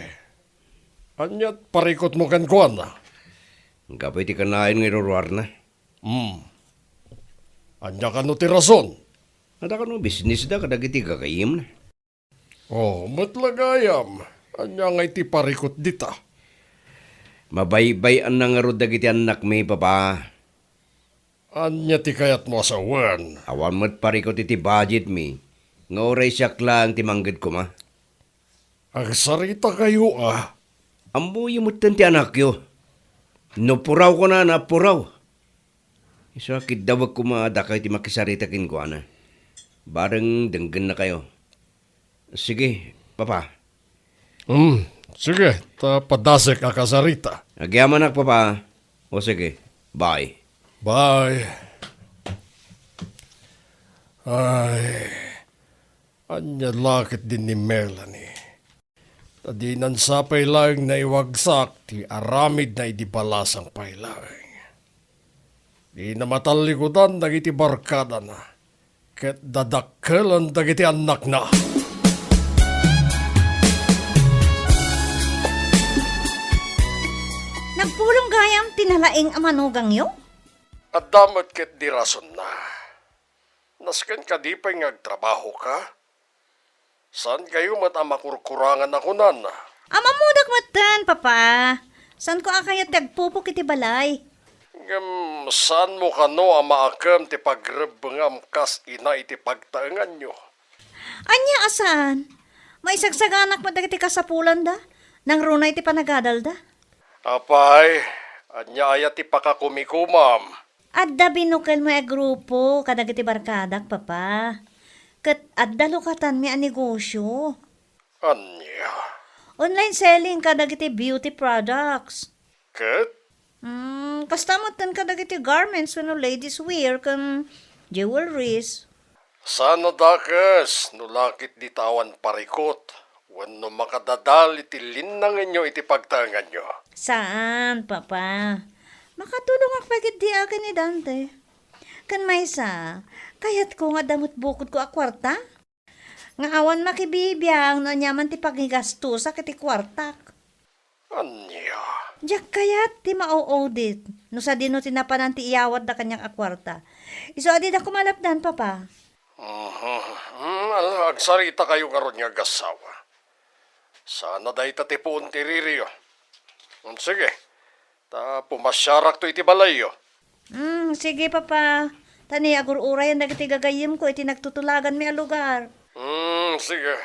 aniat parikutmo kenkuana? Gapu iti kanayon nga iruruarna. Hmm. Ania kano ti rason? Adda kano bisnisda kadagiti gagayyemna? Oh, met la gayam. Ania ngay ti parikut dita? Mabaybay-anna ngarud dagiti annakmi, Papa. Ania ti kayatmo a sawen? Awan met parikut iti budgetmi, nga uray siak laeng ti mangged koma. Agsaritakayo a. Ammoyo metten ti anakyo. No puraw kunana, puraw. Isu a kiddawek koma a dakayo ti makisarita kenkuana. Bareng denggennakayo. Sige, Papa. Hmm, sige, ta padasek a kasarita. Agyamanak, Papa. O sige, bye. Bye. Ay, ania la ketdin ni Melanie? Ta dinan sa pay laeng naiwagsak ti aramidna idi balasang pay laeng. Dina matallikudan dagiti barkadana, ket dadakkelen dagiti annakna. Nagpulong gayam ti nalaing a manugangyo? Adda met ketdi rasonna. Nasken kadi pay nga agtrabahoka? Saankayo met a makurkurangan a kunana? Ammodak metten, Papa. Saanko a kayat ti agpupok iti balay. Ngem saanmo kano a maakem ti pagrebbengam kas ina iti pagtaenganyo? Ania a saan? Maisagsaganak met dagiti kasapulanda, nangruna iti panagadalda. Apay, ania aya ti pakakumikumam? Adda binukelmo a grupo kadagiti barkadak, Papa. Ket adda lukatanmi a negosyo. Ania? Online selling kadagiti beauty products. Ket? Mm, kasta metten kadagiti garments wenno ladies wear ken jewelries. Saan a dakes no la ketdi ta awan parikut wenno makadadal iti linnangenyo iti pagtaenganyo? Saan, Papa. Makatulongak pay ketdi akin ni Dante. Ken maysa, kayatko nga adda met bukodko a kuarta. Nga awan makibibiang no aniaman ti pangigastosak iti kuartak. Ania? Diak kayat ti ma-audit no sadino ti napanan ti iyawatda kaniak a kuarta. Isu a dida kumalapdan, Papa. Mhm. Mm, ala, agsarita kayo ngarud nga agassawa. Sana dayta ti puon ti ririyo. Mm, sige, ta pumassiarakto iti balayyo. Mm, sige, Papa. Ta ni agur-urayan dagiti gagayyemko iti nagtutulaganmi a lugar. Mm, sige.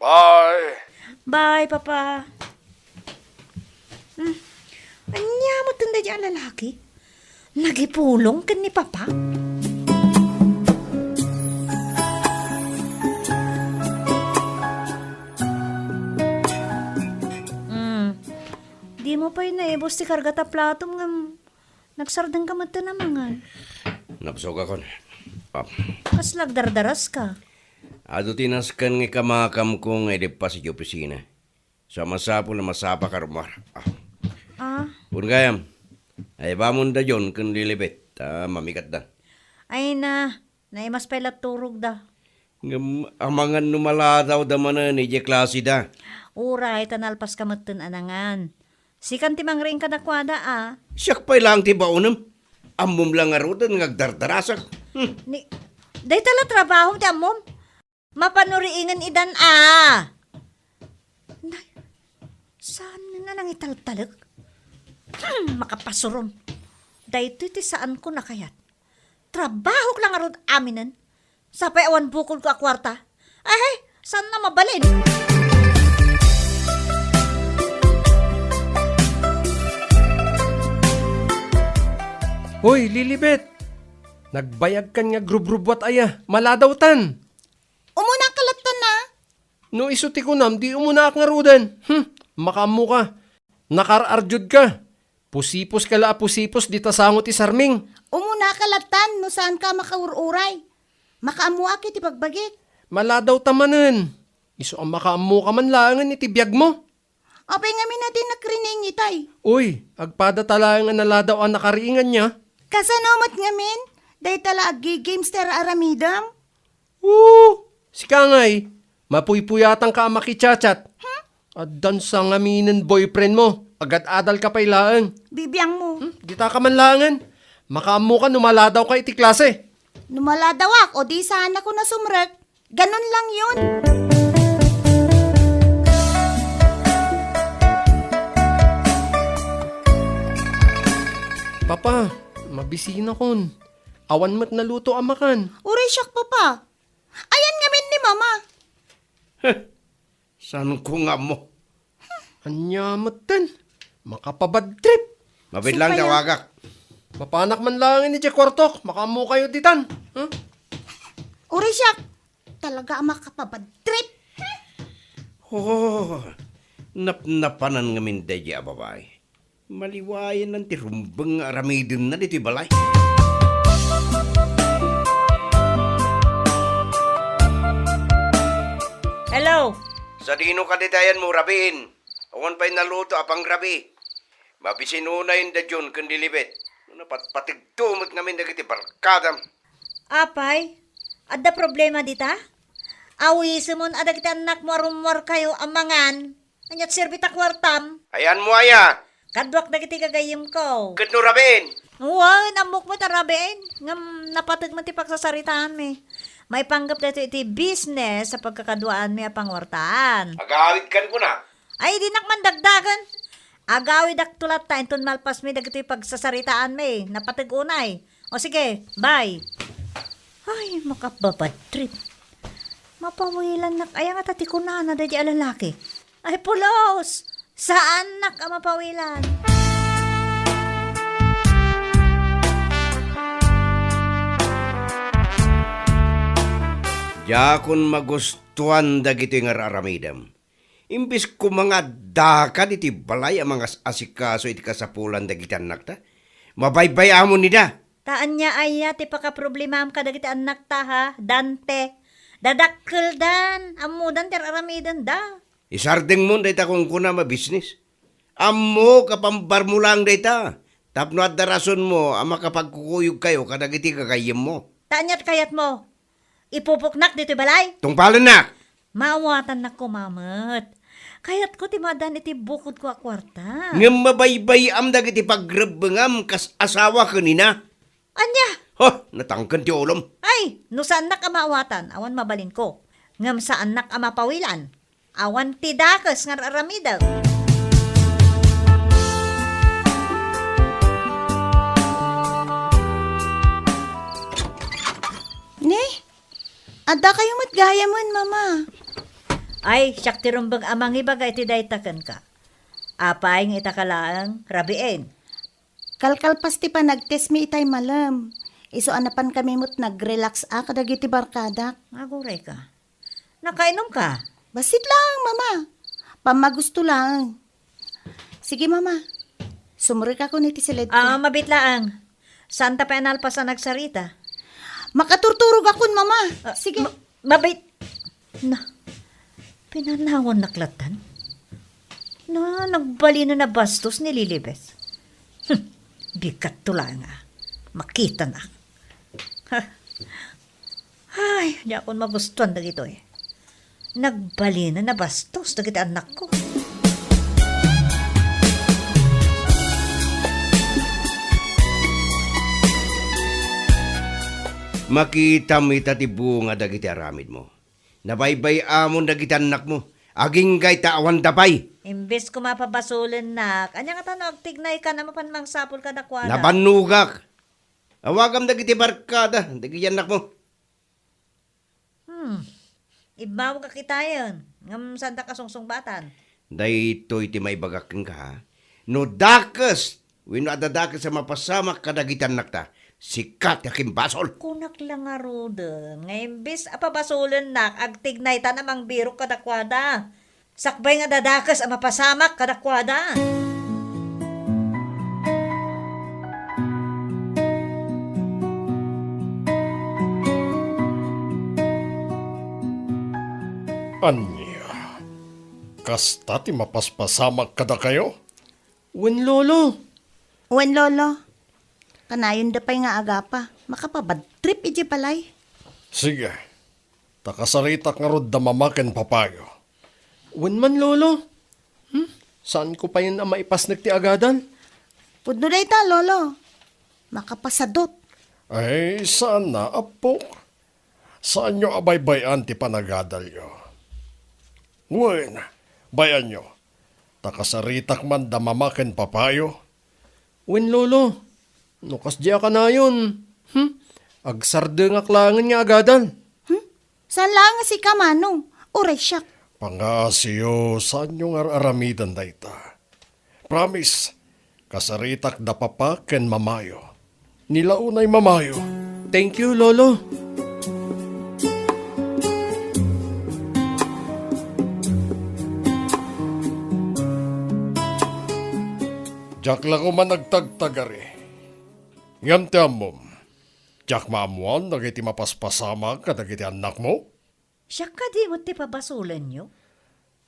Bye. Bye, Papa. Hmm. Ania met daydi a lalaki? Nagipulong ken ni Papa? Hmm. Dimo pay naibus ti karga ta platom ngem nagsardengka met ti namangan. Nabsogakon. Ah. Kasla agdardaraska? Adu ti nasken nga ikamakamko nga idippas iti opisina. Sa masapul a masapaka rummuar. Ah. Ah. Kun gayam, ay bamon da John ken Lilibet, ta mamikatda. Ay na, naimas pay la turogda. Ngem amangan no maladawda manen idiay klaseda. Uray, ta nalpaska metten a nangan. Sikan ti mangriing kadakuada, a. Siak pay laeng ti baonem. Ammom la ngaruden nga agdardarasak. Hmm. Ni, dayta la trabahom ti ammom? Mapano riingen idan a? Nay, saan nga nangitaltalek? Hmm, makapasurom. Daytoy ti saanko a kayat. Trabahok la ngarud aminen. Sapay awan bukodko a kuarta. Ay, saan a mabalin? Hoy, Lilibet! Nagbayagkan nga agrubrubuat aya. Maladawtan. Umunaka lattan a. No isu ti kunam, di umunaak ngaruden. Hmm, makaammoka. Nakaar-ardiodka. Pusiposka la a pusipos dita sango ti sarming. Umunaka lattan no saanka a makaur-uray. Makaammoak iti bagbagik. Maladawta manen. Isu a makaammoka man laengen iti biagmo. Apay ngamin a di nakrining itay? Uy, agpadata laeng a naladaw a nakariinganna. Kasano met ngamin? Dayta la aggi-games ti ar-aramidem? Oo, sika ngay, mapuypuyatanka a makichat-chat. Hmm? Addan sa ngaminen boyfriend mo, agad-adalka pay laeng. Bibiang mo. Hmm? Ditaka man laengen. Makaammoka no maladawka iti klase. No maladawak, o di saanakon a sumrek. Ganun lang yun. Papa, mabisinakon. Awan met naluto a makan. Uray siak, Papa. Ayan ngamin ni Mama. Heh, saanko nga ammo? Ania metten? Makapabad trip. Mabiit lang, tawagak. Mapanak man laeng idiay kuartok. Makaammokayo ditan. Huh? Uray siak. Talaga a makapabad trip. Oh, napnapanan ngamin daydi a babai. Maliwayan ti rumbeng nga aramidenna ditoy balay. Hello? Sadino kadi ti ayanmo, rabiin? Awan pay naluto a pangrabii. Mabisin unay da Jun ken Lilibet. Napatpategto met ngamin dagiti barkadam. Apay, adda problema dita? Awisemon a dagiti annakmo a rummuarkayo a mangan. Ania ti serbi ta kuartam? Ayanmo aya? Kaduak dagiti gagayyemko. Ket no rabiin? Wen, ammok met a rabiin. Ngem napateg met ti pagsasaritaanmi. Maipanggep daytoy iti business a pagkakaduaanmi a panguartaan. Agawidkan kuna? Ay, dinak man dagdagen. Agawidakto latta inton malpasmi dagitoy pagsasaritaanmi. Napateg unay. O sige, bye. Ay, makababad trip. Mapawilannak aya ngata ti kunana daydi a lalaki? Ay, pulos! Saannak a mapawilan. Diakon magustuan dagitoy nga ar-aramidem. Imbes koma nga addaka ditoy balay a mangas-asikaso iti kasapulan dagiti annakta, mabaybay-amon ida. Ta ania aya ti pakaproblemaam kadagiti annakta, ha, Dante? Dadakkeldan, ammodan ti ar-aramidenda. Isardengmon dayta kunkunam a bisnis. Ammok a pambarmo laeng dayta, tapno adda rasonmo a makapagkukuyogkayo kadagiti gagayyemmo. Ta ania ti kayatmo? Ipupoknak ditoy balay? Tungpalennak! Maawatannak koma met. Kayatko ti maaddaan iti bukodko a kuarta. Ngem mabaybay-am dagiti pagrebbengam kas asawa ken ina. Ania? Ho, natangken ti ulom. Ay, no saannak a maawatan, awan mabalinko. Ngem saannak a mapawilan. Awan ti dakes nga ar-aramidek. Ne? Addakayo met gayamen, Mama. Ay, siak ti rumbeng a mangibaga iti dayta kenka. Apay nga ita ka laeng, rabiin. Kalkalpas ti panagtestmi itay malem. Isu a napankami met nag-relax a kadagiti barkadak. Aguray ka. Nakainom ka? Bassit laeng, Mama. Pammagusto laeng. Sige, Mama. Sumrekakon iti siledko. Ah, mabit laeng. Saanta pay a nalpas a nagsarita? Makaturturogakon, Mama. Ah, sige. Ma-, mabit. Na, pinanawannak lattan? Na, nagbalinen a bastos ni Lilibet. Hmm, bigatto laeng a. Makitana. Ha. Ay, diakon magustuan dagitoy. Nagbalinen a bastos dagiti annakko. Makitam ita ti bunga dagiti aramidmo. Nabaybay-amon dagiti annakmo. Agingga ita awanda pay. Imbes koma pabasolennak, ania ngata no agtignaykan a mapan mangsapul kadakuada? Nabannogak. Awagam dagiti barkada, dagiti annakmo. Hmm. Immawag a kitayen, ngem saandak a sungsungbatan. Daytoy ti maibagak kenka, ha? No dakes wenno adda dakes a mapasamak kadagiti annakta, sika ti akimbasol. Kunak la ngaruden nga imbes a pabasolennak, agtignaytan a mangbirok kadakuada. Sakbay nga adda dakes a mapasamak kadakuada. Ania? Kasta ti mapaspasamak kadakayo? Wen, Lolo. Wen, Lolo. Kanayonda pay nga agapa. Makapabad trip idiay balay. Sige. Ta kasaritak ngarud da mama ken papayo. Wen man, Lolo. Hmm? Saanko payen a maipasnek ti agadal? Pudno dayta, Lolo. Makapasadot. Ay, saan a, Apo. Saanyo a baybay-an ti panagadalyo. Wen, bay-anyo. Ta kasaritak man da mama ken papayo. Wen, Lolo, no kasdi a kanayon, hmm, agsardengak laengen nga agadal. Hmm? Saan laeng a sika, Manong? Uray siak. Pangaasiyo, saanyo nga ar-aramiden dayta. Promise, kasaritak da papa ken mamayo. Ni la unay mamayo. Thank you, Lolo. Diak la koma nagtagtagari. Ngem ti ammom, diak maammoan dagiti mapaspasamak kadagiti annakmo. Siak kadi met ti pabasolenyo?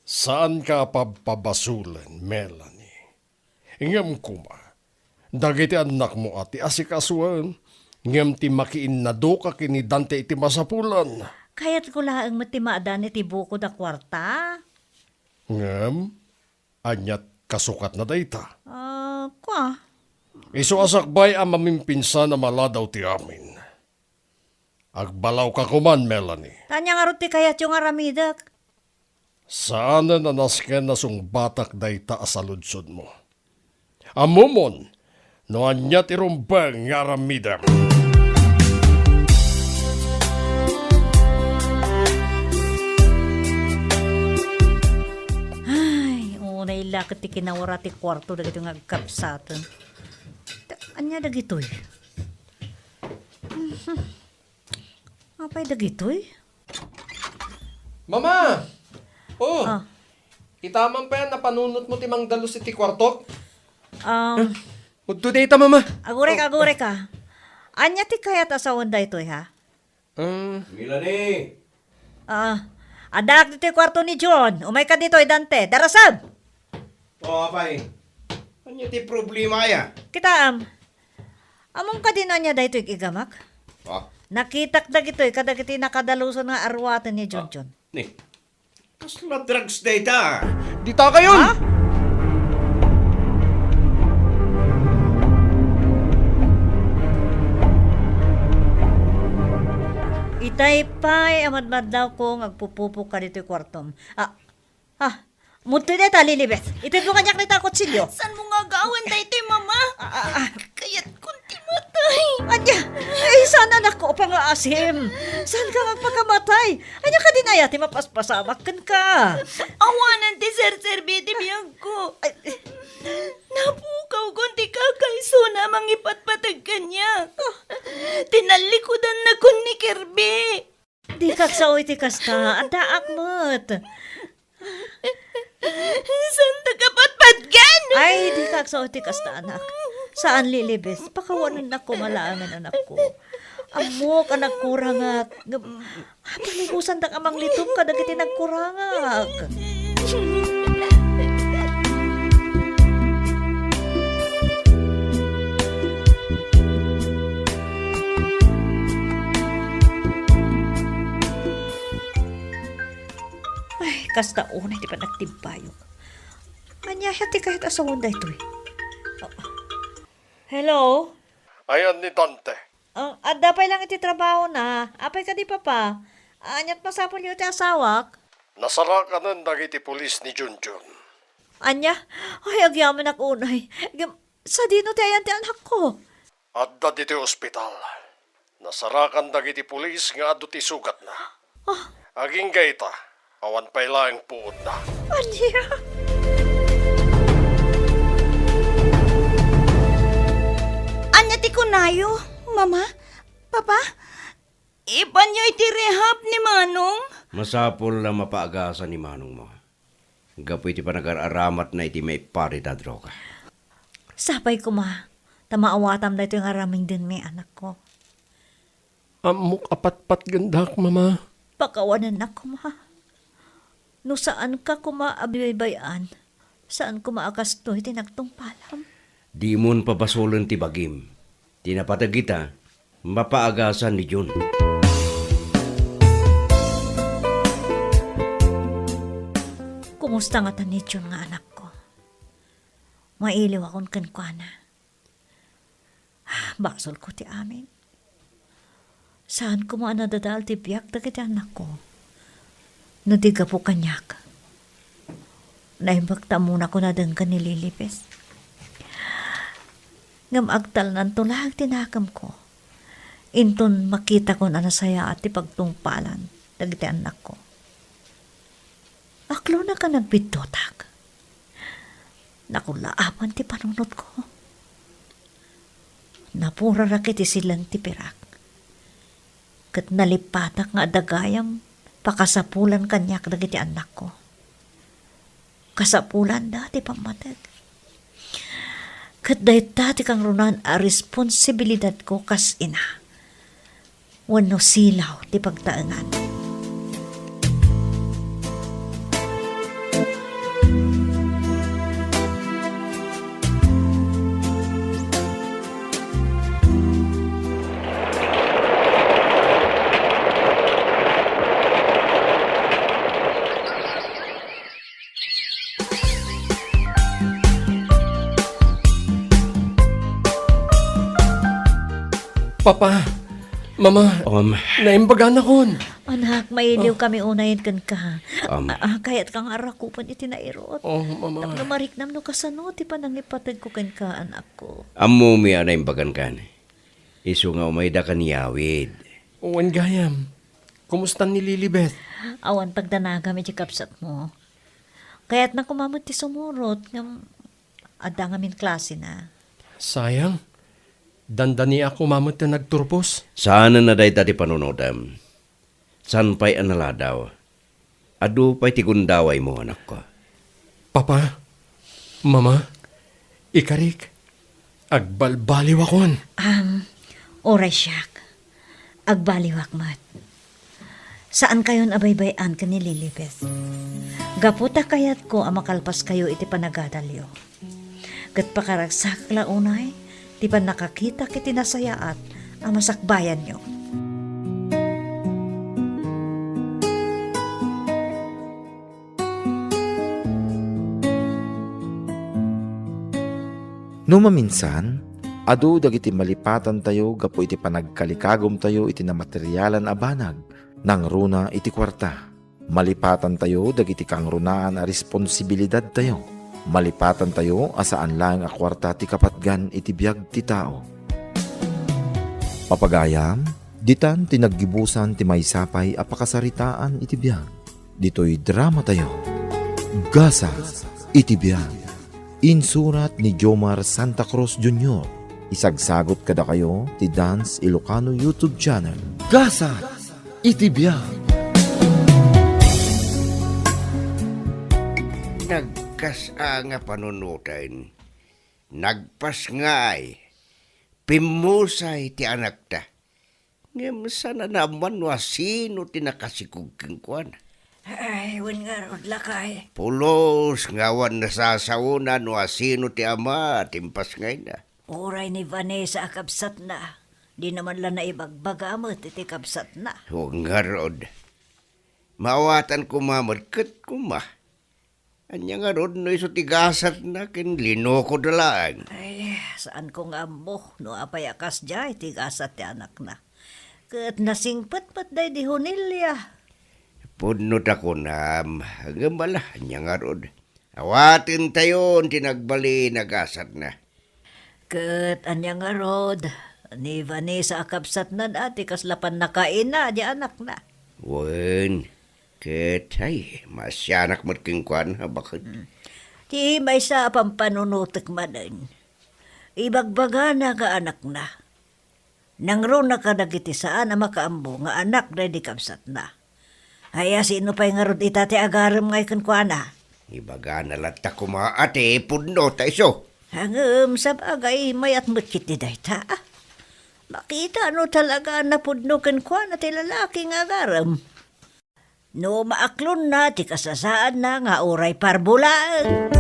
Saanka a pabpabasolen, Melanie. Ngem koma, dagiti annakmo a ti asikasuem, ngem ti makiinnaduka ken ni Dante iti masapulan. Kayatko laeng met ti maadan iti bukod a kuarta. Ngem, ania ti kasukatna dayta? Ah, kua. Isu a sakbay a mamimpinsan a maladaw ti amin. Agbalawka koman, Melanie. Ta ania ngarud ti kayatyo nga aramidek? Saanen a nasken a sungbatak dayta a saludsodmo. Ammomon no ania ti rumbeng nga aramidem. Ay, unay la ket ti kinawara ti kuarto dagitoy nga agkabsaten. Ta, ania dagitoy? Mhm. Apay dagitoy? Mama! Oh! Ah. Ita man pay a napanunotmo ti mangdalus iti kuartok? Um, Udto dayta, Mama. Agurek, Oh. agurek, ah. Ania ti kayat a sawen daytoy, ha? Ah. Melanie! Ah, addaak ditoy kuarto ni John. Umayka ditoy, Dante. Darasem! Oh, apay. Ania ti problema aya? Kitaem. Ammom kadi no ania daytoy igamak? Ah. Nakitak dagitoy kadagiti nakadalusan nga arwaten ni John Ah. John. Ni. Kasla drugs dayta. Dita kayon! Ha? Itay pay a madmadlawko nga agpupupok kaditoy kuartom. Ah, ah, mudtoy dayta, Lilibet. Itedmo kaniak dayta a kutsilio. Saanmo nga agawen daytoy, Mama? Ah, ah, ah. Kayatkon ti matay. Ania? Ay, saan, anakko, pangaasim. Saanka nga agpakamatay? Ania kadi aya ti mapaspasamak kenka? Awanen ti serserbi ti biagko. Ay. Napukawkon ti kakaisuna a mangipatpateg kaniak. Tinallikudanna kun ni Kirby. Dikak sao iti kasta. Addaak met. Saantak a patpatgen? Ay, dikak sao iti kasta, anak. Saan, Lilibet. Pakawanennak koma laengen, anakko. Ammok a nagkurangak. Ngem, palibusandak a manglitom kadagiti nagkurangak. Ay, kasta unay ti panagtimpayok. Ania ti kayat a sawen daytoy? Hello? Ayan ni Dante. Ah, adda pay lang iti trabahona. Apay kadi, Papa? Ania't masapulyo iti asawak? Nasarakanen dagiti pulis ni Junjun. Ania? Ay, agyamanak unay. Ngem, sadino ti ayan ti anakko? Adda ditoy ospital. Nasarakan dagiti pulis nga adu ti sugatna. Ah. Agingga ita, awan pay laeng puodna. Ania? Ania ti kunayo, Mama? Papa? Ipanyo iti rehab ni Manong? Masapul a mapaagasan ni Manongmo gapu iti panagar-aramatna iti maiparit a droga. Sapay koma, ta maawatam daytoy nga aramidem, anakko. Ammok a patpatgendak, Mama. Pakawanennak koma. No saanka koma a bibaybay-an, saan koma a kastoy ti nagtungpalam. Dimon pabasolen ti bagim. Ti napateg ita, mapaagasan ni Jun. Kumusta ngata ni Jun nga anakko? Mailiwakon kenkuana. Basolko ti amin. Saan koma a nadadael ti biag dagiti anakko no di gapu kaniak. Naimbag ta ammonakon a denggen ni Lilibet. Ngem agtalnanto laeng ti nakemko. Inton makitakon a nasayaat ti pagtungpalan dagiti annakko. Aklonek a nagbiddutak. Nakulaapan ti panunotko. Napurarak iti sileng ti pirak. Ket nalippatak nga adda gayam pakasapulan kaniak dagiti annakko. Kasapulanda ti pammateg. Ket dayta ti kangrunaan a responsibilidadko kas ina. Wenno silaw ti pagtaengan. Papa, Mama, Um. Naimbaganakon. Anak, mailiw Oh. kami unayen kenka. Um. Ah, ah, kayat ka nga arakupen iti nairot. Oh, Mama. Tapno mariknam no kasano ti panangipategko kenka, anakko. Ammomi a naimbagankan. Isu nga umayda kan Yawid. Wen gayam. Kumusta ni Lilibet? Awan pagdanagam iti kabsatmo. Kayatna koma met ti sumurot, ngem adda ngamin klasena. Sayang. Dandaniak koma met ti nagturpos. Saanen a dayta ti panunotem. Saan pay a naladaw? Adu pay ti gundawaymo, anakko. Papa, Mama, ikarik, agbalbaliwakon. Am, uray siak. Agbaliwak met. Saankayon a baybay-an ken ni Lilibet. Gapu ta kayatko a makalpaskayo iti panagadalyo. Ket pakaragsakak la unay ti pannakakitak iti nasayaat a masakbayanyo. No maminsan, adu dagiti malipatantayo gapu iti panagkalikagumtayo iti namaterialan a banag, nangruna iti kuarta. Malipatantayo dagiti kangrunaan a responsibilidadtayo. Malipatantayo a saan laeng a kuarta ti kapatgan iti biag ti tao. Papagayam, ditan ti naggibusan ti maysa pay a pakasaritaan iti biag. Ditoy dramatayo, Gasat iti Biag. Insurat ni Jomar Santa Cruz Junior. Isagsagot kadakayo ti Dance Ilocano YouTube channel. Gasat iti Biag. Nagkasa nga panunoten, nagpasngay, pimmusay ti anakta. Ngem saan a naammoan no asino ti nakasikog kenkuana. Ay, wen ngarud, lakay. Pulos nga awan nasasaona no asino ti ama ti impasngayna. Uray ni Vanessa a kabsatna, dina man la naibagbaga met iti kabsatna. Wen ngarud. Maawatan koma met ket koma. Ania ngarud no isu ti gasatna ken linokoda laeng? Ay, saanko nga ammo no apay a kasdiay ti gasat ti anakna. Ket nasingpet met daydi Honilla. Pudno ta kunam, ngem ala, ania ngarud? Awatentayon ti nagbalin a gasatna. Ket ania ngarud, ni Vanessa a kabsatna da ti kasla pannakaina di anakna. Wen, ket, ay, maasianak met kenkuana, baket. Mm. Ti maysa a pampanunotek manen, ibagbagana nga anakna. Nangruna kadagiti saan a makaammo nga anak daydi kabsatna. Ay, asino pay ngarud ita ti agarem ngay kenkuana? Ibagana latta koma a ti pudno ta isu. Ngem, sabagay, mayat met ketdi dayta. Makita no talaga a napudno kenkuana ti lalaki nga agarem. No maaklonna ti kasasaadna nga uray parbo laeng.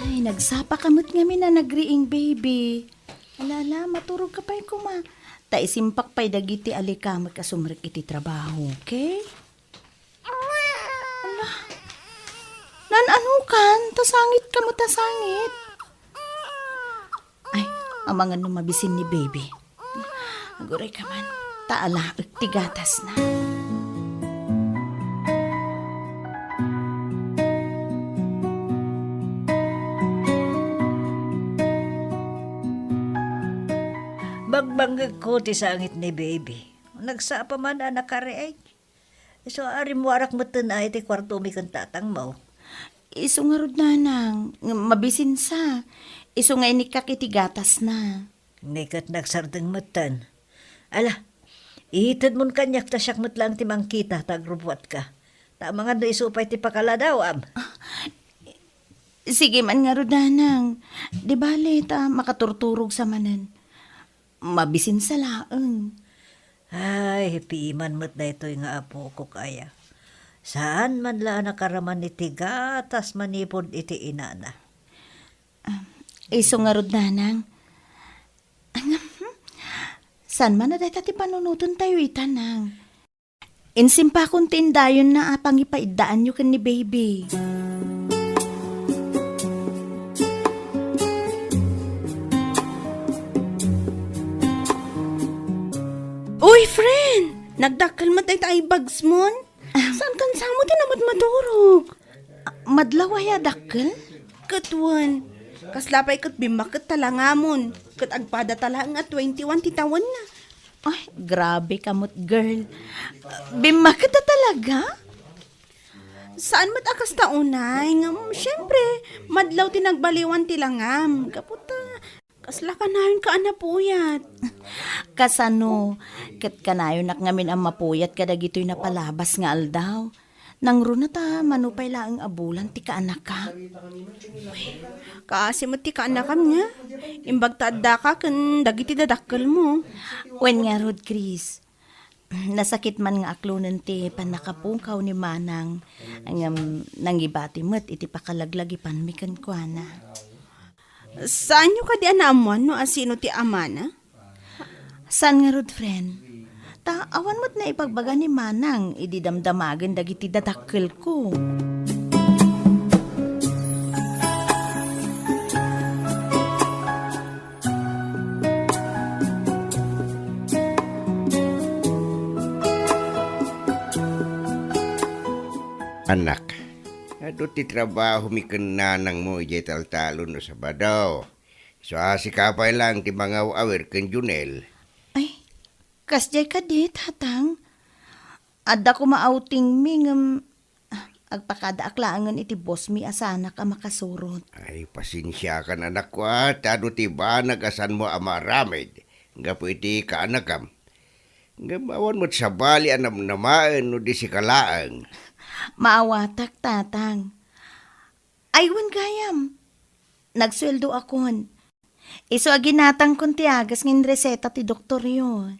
Ay, nagsapa ka met ngamin a nagriing, baby. Ala, ala, maturog ka pay koma. Ta isimpak pay dagiti alikamek a sumrek iti trabaho, okay? Ala. Nan-ano kan? Ta sangit ka met a sangit. Ay, amangan no mabisin ni baby. Aguray ka man. Ta alaek ti gatasna. Bagbangngegko ti sangit ni baby. Nagsapa man a nakariing. Isu a rimmuarak metten a iti kuartomi ken tatangmo. Isu ngarud, nanang, nga mabisinsa. Isu nga inikkak iti gatasna. Ni ket nagsardeng metten. Ala, itedmon kaniak ta siak met laeng ti mangkita ta agrubbuatka. Ta amangan no isu pay ti pakaladawam. Sige man ngarud, nanang. Di bale ta makaturturogsa manen. Mabisinsa laeng. Ay, piman met daytoy nga apokok aya. Saan man la a nakaraman iti gatas manipud iti inana. Ah, isu ngarud, nanang. Saan man a dayta ti panunotentayo ita, nang? Insimpakon ti indayonna a pangipaiddaanyo ken ni baby. Uy, friend! Nagdakkel met dayta a bagsmon? Saan kan samo ti namatmaturog? Madlaw aya dakkel? Ket wen, kasla pay ket bimmaket ta langamon, ket agpada ta laeng a twenty-one ti tawenna. Ay, grabe ka met, girl. Bimmaket ta talaga? Saan met a kasta unay, ngem, siyempre, madlaw ti nagbaliwan ti langam. Gapu ta, kasla kanayon ka a napuyat. Kasano? Ket kanayonak ngamin a mapuyat kadagitoy napalabas nga aldaw. Nangruna ta mano pay laeng a bulan ti kaanakak. Kaasi met ti kaanakam nga. Imbag ta addaka ken dagiti dadakkelmo. Wen ngarud, Chris. Nasakit man nga aklonen ti pannakapukaw ni Manang, ngem nangibati met iti pakalaglagipanmi kenkuana. Saanyo kadi a naammoan no asino ti amana? Saan ngarud, friend. Ta awan met naipagbaga ni Manang idi damdamagen dagiti dadakkelko. Anak, adu ti trabahomi ken nanangmo idiay taltalon no Sabado. Isu a sika pay laeng ti mangaw-awir ken Junel. Ay, kasdiay kadi, Tatang? Adda koma outingmi ngem, ah, agpakadaak laengen iti bossmi a saanak a makasurot. Ay, pasensiakan, anakko, a, ta adu ti banag a saanmo a maaramid gapu iti kaanakam. Ngem awan met sabali a namnamaen no di sika laeng. Maawatak, Tatang. Ay, wen gayam. Nagsueldoakon. Isu a ginatangkon ti agas nga inreseta ti doktoryo.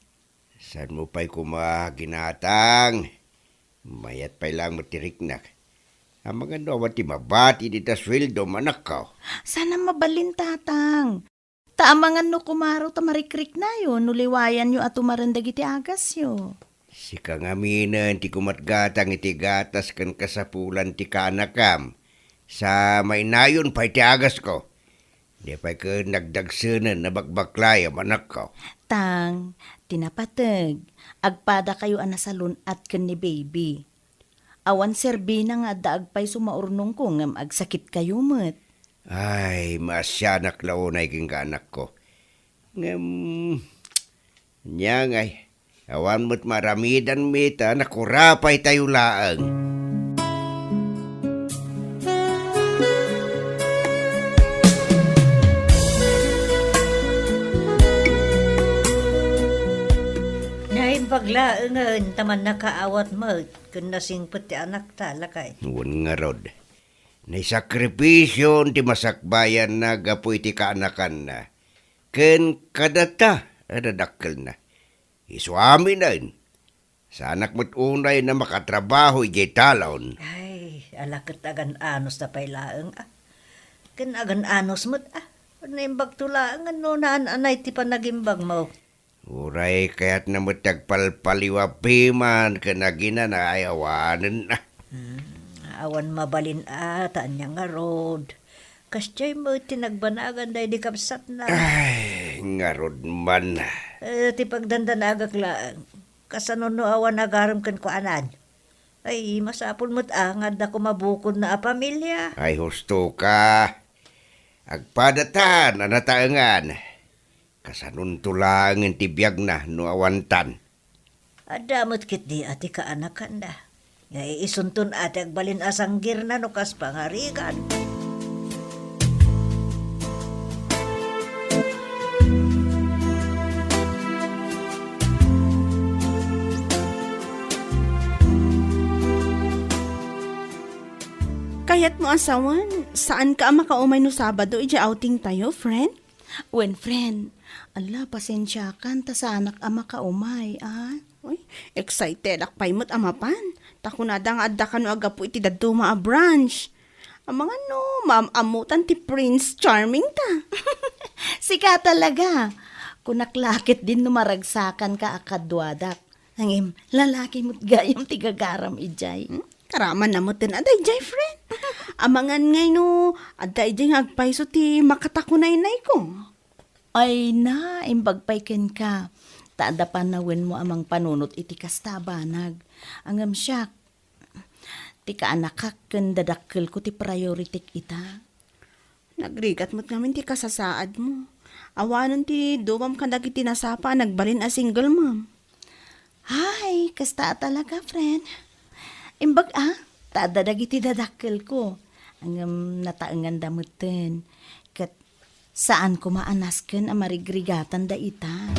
Saanmo pay koma ginatang? Mayat pay laeng met ti riknak. Amangan no awan ti mabati dita sueldom, anakko. Saan a mabalin, Tatang. Ta amangan no kumaro ta marikriknayo no liwayanyo a tumaren dagiti agasyo. Sika ngaminen ti kumatgatang iti gatas ken kasapulan ti kaanakam. Sa mainayon pay ti agasko. Di pay ket nagdagsenen a bakbaklayam, anakko. Tang, ti napateg, agpadakayo a nasalun-at ken ni baby. Awan serbina nga adda agpayso maurnongko ngem agsakitkayo met. Ay, maasianak la unay kenka, anakko. Ngem, ania ngay, awan met maaramidanmi ta nakurapaytayo laeng. Naimbag laengen ta mannakaawat met ken nasingpet ti anakta, lakay. Wen ngarud, naisakripisyon ti masakbayanna gapu iti kaanakanna ken kadata a dadakkelna. Isu aminen, saanak met unay a makatrabaho idiay talon. Ay, ala ket agan-anos ta pay laeng, a. Ken agan-anos met, a. Naimbagto laengen no naan-anay ti panagimbagmo. Uray kayatna met ti agpalpaliw a piman ken aginana ay awanen, a. Hmm, awan mabalin a, ta ania ngarud. Kasdiay met ti nagbanagan daydi kabsatna. Ay, ngarud man. Eh, ti pagdandanagak laeng. Kasano no awan agarem kenkuana? Ay, masapul met a nga adda koma bukodna a pamilia. Ay, husto ka. Agpadatan a nataengan. Kasanonto laengen ti biagna no awantan. Adda met ketdi a ti kaanakanna. Nga iisunton a ti agbalin a sanggirna no kas pangarigan. Kayatmo a sawen, saanka a makaumay no Sabado idiay outing tayo, friend? Wen, friend. Ala, pasensiakan ta saanak a makaumay, a? Uy, excitedak pay met a mapan. Ta kunada nga adda kano a gapu iti dadduma a brunch. Amangan no maam-ammotan ti Prince Charming ta. Sika talaga. Kunak la ketdin no maragsakanka a kaduadak. Ngem, lalaki met gayam ti gagaram idiay. Hmm? Karaman na metten a daydiay, friend. Amangan ngay no adda idiay nga agpayso ti makatakunaynayko. Ay na, imbag pay kenka. ta adda panawenmo a mangpanunot iti kasta a banag. Ngem siak, ti kaanakak ken dadakkelko ti prioritik ita. Nagrigat met ngamin ti kasasaadmo. Awanen ti dumam kadagiti nasapa a nagbalin a single mom. Hay, kasta a talaga, friend. Imbag a, ta adda dagiti dadakkelko. Ngem nataenganda metten. Ket saan koma a nasken a marigrigatanda ita.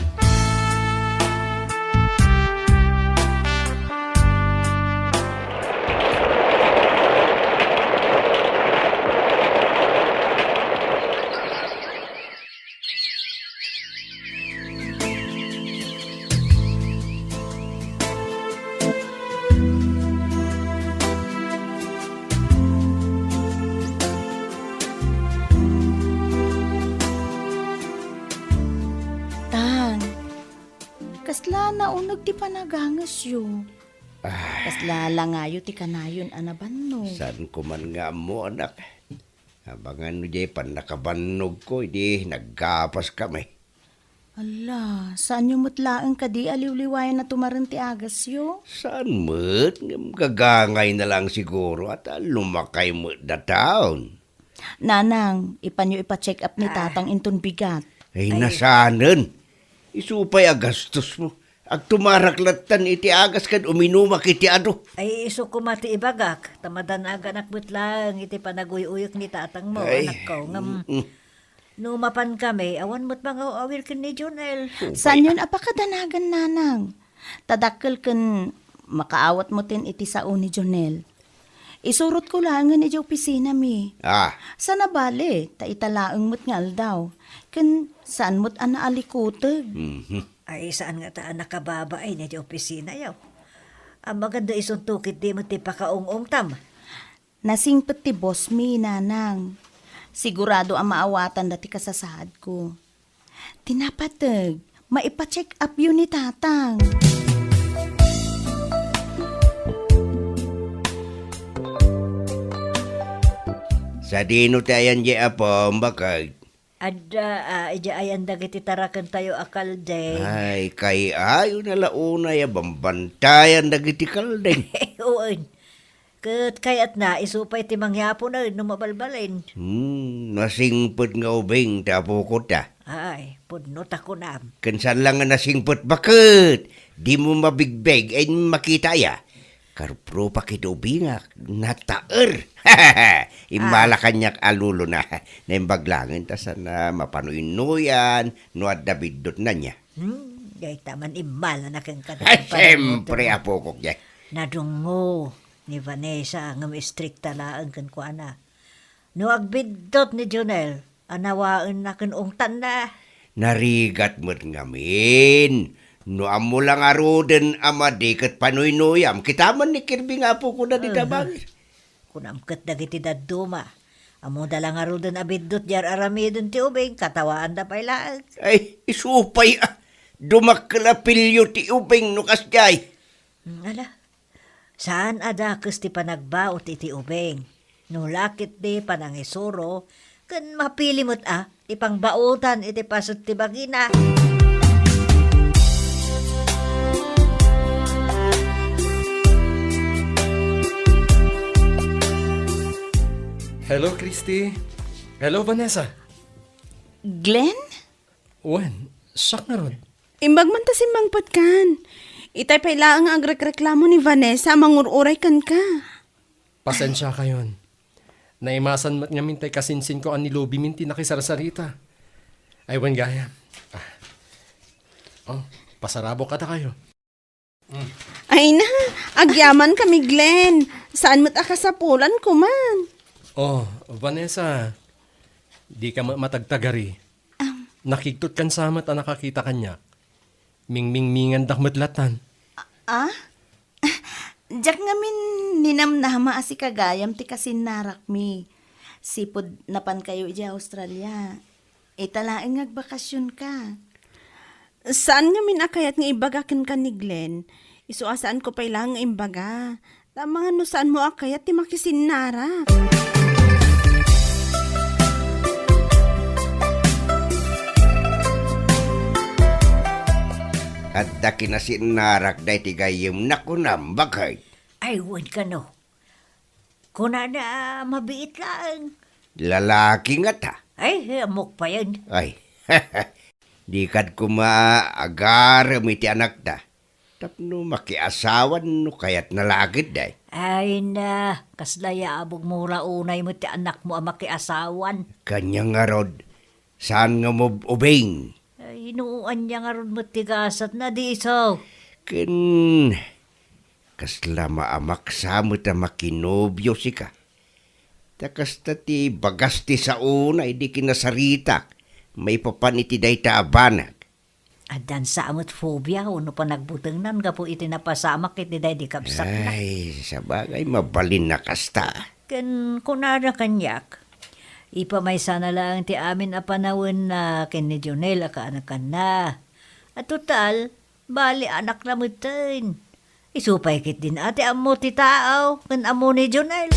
Tang, kasla nauneg ti panagangesyo? Ah. Kasla langayo ti kanayon a nabannog? Saan ko man nga ammo, anak. Amangan no diay pannakabannogko, idi naggapas kami. Ala, saanyo met laeng kadi a liwliwayan a tumaren ti agasyo? Saan met, ngem gagangay na lang siguro, at lumakay met dataon. Nanang, ipanyo ipa-check up ni Ah. Tatang inton bigat. Ay, Ay. Nasanen. Isu pay a gastos mo. Agtumarak lattan iti agas ken uminumak iti adu. Ay, isu koma ti ibagak, ta madanaganak met laeng iti panaguy-uyek ni tatang mo, Ay, anak ko, ngem mm-mm. No mapan kami, awan met mangaw-awir ken ni Jonel. Saanyon a pakadanagan, nanang. Ta dakkel ken makaawat metten iti sao ni Jonel. Isurotko laengen idiay opisinami. Ah. Saan a bale, ta ita laeng met nga aldaw. Ken saan met a naalikuteg. Mhm. Ay, saan ngata a nakababain idiay opisinayo? Amangan no isunto ketdi met ti pakaung-ungtam. Nasingpet ti boss mi, nanang. Sigurado a maawatanda ti kasasaadko. Ti napateg, maipa-check up yo ni tatang. Sadino ti ayan diay apom, bakay? Adda, ah, idiay ayan dagiti tarakentayo a kaldeng. Ay, kay-ayo na la unay a bambantayan dagiti kaldeng. Wen. Ket kayatna, isu pay ti mangyapon no mabalbalen. Hmm, nasingpet nga ubing ti apokota. Ay, pudno ta kunam. Ken saan la nga nasingpet, baket? Dimo mabigbeg, ay makita aya? Karuprupak iti ubingak, nataer. Immala Ah. kaniak a lulona. Naimbag laengen ta saan a mapanuynuyan no adda biddutna nia. Hmm, dayta man immala na kenka. Ay, siyempre, apokok, diay. Nadungngo ni Vanessa ngem istrikta laeng kenkuana. No agbiddut ni Jonel, anawaenna ken ungtanna. Narigat met ngamin. No ammo la ngaruden a madi ket panuynuyam, kita man ni Kirby nga apokona dita Mhm. bangir. Kunam ket dagiti dadduma, ammoda la ngaruden a biddut diay ar-aramiden ti ubing, katawaanda pay laeng. Ay, isu pay a. Dumakkel a pilio ti ubing no kasdiay. Hmm, ala. Saan a dakes ti panagbaut iti ubing. No la ketdi panangisuro, ken mapili met a ti pangbautan iti paset ti bagina. Hello, Christy. Hello, Vanessa. Glenn? Wen, siak ngarud. Imbag man ta simmangpetkan. Itay pay laeng nga agrekreklamo ni Vanessa a mangur-uray kenka. Pasensiakayon. Naimasan met ngamin tay kasinsinko a nilubimin ti nakisarsarita. Ay, wen gayam. Ah. Oh, pasarabok kadakayo. Mm. Ay na, agyaman kami, Glenn. Saan met a kasapulan kuman? Oh, Vanessa, di ka met matagtagari. Am. Nakigtot kan sa met a nakakita kaniak. Mingmingmingandak met latan. Ah? Diak ngamin ninamnama a sika gayam ti kasinnarakmi. Sipud napankayo idiay Australia. Ita laeng nga agbakasionka. Saan ngamin a kayat nga ibaga kenka ni Glenn. Isu a saanko pay laeng nga imbaga. Ta amangan no saanmo a kayat ti makisinnarak. Adda kinasiinnarak daytoy gayyemna, kunam, baket? Ay, wen kano. Kunana, mabiit laeng. Lalaki ngata? Ay, ammok payen. Ay, di kad koma agarem iti anakta. Tapno makiasawan no kayatna la ketdi. Ay na, kasla yabogmo la unay met ti anakmo a makiasawan. Kanian ngarud, saan nga mub-ubing? Ay, no ania ngarud met ti gasatna, di isu? Ken kasla maamaksa met a makinobio sika. Ta kasta ti bagas ti saona idi kinasaritak maipapan iti dayta a banag. Addan sa met fobia wenno panagbutengnan gapu iti napasamak iti daydi kabsatna. Ay, sabagay, mabalin a kasta. Ken kunana kaniak, ipamaysana laeng ti amin a panawenna ken ni Jonel a kaanakanna. A total, bali anakna metten. Isu pay ketdin a ti ammo ti tao ken ammo ni Jonel.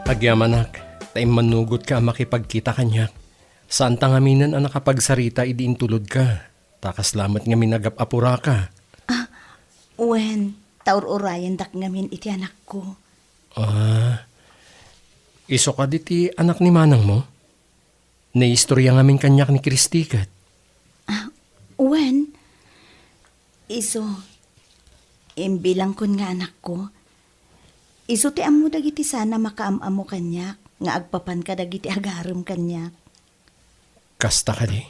Agyamanak, ta immannugotka a makipagkita kaniak. Saanta ngaminen a nakapagsarita idi intulodka, ta kasla met ngamin a gap-apuraka. Ah, wen, ta ur-urayendak ngamin iti anakko. Ah, isu kadi ti anak ni manangmo? Naistoria ngamin kaniak ni Christy ket. Ah, wen, isu, imbilangkon nga anakko. Isu ti ammo dagiti saan a makaam-ammo kaniak, nga agpapan kadagiti agarem kaniak. Kasta kadi?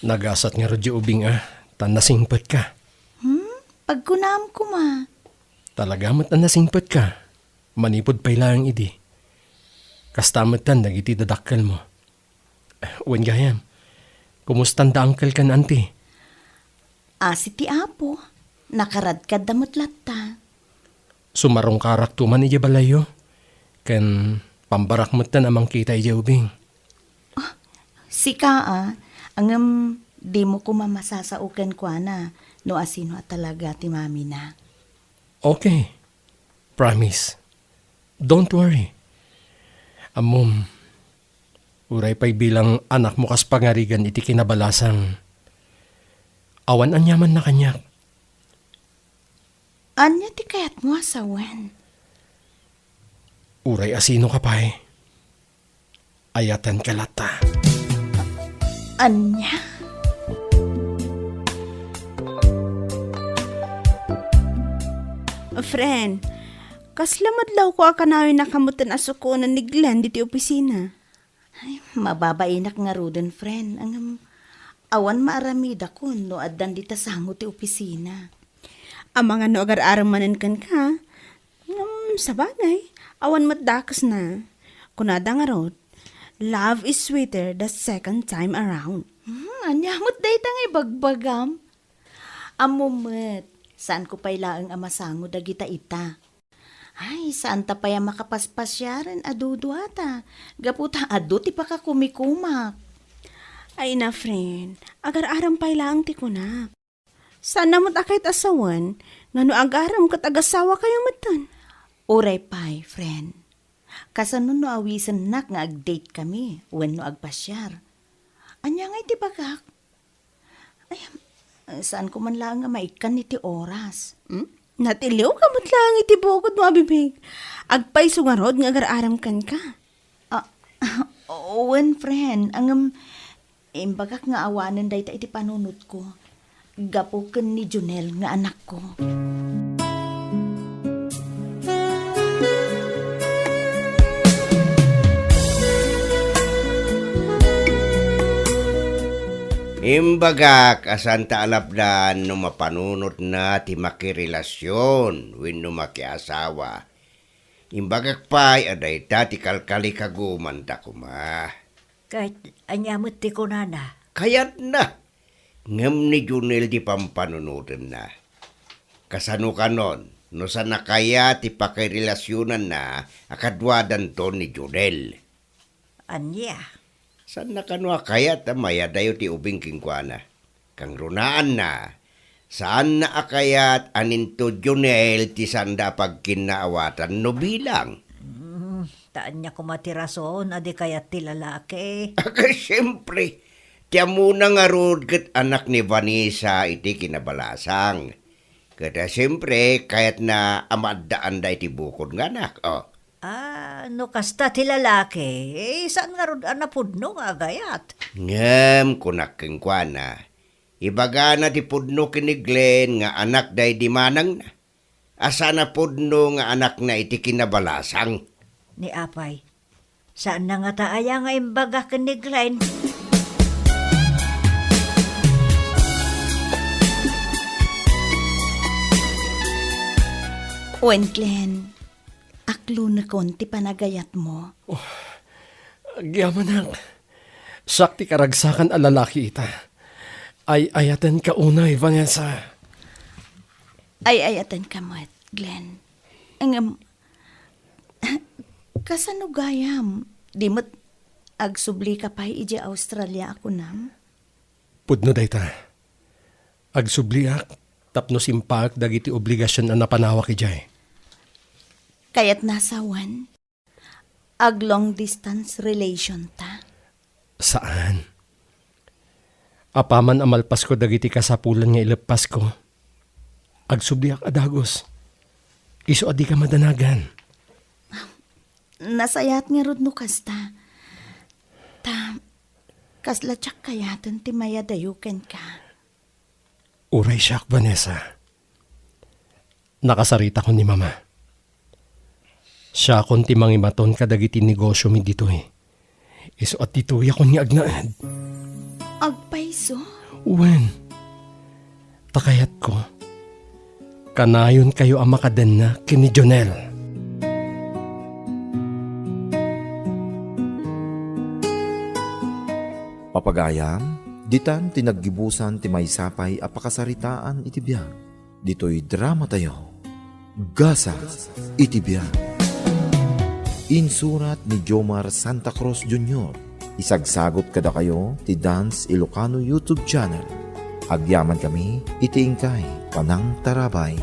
Nagasat ngarud diay ubing a, ta nasingpetka. Hmm? Pagkunam koma. Talaga met a nasingpetka. Manipud pay laeng idi. Kasta metten dagiti dadakkelmo. Wen gayam, kumustan da uncle ken auntie? Asi ti Apo, nakaradkadda met latta. Sumarungkarakto man idiay balayyo, ken pambarak metten a mangkita idiay ubing. Ah, sika a, ngem dimo koma masasao kenkuana no asino a talaga ti mamina. Okay. Promise. Don't worry. Ammom, uray pay bilang anakmo kas pangarigan iti kinabalasang, awan aniamanna kaniak. Ania ti kayatmo a sawen? Uray asinoka pay, ayatenka latta. Ania? Friend, kasla madlawko a kanayon a kametten a sukonen ni Glenn ditoy opisina. Ay, mababainak ngaruden, friend. Ngem, awan maaramidakon no addan dita sango ti opisina. Amangan no agar-arem manen kenka. Ngem, sabagay, awan met dakesna. Kunada ngarud, "Love is sweeter the second time around." Hmm, ania met dayta nga ibagbagam? Ammom met, saanko pay laeng a masango dagita ita. Ay, saanta pay a makapaspasiaren a duduata, gapu ta adu ti pakakumikumak. Ay na, friend, agar-arem pay laeng ti kunak. Saanna met a kayat a sawen, nga no agarem ket agasawakayo metten. Uray pay, friend. Kasano no awisennak nga ag-date kami wenno agpasiar? Ania ngay ti bagak? Ay, saanko man laeng nga maikkan iti oras. Hmm? Natiliwka met laeng iti bukodmo a bibig. Agpayso ngarud nga agar-arem kenka. Ah, wen, friend. Ngem, imbagak nga awanen dayta iti panunotko. Gapu ken ni Jonel nga anakko. Imbagak a saanta a lapdan no mapanunotna ti makirelasion wenno makiasawa. Imbagak pay a dayta ti kalkalikagumanda koma. Ket ania met ti kunana? Kayatna. Ngem ni Jonel ti pampanunotenna. Kasano kanon no saan a kayat ti pakirelasionanna a kaduadanto ni Jonel? Ania? Saanna kano a kayat a mayadayo ti ubing kenkuana? Kangrunaanna, Saanna a kayat a ni Jonel ti saanda a pagkinnaawatan no bilang. Hmm, ta ania koma ti rason a di kayat ti lalaki? Ket siempre, ti ammona ngarud ket anak ni Vanessa iti kinabalasang. Ket, ah, siempre, kayatna a maaddaanda iti bukod nga anak, oh. Ah, no kasta ti lalaki, eh, saan ngarud a napudno nga agayat? Ngem kunak kenkuana, ibagana ti pudno ken ni Glenn nga anak daydi manangna, a saan a pudno nga anakna iti kinabalasang. Ni apay, saanna ngata aya nga imbaga ken ni Glenn? Wen, Glenn, aklonekon ti panagayatmo. Oh, agyamanak. Siak ti karagsakan a lalaki ita. Ay-ayatenka unay, Vanessa. Ay-ayatenka met, Glenn. Ngem, kasano gayam? Di met agsublika pay idiay Australia a kunam? Pudno dayta. Agsubliak tapno simpaek dagiti obligasion a napanawak idiay. Kayatna sawen, ag-long distance relation ta? Saan. Apaman a malpasko dagiti kasapulan nga ileppasko, agsubliak a dagus. Isu a dika madanagan. Nasayaat ngarud no kasta. Ta, kasla diak kayaten ti mayadayo kenka. Uray siak, Vanessa. Nakasaritakon ni Mama. Siakon ti mangimaton kadagiti negosiomi ditoy. Isu a ditayakon nga agnaed. Agpayso? Wen, ta kayatko, kanayonkayo a makadenna ken ni Jonel. Papagayam, ditan ti naggibusan ti maysa pay a pakasaritaan iti biag. Ditoy dramatayo, Gasat iti Biag. Insurat ni Jomar Santa Cruz Junior. Isagsagut kadakayo ti Dance Ilocano YouTube channel. Agyamankami iti inkay panangtarabay.